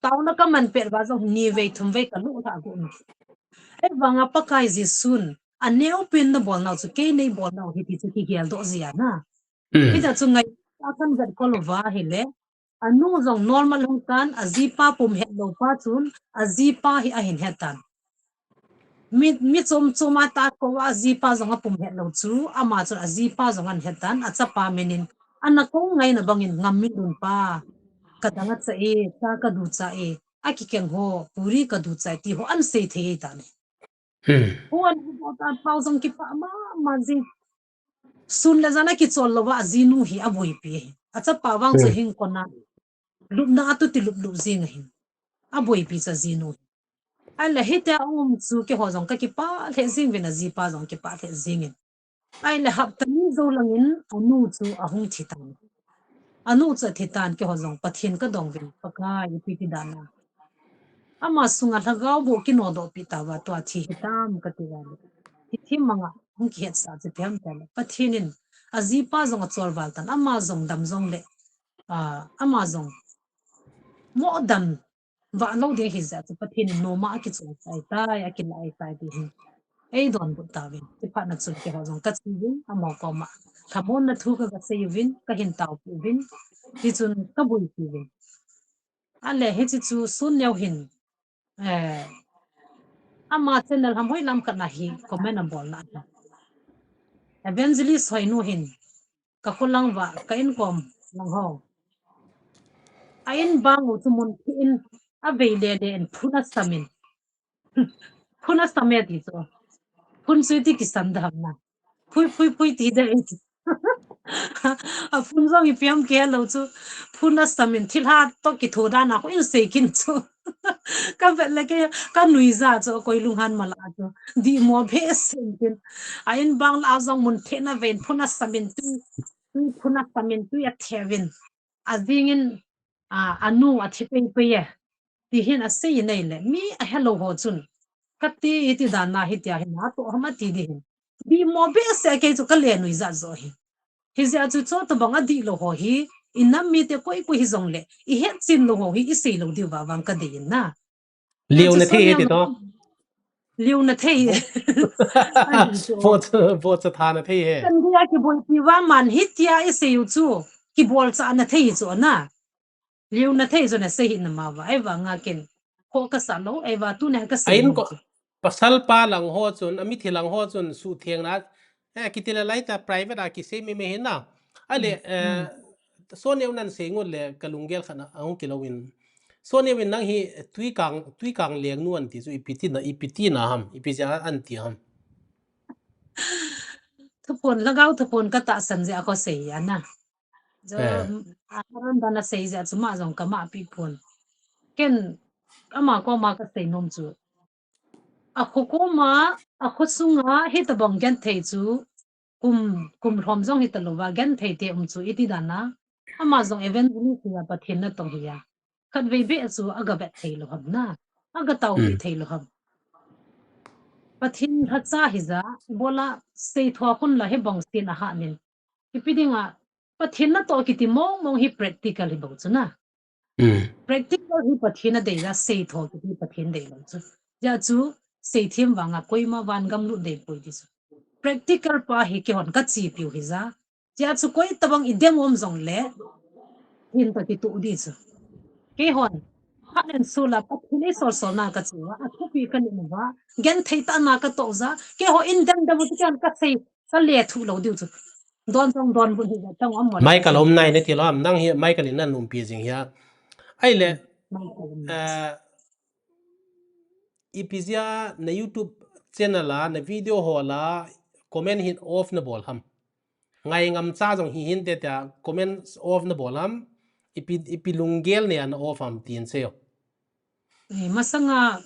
taona ka man pet uva jong ni vei thum vei ka lut lha gu na. Ahivanga Pakai Jesun a neo pen na bol nau chu kei nei bol nau hi ti chu kigel doh jia na. Hita chu ngai a kan vet kol uva hile. A nu jong normal hung tan, a jipa pum het lou pa chun, a jipa hi a hin het tan. Mi, mi chom chom a ta ko a jipa jong a pum het lou chu, ama chun a jipa jong an het tan, a chapa min in, ana ko ngaina bangin ngam min dun pa, ka dang a cha e, cha ka du cha e, a kikeng ho, puri ka du cha e, ti ho an sei thei tan. Hu an hu bol ta pau jong kipah mama jing. Sun le jan a kichol louva a jinu hi a boipi ahi. A chapa vang chu hing kona. Lupna a tuti lup lup jing ahi. A boipi chu a jinu hi. Ahile hitia um chu keiho jong ka kipah lheh jing uvin a jipa jong kipah lheh jing in. Ahile hapta ni jou langin a nu chu a hung thi tan. A nu chu a thi tan keiho jong Pathen ka dong uvin Pakai ipi ti dan a. Ama sunga lhagao boh kinodoh pi tauva tua thi hitam ka ti uva le. Hithi manga hung kihetsah chu ipi ham tile. Pathen in a jipa jong a chol val tan ama jong dam jong le. Ah, ama jong mo dam vah lou ding ahi jeh chu Pathen in noma a kichol chai tai, a kilah tai ti hin. Ei donbut tauvin. Ti phat na chun keiho jong ka che uvin, amaho koma. Lhamonna thu ka ga sei uvin, ka hin taopi uvin. Ti chun ka boipi uvin. Ahile hiche chu sun neo hin. Eh, ama channel ham hoi lam khat na hi comment a bol na. Evangelist Hoinu hin. Ka kho lang uva, ka inkom lang ho. A in bang u chu mun theh in, a vei le le in phun a sam in. Phun a sam e ti chu. Phun sui ti kisam da ham na. Phui, phui, phui ti da e chu. A phun jong ipi ham kei lou chu. Phun a sam in thilha toh kitho dan a khu in sei kin chu. Ka vet le kei, ka nuija chu, koi lunghan mala chu. Dihmo behseh in tin. A in bang la a jong mun theh na vei in phun a sam in tui, tui phun a sam in tui a the uvin. A jing in, a, a nu a thi pei pei e. Ti hin asei nei le, mi ahelou ho chun, kati iti dan na hitia hin, atoh ham ati di hin. Dimo behseh a kei chu kale nui jat jo hi. Hijeh a chu chutobang adihlou ho hi, inam mite koi koi hijongle, ihetchen lou ho hi, isei lou diu va vang kadei in na. Liu na thei hi ti to. Liu na thei. Vote, vote cha tha na thei hi. Kan dia kiboipi va man hitia isei u chu. Kibol cha na thei chu na. Liu na thei chu na sei hi na ma va. Ei va nga ken. Ko ka sa lou, ei va tu na ka sei. Ain ko, pasal pa lang ho chun, amithi lang ho chun, sutheng na. Eh, kiti le lai ta private a kisei mi mi hin na. Ale, eh, Sonia nan sei ngut le kalunggel khat na, ahung kilou in. Sonia win nang hi tui kang, tui kang leng nu an ti chu ipi ti na, ipi ti na ham, ipi ja an ti ham. Thuphon, lhagao thuphon ka tahsan jeh a ko sei a na. Jo, eh, a ran dan a sei jeh a chu ma jong ka ma pi phon. Ken, ama koma ka sei nom chu. Akho koma, akho sunga, hitabang genthei chu, kum, kum lhom jong hita louva, genthei te um chu, iti dan a. Ama jong evangelist hi a, Pathen natong hi a. Khatvei beh chu aga vet thei lou ham na. Aga taopi thei lou ham. Pathen lhacha hi ja, bola sei thua khun la hi bang sin a ha nin. Ipi dinga, Pathen natoh kiti mong mong hi practical hi bang chu na. Practical hi Pathen a dei ja, sei tho kiti Pathen dei lou chu. Ja chu, sei thim vanga koima van gam lut dei poi ti chu. Practical pa hi keihon ka chi piu hi ja. Tia chu koi tabang i dem om jong le, hin ta kitu di chu. Keihon, Heart and Soul a Pathen ei sol sol na ka chu a, athupi ka ni na va, genthei ta na ka to ja, keiho in dem dem u ti kan ka sei, ka le thu lou diu chu. Don jong don bun hi ja, tang om mo. Michael om nai ne ti lou am, nang hi Michael in na numpi jing hi a. Ai le, eh, ipi jeh a na YouTube channel a, na video ho la, comment hin off na bol ham. Ngai ngam cha jong hi hin te tia comment off na bol ham. Ipi, ipi lunggel ne a na off ham tin sei o. Eh, masanga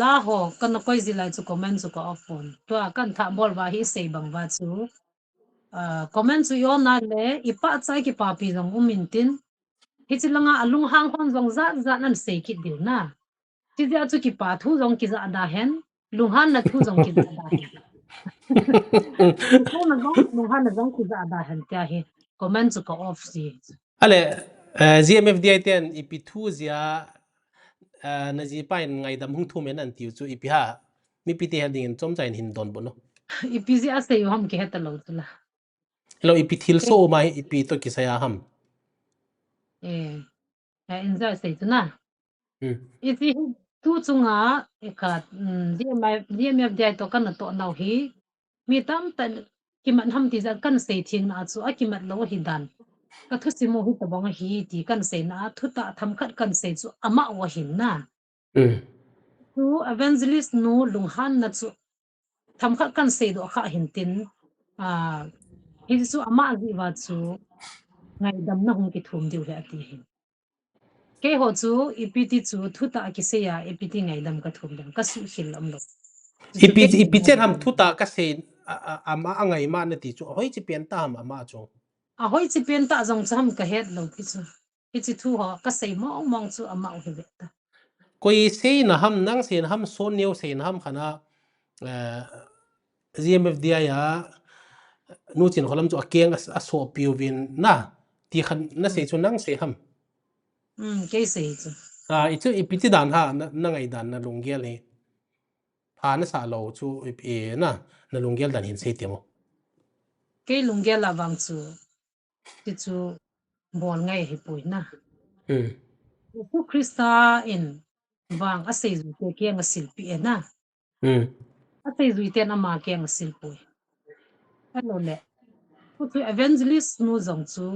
la ho, kana koi ji lai chu comment chu ka off pon. Tua kan tha bol va hi sei bang va chu. Ah, comment chu i on na le, i pah cha i kipapi jong um in tin. Hichi langa a lunghang hon jong jat jat nan sei kit diu na. Ti jeh a chu kipa thu jong kija da hen, lunghan na thu jong kija da hen. Kipa na jong, lunghan na jong kija da hen tia hi. Comment chu ka off ji. Ale, eh, G M F D I ten ipi thu jeh a, eh, na jipa in ngaidam hung thum e nan tiu chu ipi ha. Mipi te hel dingin chomcha in hin donbut no. Ipi jeh a sei u ham kihe ta lou chu la. Lo ipi thil so ma hi ipi to kisei a ham. Eh, eh, in ja sei chu na. Hmm. Iti tu chunga, e khat, mm, G M I, G M F D I to kana to nau hi. Mi tamtah kimat ham ti jeh a kan sei theng na chu a kimat lou hi dan. Ka thusim u hi tabang hi ti kan sei na, thutah themkhat kan sei chu ama u ahin na. Mm. Chu evangelist nu lunghan na chu themkhat kan sei doh kha hin tin, ah, hi chu ama jeh uva chu ngaidam na hung kithum diu hi ati hin. Keiho chu ipi ti chu thutah kisei a, ipi ti ngaidam ka thum dem, ka suhkhel lou. Ipi, ipi chen ham thutah ka sei, a, a, ama a ngaima na ti chu, ahoi chi pen ta ham ama chu. Ahoi chi pen ta jong chu ham ka het lou pi chu. Hichi thu ho, ka sei mong mong chu ama u hi ve ta. Koi sei na ham, nang sei na ham, Sonneo sei na ham khat na, eh, G M F D I a, Nu Chinkholam chu a keng a, a sopi uvin na, ti khat na sei chu nang sei ham. Hmm, kei sei chu. Ah, i chu ipi ti dan ha, na, na ngai dan na lunggel hi. Pha na sa lou chu ipi na, na lunggel dan hin sei ti mo. Kei lunggel a vang chu. Ti chu bol ngai hi poi na. Hmm. Jesu Christa in vang a seijui te keng a silpi e na. Hmm. A seijui ten ama keng a sil poi. Hello le. Khu chu evangelist nu jong chu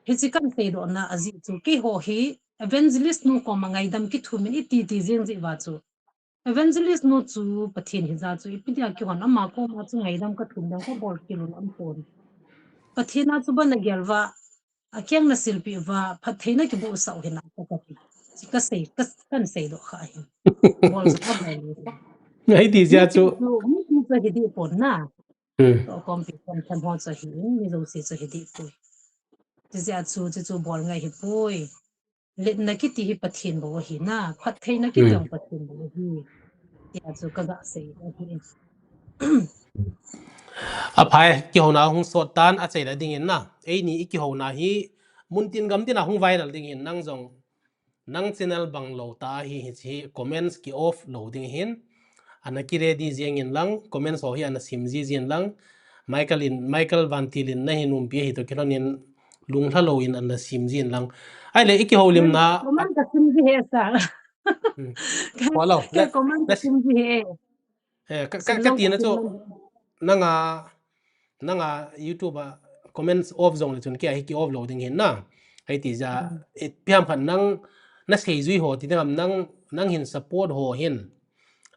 hichi kan sei doh na a jeh chu keiho hi evangelist nu koma ngaidam kithum in iti ti jing jeh uva chu. Evangelist nu chu Pathen hi ja chu ipi dia kihon ama koma chu ngaidam ka thum ding ka bol kilun am pon. Pathen a chu bana gel uva, a keng na silpi uva, phatthei na kiboh sah u hi na ka ka ti. Chi ka sei, ka, kan sei doh kha hi. Bol chu ka bol. Ngai ti jeh chu. Mi ti chu hi di pon na. Hmm. To kom pi kon tham ho chu hi, mi jouse chu hi di poi. Ti jeh chu, chu chu bol ngai hi poi. letna kiti hi Pathen bou ahi na, phattheina kiti jong Pathen bou ahi. Tia chu kaga sei ahi. Aphai, kihouna hung sot tan, achaina dingin na. Eini i kihouna hi, muntin gamtin a hung viral dingin, nang jong, nang channel bang lou ta hi, hiche comments ki off lou ding hin. Ana ki ready jeng in lang, comments ho hi ana sim ji jin lang. Michael in, Michael Vantil in nahin umpi ahi toh kilhon in lunglha lou in ana sim jin lang. Ahile, i kihoulimna. Comment ka sim ji he sa. Ka, ka comment ka sim ji he. Eh, ka, ka, ka tina chu, nanga, nanga YouTube a comments off jong le chun kei a hi ki off lou ding hin na. Hiti ja, ipi ham khat nang, na seijui ho ti ding ham nang, nang hin support ho hin.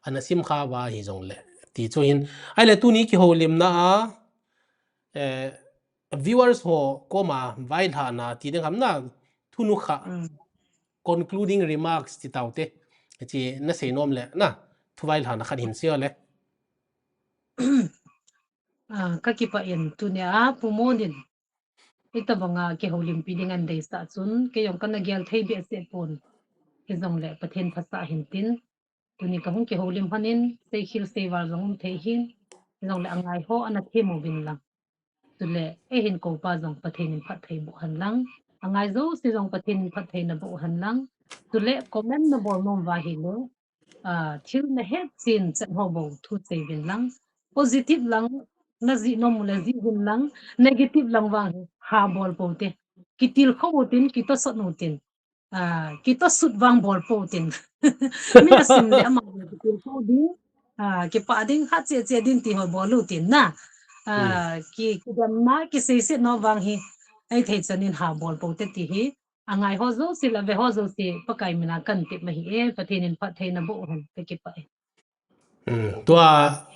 Ana sim kha uva hi jong le. Ti chu hin. Ahile tuni kihoulimna a, eh, viewers ho koma vailhahna ti ding ham na, thunukha, concluding remarks ti taute. Hiche na sei nom le na, thu vailhahna khat hin sei le. Ah, ka kipah in tunia Pu Mon in itobanga kihoulimpi ding ahin deisah chun, kei jong kana gel thei behseh pon. Hijong le Pathen phatsah hin tin. Tuni ka hung kihoulim hon in, seikhel seival jong um thei hin. Hijong le angai ho ana them uvin lang. Chule, eihin koupa jong Pathen in phatthei boh hen lang. Angai jouse jong Pathen in phatthei naboh hen lang. Chule, comment nabol nom uva ahile, ah, thil nahet chen chan ho bou thu sei uvin lang. Positive lang, najih nom u le jih uvin lang. Negative lang vang hi, ha bol pou te. Kitilkhou u tin, kitosot u tin. Ah, kitosut vang bol pou tin. Mi asim le ama le kitilkhou ding. Ah, kipah ding, hat cheh cheh ding ti ho bol u tin na. Ah, ki, kidemna, kiseiset nom vang hi. Eithei chan in ha bol pou te ti hi. Angai ho jouse le ave ho jouse, Pakai mina kan tep ahi e, Pathen in phatthei naboh hen, ka kipah e. Hmm, tua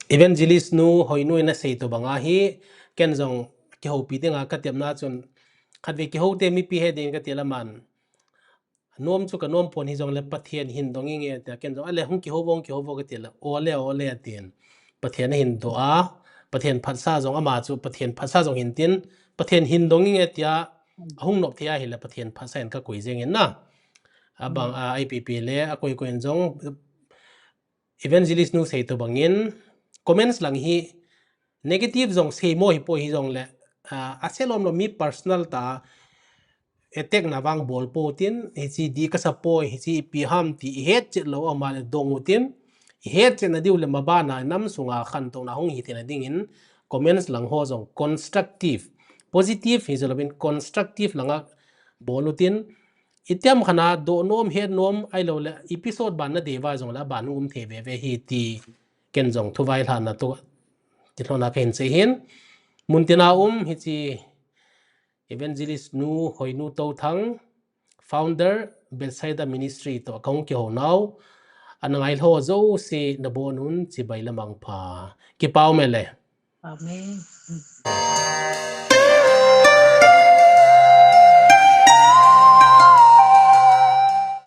Evangelist nu Hoinu in asei tobang ahi, ken jong kihoupi dinga ka tepna chun, khatvei kihou te mipi he ding ka ti le aman. Nom chu ka nom pon hijong le Pathen hin dong inge tia ken jong, ale hung kihou vo, hung kihou vo ka ti le, ole, ole atin. Pathen ahin doh a, Pathen phatsa jong ama chu, Pathen phatsa jong hin tin, Pathen hin dong inge tia, ahung nop thei ahile Pathen phatsa in ka koi jeng in na. Abang a, I P P le, akoi koi in jong, Evangelist nu sei tobang in, comments lang hi negative jong seimo hipoi hijong le, ah, ase lom lom mi personal ta attack na vang bol pou tin, hiche dih kasa poi, hiche ipi ham ti ihet chet lou ama le dong u tin, ihet chet na diu le mabana nam sunga khantouna hung hi theina dingin comments lang ho jong constructive, positive hijou louvin constructive langa bol u tin, Itiham khat a doh nom, het nom, ahilou le episode ban na dei uva jong le aban um thei veve hi ti ken jong thu vailhahna toh kilhona kahin sei hin. Muntina um hiche Evangelist nu Hoinu Touthang, founder Bethsaida Ministry toh kahung kihou nau. Ana ngailhah jouse nabon un chibai le mangpha. Kipa um e le. Amen.